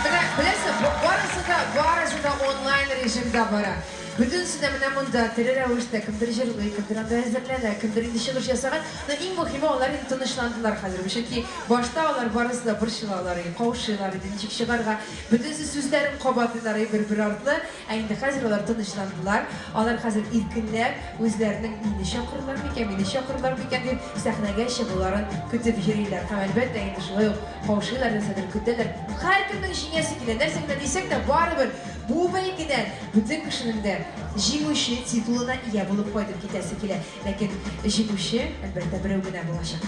Менә беләсең, барысы да онлайн режимда бара. Бөтенесе дә менә монда тере рәвештә, кемдер җырлый, кемдер анда әзерләнә, кемдер инде чыгыш ясаган. Но иң мөһиме, алар инде тынычландылар хәзер. Чөнки башта алар барысы да борчылалар, каушыйлар иде, ничек чыгарга. Бөтенесе сүзләрен кабатлыйлар бер-бер артлы. Ә инде хәзер алар тынычландылар. Алар хәзер иркенләп үзләренең мине чакырырлар микән, мине чакырырлар микән дип сәхнәгә чыгуларын көтеп йөриләр. Һәм әлбәттә инде шулай ук каушыйлар, нәрсәдер көтәләр. Һәркемнең җиңәсе килә. Нәрсә генә дисәк тә, барыбер бу бәйгедән бөтен кешенең дә җиңүче титулына ия булып кайтып китәсе килә. Ләкин җиңүче, әлбәттә, берәү генә булачак.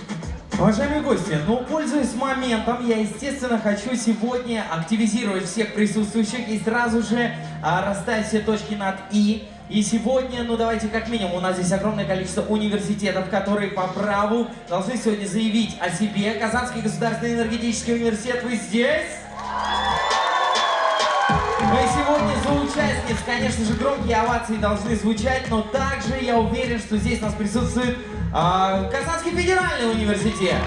Уважаемые гости, ну, пользуясь моментом, я, естественно, хочу сегодня активизировать всех присутствующих и сразу же расставить все точки над «и». И сегодня, ну, давайте как минимум, у нас здесь огромное количество университетов, которые по праву должны сегодня заявить о себе. Казанский государственный энергетический университет, вы здесь? Мы сегодня за участниц, конечно же, громкие овации должны звучать, но также я уверен, что здесь у нас присутствует Казанский федеральный университет.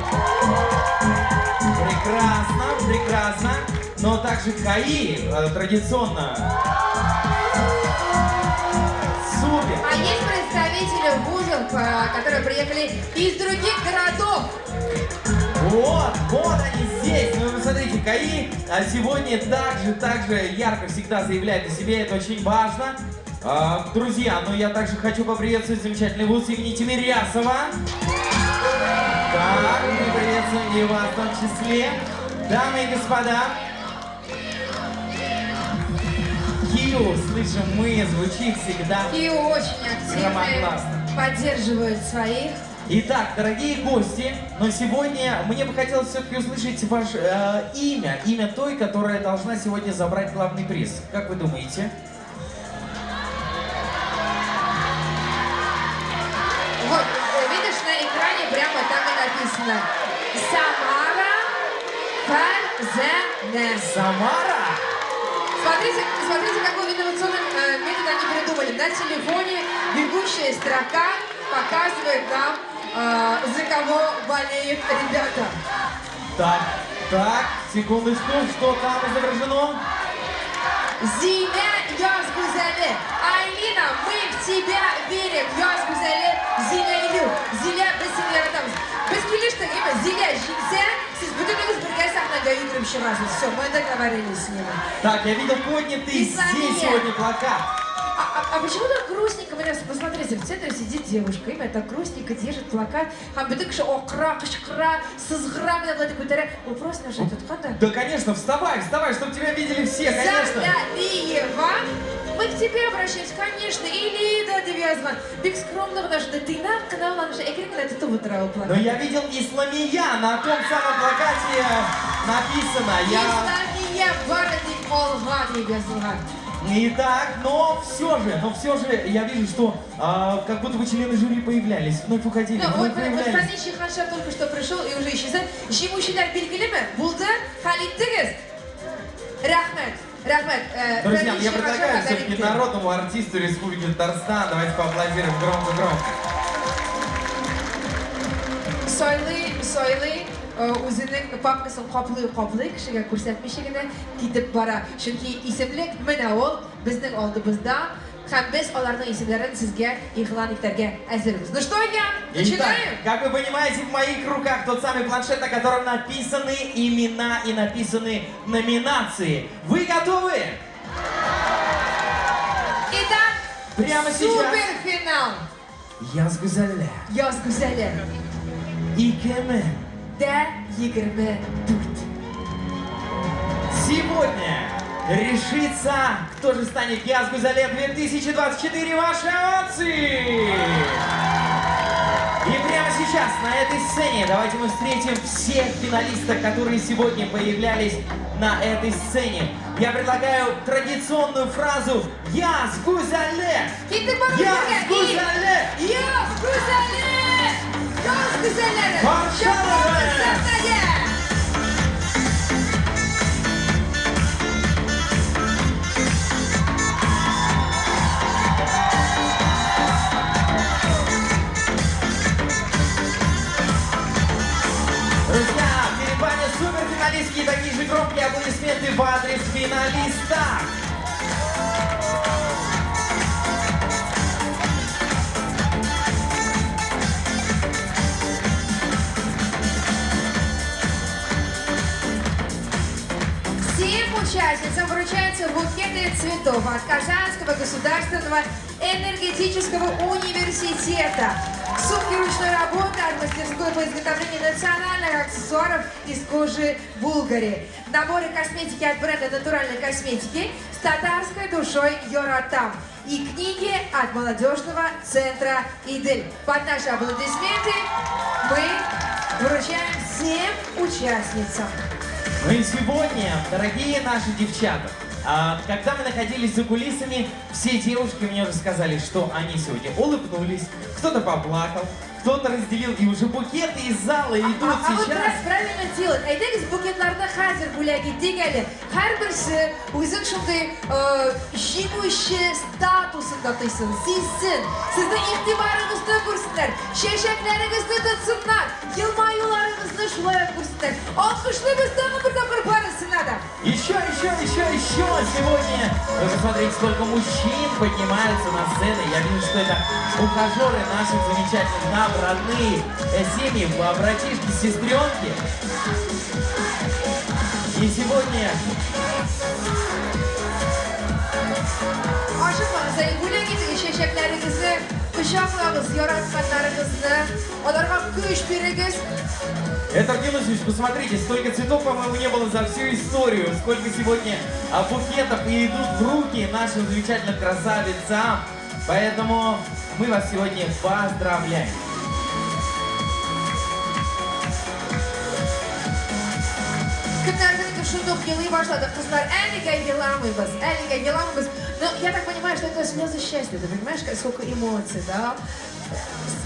Прекрасно, прекрасно. Но также КАИ традиционно. Супер. А есть представители вузов, которые приехали из других городов? Вот, вот они здесь. Ну, вы смотрите, КАИ сегодня также ярко всегда заявляет о себе, это очень важно. Друзья, ну я также хочу поприветствовать замечательный вуз имени Тимирясова. Так, мы приветствуем и вас в том числе. Дамы и господа, КИУ, слышим мы, звучит всегда. КИУ очень активно поддерживают своих. Итак, дорогие гости, но сегодня мне бы хотелось все-таки услышать ваше имя, имя той, которая должна сегодня забрать главный приз. Как вы думаете? Вот, видишь, на экране прямо так и написано. Самара Фарзане. Самара? Смотрите, смотрите, какой инновационный метод они придумали. На телефоне бегущая строка показывает нам, за кого болеют ребята. Так, так, секундочку, что там изображено? Зиля Яз Гүзәле. Айлина, мы в тебя верим. Яз Гүзәле, Зиля Илю. Зиля, без сине яратабыз. Без килештек, әйме, Зиля җиңсә, сез бөтенегез бергә сәхнәгә йөгереп чыгасыз. Все, мы договорились с ним. Так, я видел поднятый здесь сегодня плакат. А почему так грустненько? Посмотрите, в центре сидит девушка, имя так грустненько держит плакат. Һәм бөтен кеше акыра, кычкыра, сызгыра, менә болай дип күтәрә. Вопрос наш тоткан да. Да, конечно, вставай, вставай, чтобы тебя видели все, конечно. Залиева, мы к тебе обращаемся, конечно, Илида дип язган. Бик скромно гына шунда тыйнак кына уланып, әкрен генә тотып утыра ул плакат. Но я видел Исламия, на том самом плакате написано. Исламия бары тик алга дип язылган. Итак, но все же я вижу, что как будто бы члены жюри появлялись, вновь уходили, ну, вновь вот, появлялись. Вот Фанис Шиханша только что пришел и уже исчезает. Җиңүчеләр билгелеме? Булды? Хәл иттегез? Рәхмәт, рәхмәт. Друзья, я предлагаю все-таки народному артисту Республики Татарстан, давайте поаплодируем громко-громко. Сайлый, сайлый. Үзенең папкасын каплый-каплый кешегә күрсәтмичә генә китеп бара. Чөнки исемлек менә ул безнең алдыбызда, һәм без аларның исемнәрен сезгә игълан итәргә әзербез. Ну что, Ян, начинаем? Итак, как вы понимаете, в моих руках тот самый планшет, на котором написаны имена и написаны номинации. Вы готовы? Итак, прямо сейчас. Суперфинал. Яз Гүзәле. Яз Гүзәле. Икеме. Дә 24. Сегодня решится, кто же станет Яз Гүзәле 2024. Ваши овации! И прямо сейчас на этой сцене давайте мы встретим всех финалистов, которые сегодня появлялись на этой сцене. Я предлагаю традиционную фразу «Яз Гүзәле! Яз Гүзәле! Яз Гүзәле! Яз Гүзәлләре! Пожалуйста! Друзья, перед вами суперфиналистки и такие же громкие аплодисменты в адрес финалиста. Всем участницам вручаются букеты цветов от Казанского государственного энергетического университета. Сумки ручной работы от мастерской по изготовлению национальных аксессуаров из кожи Булгари. Наборы косметики от бренда натуральной косметики с татарской душой Йоратам. И книги от молодежного центра Идель. Под наши аплодисменты мы Вручаем всем участницам. Ну и сегодня, дорогие наши девчата, когда мы находились за кулисами, все девушки мне уже сказали, что они сегодня улыбнулись, кто-то поплакал, кто-то разделил, и уже букеты из зала идут А вот сейчас. правильно делать. Әйдәгез букетларны хәзер бүләк итик әле. Һәрберсе үзен шундый җиңүче статусында тойсын, сизсен. Сезнең игътибарыгызны күрсеннәр, чәчәкләрегезне тотсыннар, елмаюларыгызны шулай ук күрсеннәр. Алкышлыйбыз тагын бер тапкыр барысына да. Еще, еще, еще, еще сегодня. Вы посмотрите, сколько мужчин поднимаются на сцены. Я вижу, что это ухажеры наших замечательных дам, родные семьи, братишки, сестренки. И сегодня Ашыкмагыз, әй, бүләк итегез чәчәкләрегезне, кочаклагыз яратканнарыгызны, аларга көч бирегез. Это, Юнусович, посмотрите, столько цветов, по-моему, не было за всю историю. Сколько сегодня букетов и идут в руки нашим замечательным красавицам. Поэтому мы вас сегодня поздравляем. Кемнәрдер инде шундук елый башлады, кызлар, әлегә еламыйбыз, әлегә еламыйбыз. Но я так понимаю, что это слезы счастья, ты понимаешь, сколько эмоций, да?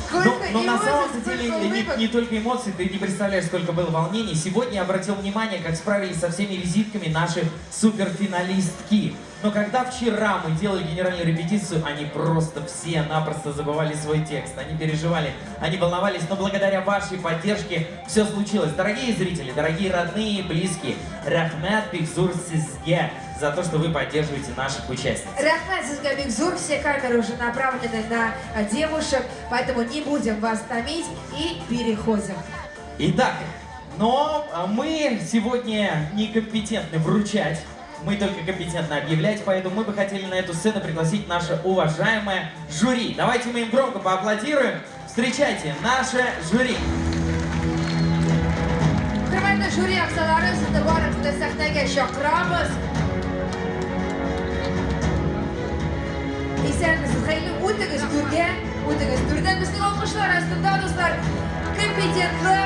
Сколько Но на эмоций, самом деле сколько улыбок. не только эмоций, ты не представляешь, сколько было волнений. Сегодня я обратил внимание, как справились со всеми визитками наши суперфиналистки. Но когда вчера мы делали генеральную репетицию, они просто все-напросто забывали свой текст. Они переживали, они волновались, но благодаря вашей поддержке все случилось. Дорогие зрители, дорогие родные и близкие, Рәхмәт бик зур сезгә за то, что вы поддерживаете наших участниц. Рәхмәт сезгә бик зур, все камеры уже направлены на девушек, поэтому не будем вас томить и переходим. Итак, но мы сегодня некомпетентны вручать, мы только компетентны объявлять, поэтому мы бы хотели на эту сцену пригласить наше уважаемое жюри. Давайте мы им громко поаплодируем. Встречайте, наше жюри. Хөрмәтле жюри әгъзалары, сезне барыгызны да сәхнәгә чакырабыз. Исәнмесез, хәерле үтегез түргә, үтегез түрдән. Безнең алкышлар астында, дуслар, компетентлы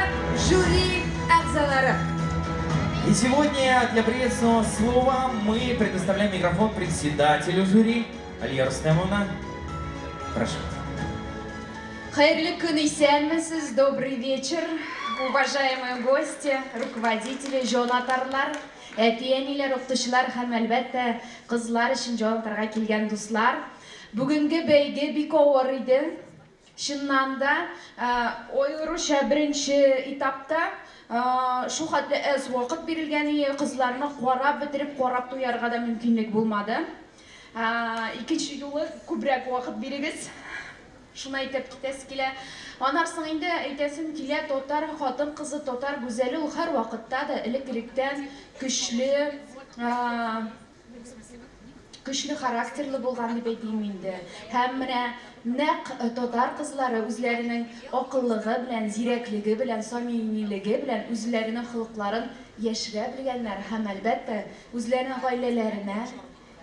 жюри әгъзалары. И сегодня для приветственного слова мы предоставляем микрофон председателю жюри Алия Рустемовна. Прошу. Хәерле көн, исәнмесез, добрый вечер, уважаемые гости, руководители, җанатарлар, әти-әниләр, укытучылар һәм әлбәттә кызлар өчен җан атарга килгән дуслар. Бүгенге бәйге бик авыр иде. Чыннан да, аеруча беренче этапта шул хәтле әз вакыт бирелгән иде, кызларны карап бетереп, карап туярга да мөмкинлек булмады. Икенче юлы күбрәк вакыт бирегез. Шуны әйтеп китәсе килә. Аннан соң инде әйтәсем килә, татар хатын кызы, татар гүзәле ул һәр вакытта да элек-электән көчле характерлы булган дип әйтим инде. Һәм менә нәкъ татар кызлары үзләренең акыллыгы белән, зирәклеге белән, самимилеге белән үзләренең холыкларын яшерә белгәннәр һәм әлбәттә үзләренең гаиләләренә,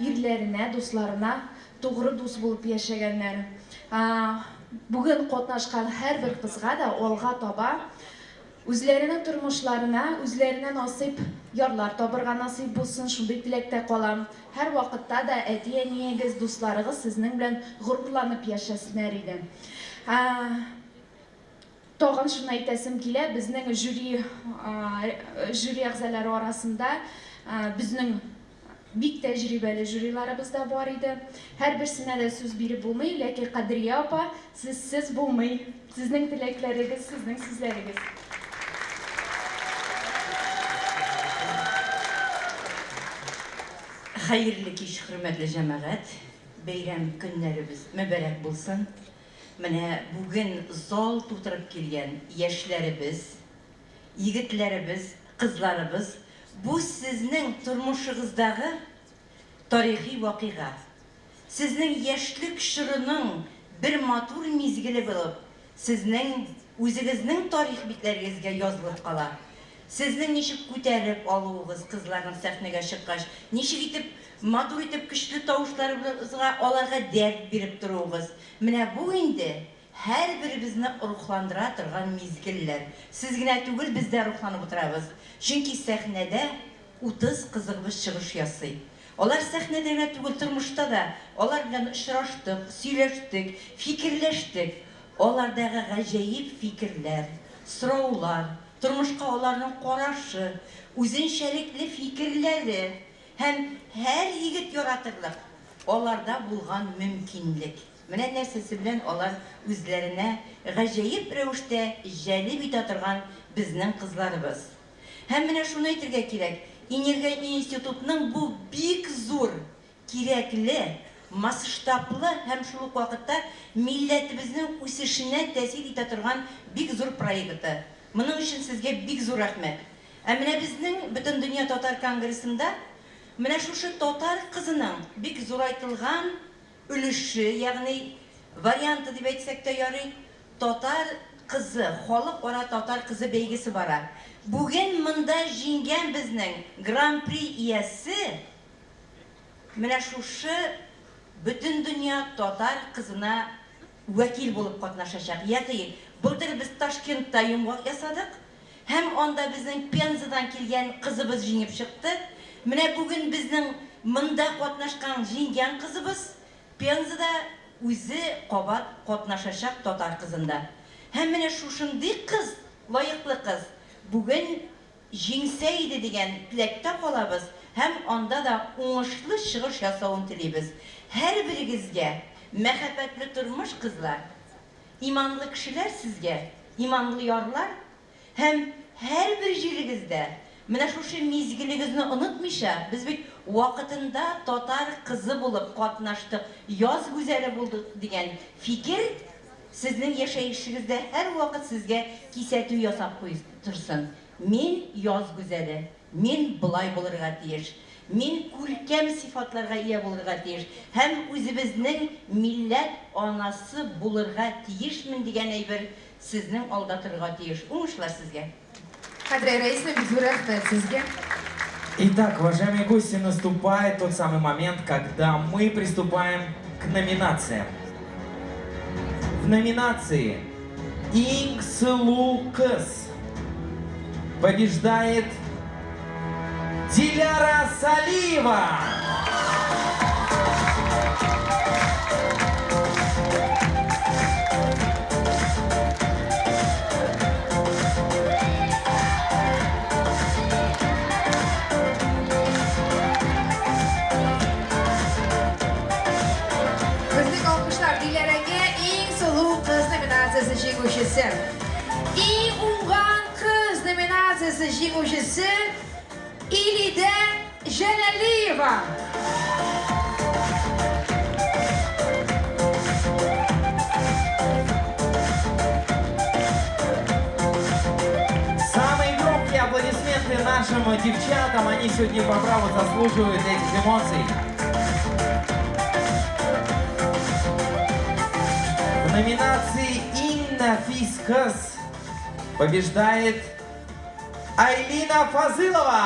ирләренә, дусларына тугры дус булып яшәгәннәр. Бүген катнашкан һәрбер кызга да алга таба үзләренең тормышларына, үзләренә насыйп ярлар табырга насыйп булсын, шундый теләктә калам. Һәр вакытта да әти-әниегез, дусларыгыз сезнең белән горурланып яшәсеннәр иде. Тагын шуны әйтәсем килә, безнең жюри әгъзалары арасында безнең бик тәҗрибәле жюриларыбыз да бар иде. Һәрберсенә дә сүз биреп булмый, ләкин Кадрия апа, сезсез булмый. Сезнең теләкләрегез, сезнең сүзләрегез. Хәерле кич, хөрмәтле җәмәгать. Бәйрәм көннәребез мөбарәк булсын. Менә бүген зал тутырып килгән яшьләребез, егетләребез, кызларыбыз, бу сезнең тормышыгыздагы тарихи вакыйга. Сезнең яшьлек чорының бер матур мизгеле булып, сезнең үзегезнең тарих битләрегезгә язылып кала. Сезнең ничек күтәреп алуыгыз кызларның сәхнәгә чыккач, ничек итеп матур итеп көчле тавышларыгызга аларга дәрт биреп торуыгыз. Менә бу инде Һәрберебезне рухландыра торган мизгелләр. Сез генә түгел, без дә рухланып утырабыз. Чөнки сәхнәдә 30 кызыгыбыз чыгыш ясый. Алар сәхнәдә генә түгел, тормышта да алар белән очраштык, сөйләштек, фикерләштек. Алардагы гаҗәеп фикерләр, сораулар, тормышка аларның карашы, үзенчәлекле фикерләре һәм һәр егет яратырлык аларда булган мөмкинлек. Менә нәрсәсе белән алар үзләренә гаҗәеп рәвештә җәлеп итә торган безнең кызларыбыз. Һәм менә шуны әйтергә кирәк, энергоинститутның бу бик зур, кирәкле, масштаблы һәм шул ук вакытта милләтебезнең үсешенә тәэсир итә торган бик зур проекты. Моның өчен сезгә бик зур рәхмәт. Ә менә безнең Бөтендөнья татар конгрессында менә шушы татар кызының бик зурайтылган өлеше, ягъни варианты дип әйтсәк тә ярый, Татар кызы, халыкара Татар кызы бәйгесе бара. Бүген монда җиңгән безнең Гран-при иясе менә шушы Бөтендөнья татар кызына вәкил булып катнашачак. Ягъи, былтыр без Ташкентта йомгак ясадык һәм анда безнең Пензадан килгән кызыбыз җиңеп чыкты. Менә бүген безнең монда катнашкан җиңгән кызыбыз Пензада үзе кабат катнашачак Татар кызында. Һәм менә шушындый кыз, лаеклы кыз бүген җиңсә иде дигән теләктә калабыз һәм анда да уңышлы чыгыш ясавын телибез. Һәрберегезгә мәхәббәтле тормыш, кызлар! Иманлы кешеләр сезгә, иманлы ярлар! Һәм һәрбер җирегездә менә шушы мизгелегезне онытмыйча, без бит вакытында татар кызы булып катнаштык, яз гүзәле булдык дигән фикер сезнең яшәешегездә һәрвакыт сезгә кисәтү ясап куй торсын, мин яз гүзәле, мин болай булырга тиеш, мин күркәм сыйфатларга ия булырга тиеш һәм үзебезнең милләт анасы булырга тиешмен дигән әйбер сезнең алда торырга тиеш. Уңышлар сезгә! Кадрия Рәисовна, бик зур рәхмәт сезгә. Итак, уважаемые гости, наступает тот самый момент, когда мы приступаем к номинациям. В номинации Иң сылу кыз побеждает Диляра Салиева! Безнең алкышлар Диләрәгә иң сылу кыз номинациясе җиңүчесе. Иң уңган кыз номинациясе җиңүчесе Илидә Җәләлиева. Самые громкие аплодисменты нашим девчатам. Они сегодня по праву заслуживают этих эмоций. В номинации «Иң нәфис кыз» побеждает Айлина Фазылова.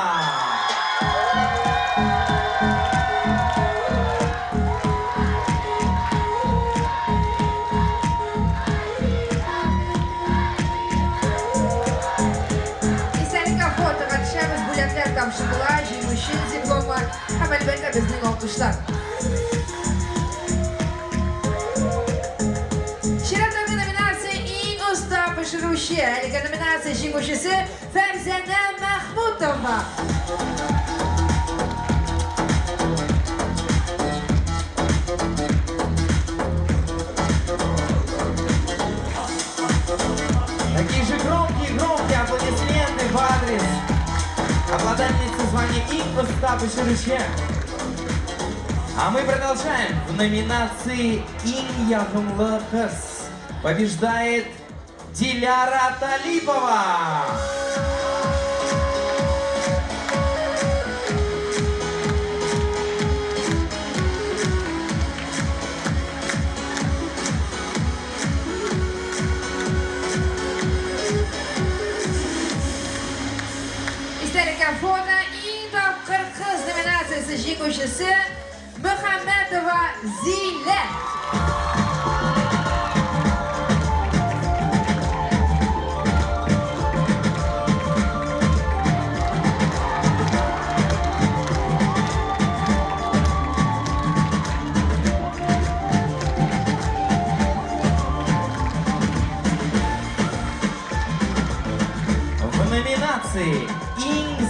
Истәлеккә фотога төшәбез, бүләкләр тапшырыла, җиңүче дипломы һәм, әлбәттә, безнең алкышлар. Чираттагы номинация Иң оста пешерүче. Әлеге номинация җиңүчесе Фәрзәнә Мәхмүтова. Такие же громкие-громкие аплодисменты в адрес обладательницы звания Иң оста пешерүче. А мы продолжаем. В номинации Иң ягымлы кыз побеждает Диляра Талипова. Истәлеккә фото Иң тапкыр кыз номинациясе җиңүчесе Мөхәммәтова Зилә.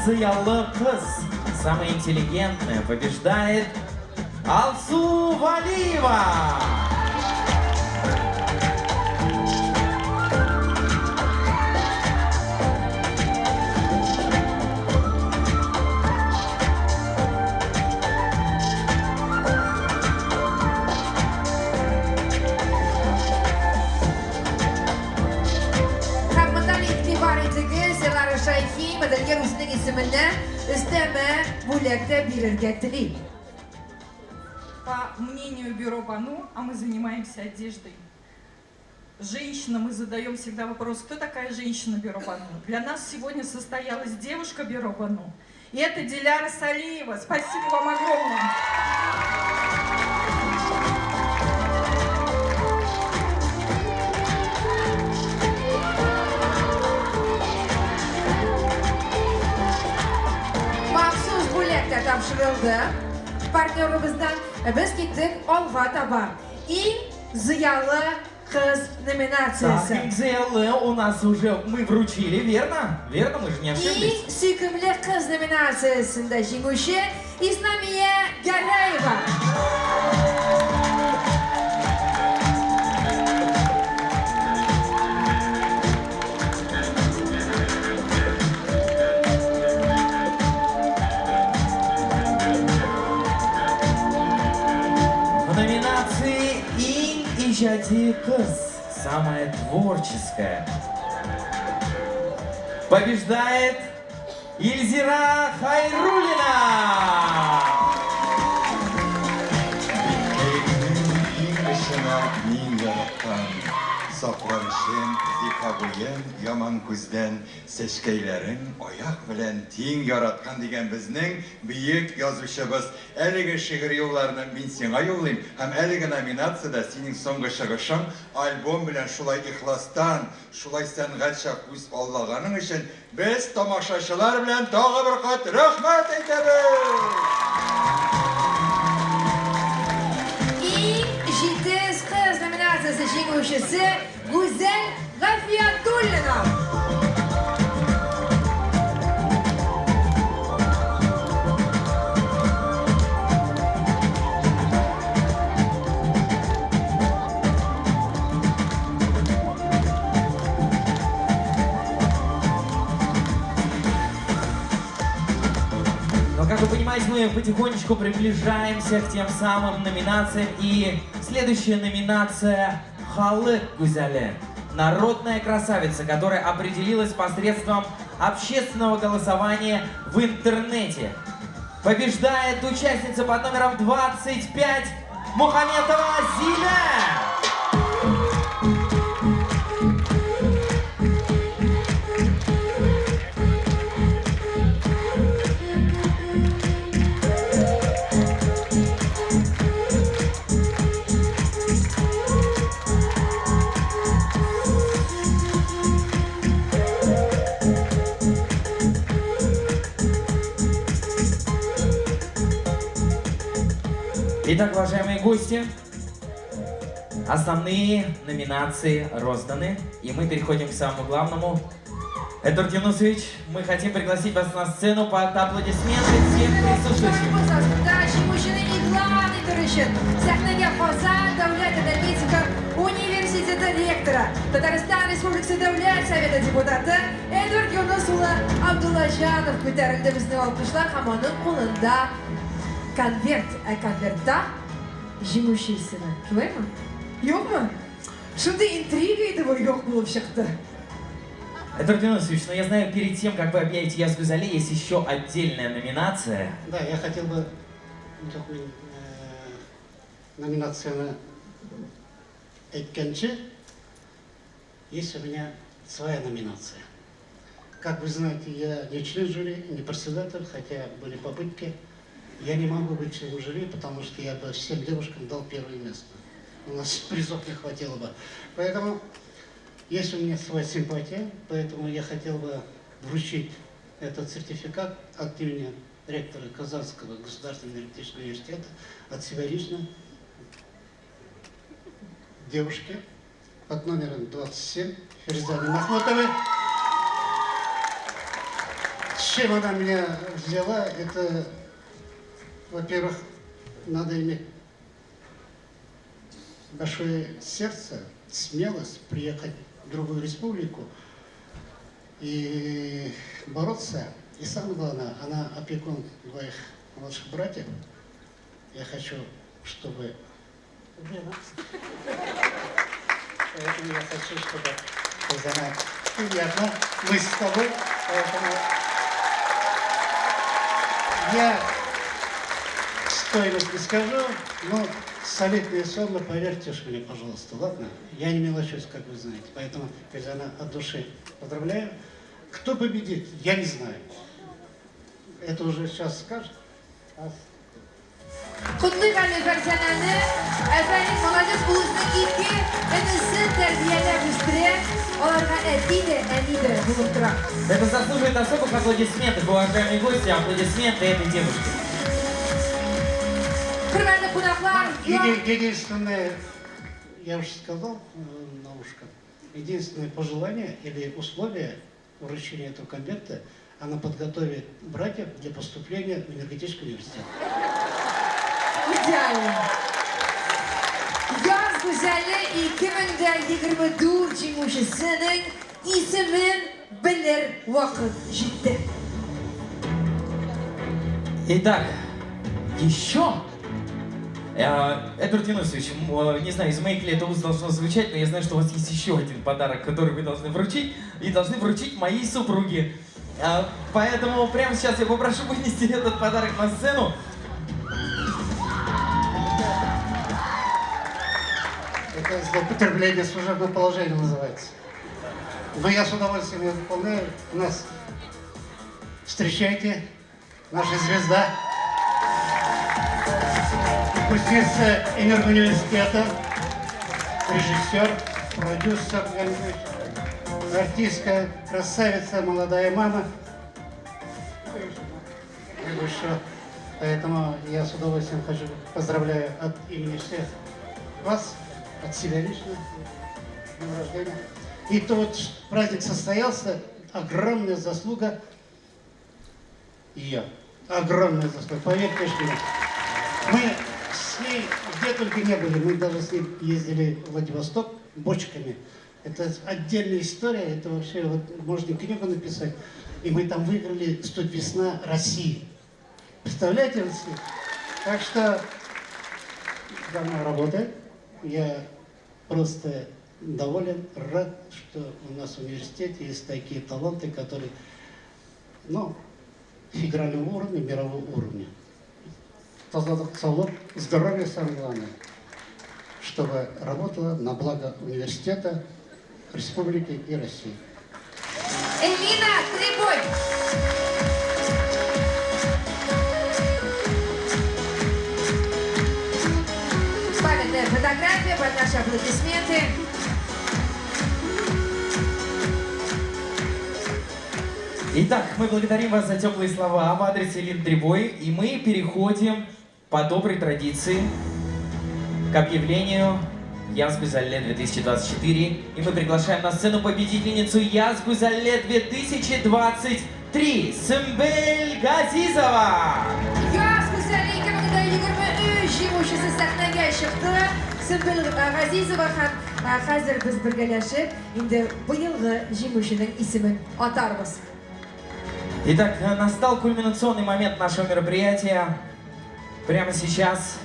зыялы кыз, самая интеллигентная, побеждает Алсу Валиева! Һәм моннан игътибар итегез, Элара Шәйхи модельер үзенең исеменнән өстәмә бүләк тә бирергә тели. По мнению бюро Бану, а мы занимаемся одеждой, женщина, мы задаем всегда вопрос, кто такая женщина бюро Бану? Для нас сегодня состоялась девушка бюро Бану. И это Диляра Салиева. Спасибо вам огромное. Махсус бүләк тә тапшырылды партнерыбыздан. Без киттек алга таба. Иң зыялы кыз номинациясе. Так, зыялы у нас уже мы вручили, верно? Верно, мы же не ошиблись. Иң сөйкемле кыз номинациясендә җиңүче Исламия Гәрәева. В номинации Иң иҗади кыз, самая творческая, побеждает Ильзира Хайрулина! Иң очына мин яраткан, Саклар өчен зифа буен яман күздән, Чәчкәйләрең аяк белән тиң яраткан дигән безнең бөек язучыбыз. Әлеге шигырь юлларны мин сиңа юллыйм һәм әлеге номинациядә синең соңгы чыгышың альбом белән шулай ихластан, шулай сәнгатьчә күз аллаганың өчен Без тамашачылар белән тагы бер кат рәхмәт әйтәбез! Иң җитез кыз номинациясе җиңүчесе Гүзәл Гафиятуллина. Но, как вы понимаете, мы потихонечку приближаемся к тем самым номинациям. И следующая номинация «Халык Гүзәле». Народная красавица, которая определилась посредством общественного голосования в интернете. Побеждает участница под номером 25 Мухаметова Зиля! Итак, уважаемые гости, основные номинации розданы, и мы переходим к самому главному. Эдуард Юнусович, мы хотим пригласить вас на сцену под аплодисменты всех присутствующих. Җиңүчене игълан итү өчен сәхнәгә Казан дәүләт энергетика университеты ректоры, Татарстан Республикасы Дәүләт Советы депутаты Эдвард Юнус улы Абдуллаҗанов күтәрелде безнең алкышлар һәм аның кулында конверт, ә конвертта җиңүче исеме. Шулаймы? Юкмы? Шундый интрига иде бу, юк булып чыкты. Эдуард Юнусович, ну я знаю, перед тем, как вы объявите Яз Гүзәле, есть еще отдельная номинация. Да, я хотел бы мин номинацияне әйткәнче, есть у меня своя номинация. Как вы знаете, я не член жюри, не председатель, хотя были попытки. Я не могу быть членом жюри, потому что я бы всем девушкам дал первое место. У нас призов не хватило бы. Поэтому есть у меня своя симпатия, поэтому я хотел бы вручить этот сертификат от имени ректора Казанского государственного энергетического университета, от себя лично, девушке под номером 27 Ферзане Махмутовой. Чем она меня взяла, это, во-первых, надо иметь большое сердце, смелость приехать в другую республику и бороться. И самое главное, она опекун двоих младших братьев. Я хочу, чтобы... Поэтому я хочу, чтобы она приятно. Мы с тобой, поэтому я стоимость не скажу, но солидная сумма, поверьте уж мне, пожалуйста, ладно? Я не мелочусь, как вы знаете, поэтому, Ферзана, от души поздравляю. Кто победит, я не знаю. Это уже сейчас скажет. Котлыйк әле Фәрзәнәне. Афәрин, молодец, ул үзенең ике энесен тәрбияләп үстерә. Аларга әти дә, әни дә булып тора. Это заслуживает особых аплодисментов, уважаемые гости, аплодисменты этой девушке. Хөрмәтле кунаклар, Единственное, я уже сказал на ушко, единственное пожелание или условие вручения этого конверта, она подготовит братьев для поступления в энергетический университет. Идеально. Яз гүзәле 2024 җиңүчесенең исемен белер вакыт җитте. Итак, еще Эдвард Юнусович, не знаю, из моих ли это уст должно звучать, но я знаю, что у вас есть еще один подарок, который вы должны вручить, и должны вручить моей супруге. Поэтому прямо сейчас я попрошу вынести этот подарок на сцену. Это злоупотребление служебного положения называется. Но я с удовольствием ее выполняю. У нас встречайте, наша звезда, выпускница энергоуниверситета, режиссер, продюсер, артистка, красавица, молодая мама. Поэтому я с удовольствием хочу, поздравляю от имени всех вас, от себя лично, с днем рождения. И то вот праздник состоялся, огромная заслуга ее. Огромная заслуга, поверьте мне. Мы с ней где только не были, мы даже с ней ездили в Владивосток бочками. Это отдельная история, это вообще вот, можно книгу написать. И мы там выиграли «Студвесна России». Представляете? Так что давно работает. Я просто доволен, рад, что у нас в университете есть такие таланты, которые, ну, федерального уровня, мирового уровня. Здоровья самое главное, чтобы работала на благо университета, республики и России. Элина Трибой! Памятная фотография под наши аплодисменты. Итак, мы благодарим вас за теплые слова в адрес Элины Трибой. И мы переходим по доброй традиции к объявлению Яз Гүзәле 2024. И мы приглашаем на сцену победительницу Яз Гүзәле 2023 Сымбель Газизова. Яз Гүзәле 2023 җиңүчесе сәхнәгә чыкты. Сөмбел Газизова һәм хәзер без бергәләшеп инде быелгы җиңүченең исемен атарбыз. Итак, настал кульминационный момент нашего мероприятия. Прямо сейчас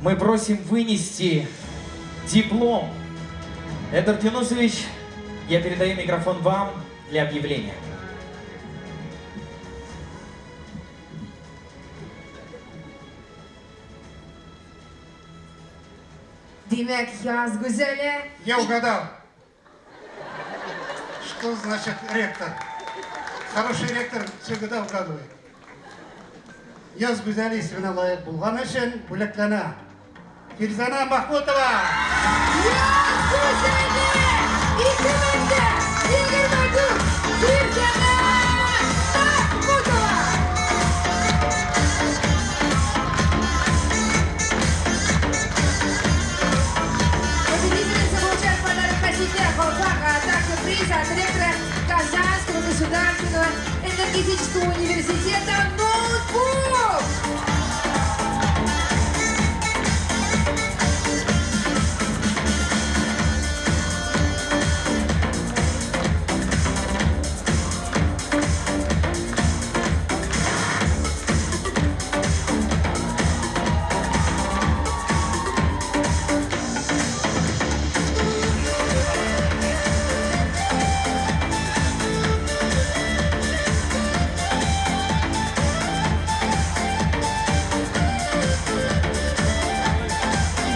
мы просим вынести диплом. Эдвард Юнусович, я передаю микрофон вам для объявления. Димәк, Яз Гүзәле. Я угадал. Что значит ректор? Хороший ректор всегда угадывает. Яз Гүзәле исеменә лаек булган өчен бүләкләнә. Фирзана Махмутова! Яз Гүзәле 2024 Фирзана Махмутова! Победительница получает подарок на себя, колпак, а также приз от ректора энергетического университета ноутбук!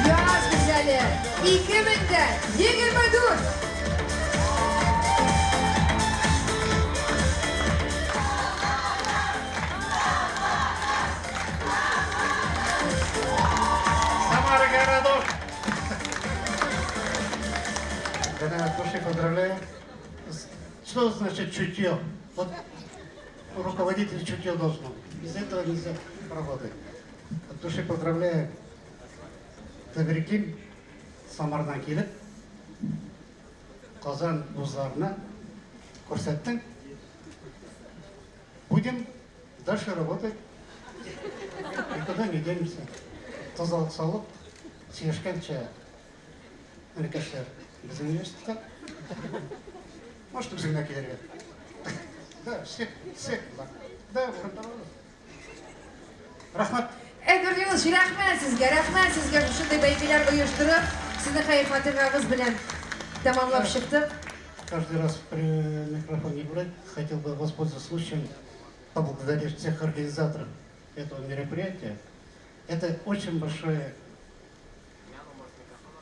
Яз гүзәле 2024! Самара городок! Да, от души поздравляю. Что значит чутье? Вот у руководителя чутье должно быть. Без этого нельзя работать. От души поздравляю. Тәбриклим. Самардан килеп, Казан вузларына күрсәттең. Будем дальше работать. Никуда не денемся. Тазалык салып, сөйләшкәнчә, энекәшләр, безнең университетка. Может, безгә килергә. Да, всех, всех. Да, урын табабыз. Рәхмәт. Эдвард Юлович, рәхмәт сезгә, рәхмәт сезгә шушындый бәйгеләр оештырып, сезнең хәер-фатихагыз белән тәмамлап чыктык. Каждый раз при микрофоне брать, хотел бы воспользоваться случаем, поблагодарить всех организаторов этого мероприятия. Это очень большое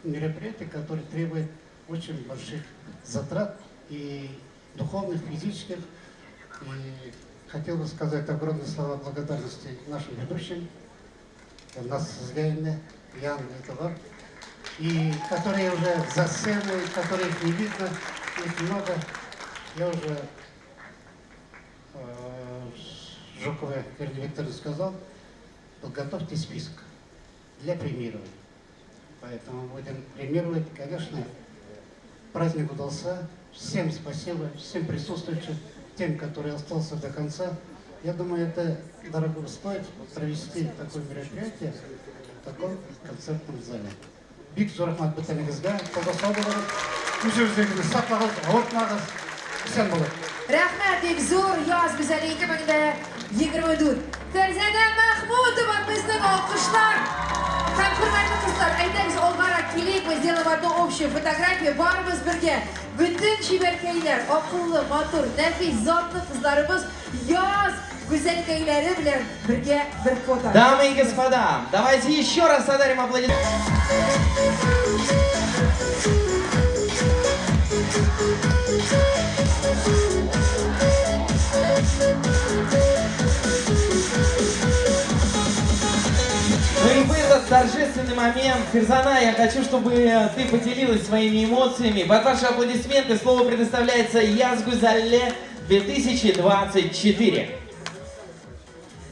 мероприятие, которое требует очень больших затрат и духовных, физических. И хотел бы сказать огромные слова благодарности нашим ведущим, нас с Гайне, Ян Литовар, и которые уже за сценой, которых не видно, их много. Я уже Жуковой Ирине Викторовне сказал, подготовьте список для премирования. Поэтому будем премировать. Конечно, праздник удался. Всем спасибо, всем присутствующим, тем, которые остался до конца. Я думаю, это дорого стоит провести такое мероприятие в таком концертном зале. Бик зур рәхмәт бөтенегезгә, сау булыгыз, үз-үзегезне саклагыз, авыртмагыз, исән булыгыз. Рәхмәт, бик зур Яз гүзәле 2024. Фәрзәнә Мәхмүтова безнең алкышлар. Һәм хөрмәтле кызлар, әйдәгез алгарак килик, мы сделаем одну общую фотографию, барыбыз бергә. Бөтен чибәркәйләр, акыллы, матур, нәфис, затлы кызларыбыз яз гүзәлкәйләре белән бергә бер фото. Дамы и господа, давайте еще раз подарим аплодисменты. Ну и в этот торжественный момент, Ферзана, я хочу, чтобы ты поделилась своими эмоциями. Под ваши аплодисменты слово предоставляется Яз гүзәле 2024.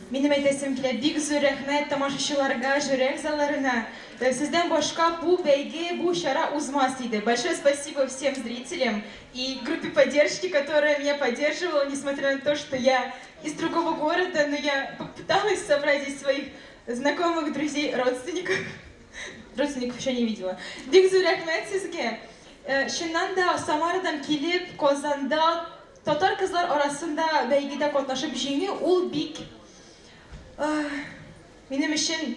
Минем әйтәсем килә, бик зур рәхмәт тамашачыларга, жюри әгъзаларына. Сездән башка бу бәйге, бу чара узмас иде. Большое спасибо всем зрителям и группе поддержки, которая меня поддерживала, несмотря на то, что я из другого города, но я попыталась собрать здесь своих знакомых, друзей, родственников. Родственников еще не видела. Бик зур рәхмәт сезгә. Чыннан да Самарадан килеп, Казанда татар кызлар арасында бәйгедә катнашып җиңү ул бик минем өчен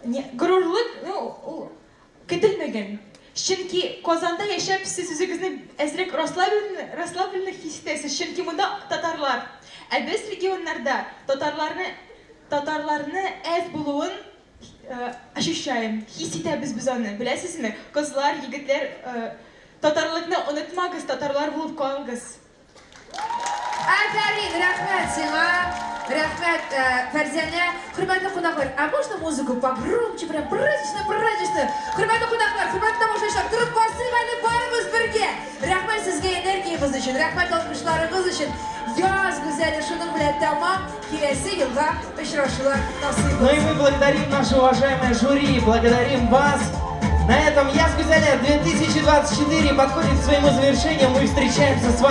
не, горурлык, ну, ул көтелмәгән. Чөнки Казанда яшәп сез үзегезне әзрәк расслабленно хис итәсез, чөнки монда татарлар. Ә без регионнарда татарларны әз булуын ощущаем, хис итәбез без аны, беләсезме? Кызлар, егетләр, татарлыкны онытмагыз, татарлар булып калыгыз. Афәрин, рәхмәт сиңа. Рәхмәт, Фәрзәнә. Хөрмәтле кунаклар, а можно музыку погромче, прям празднично, празднично? Хөрмәтле кунаклар, хөрмәтле тамашачылар, торып басыйк әле барыбыз бергә. Рәхмәт сезгә энергиягез өчен, рәхмәт алкышларыгыз өчен. Яз гүзәле шуның белән тәмам. Киләсе елга очрашулар насыйп Ну и булсын. мы благодарим наше уважаемое жюри, благодарим вас. На этом Яз гүзәле 2024 подходит к своему завершению. Мы встречаемся с вами.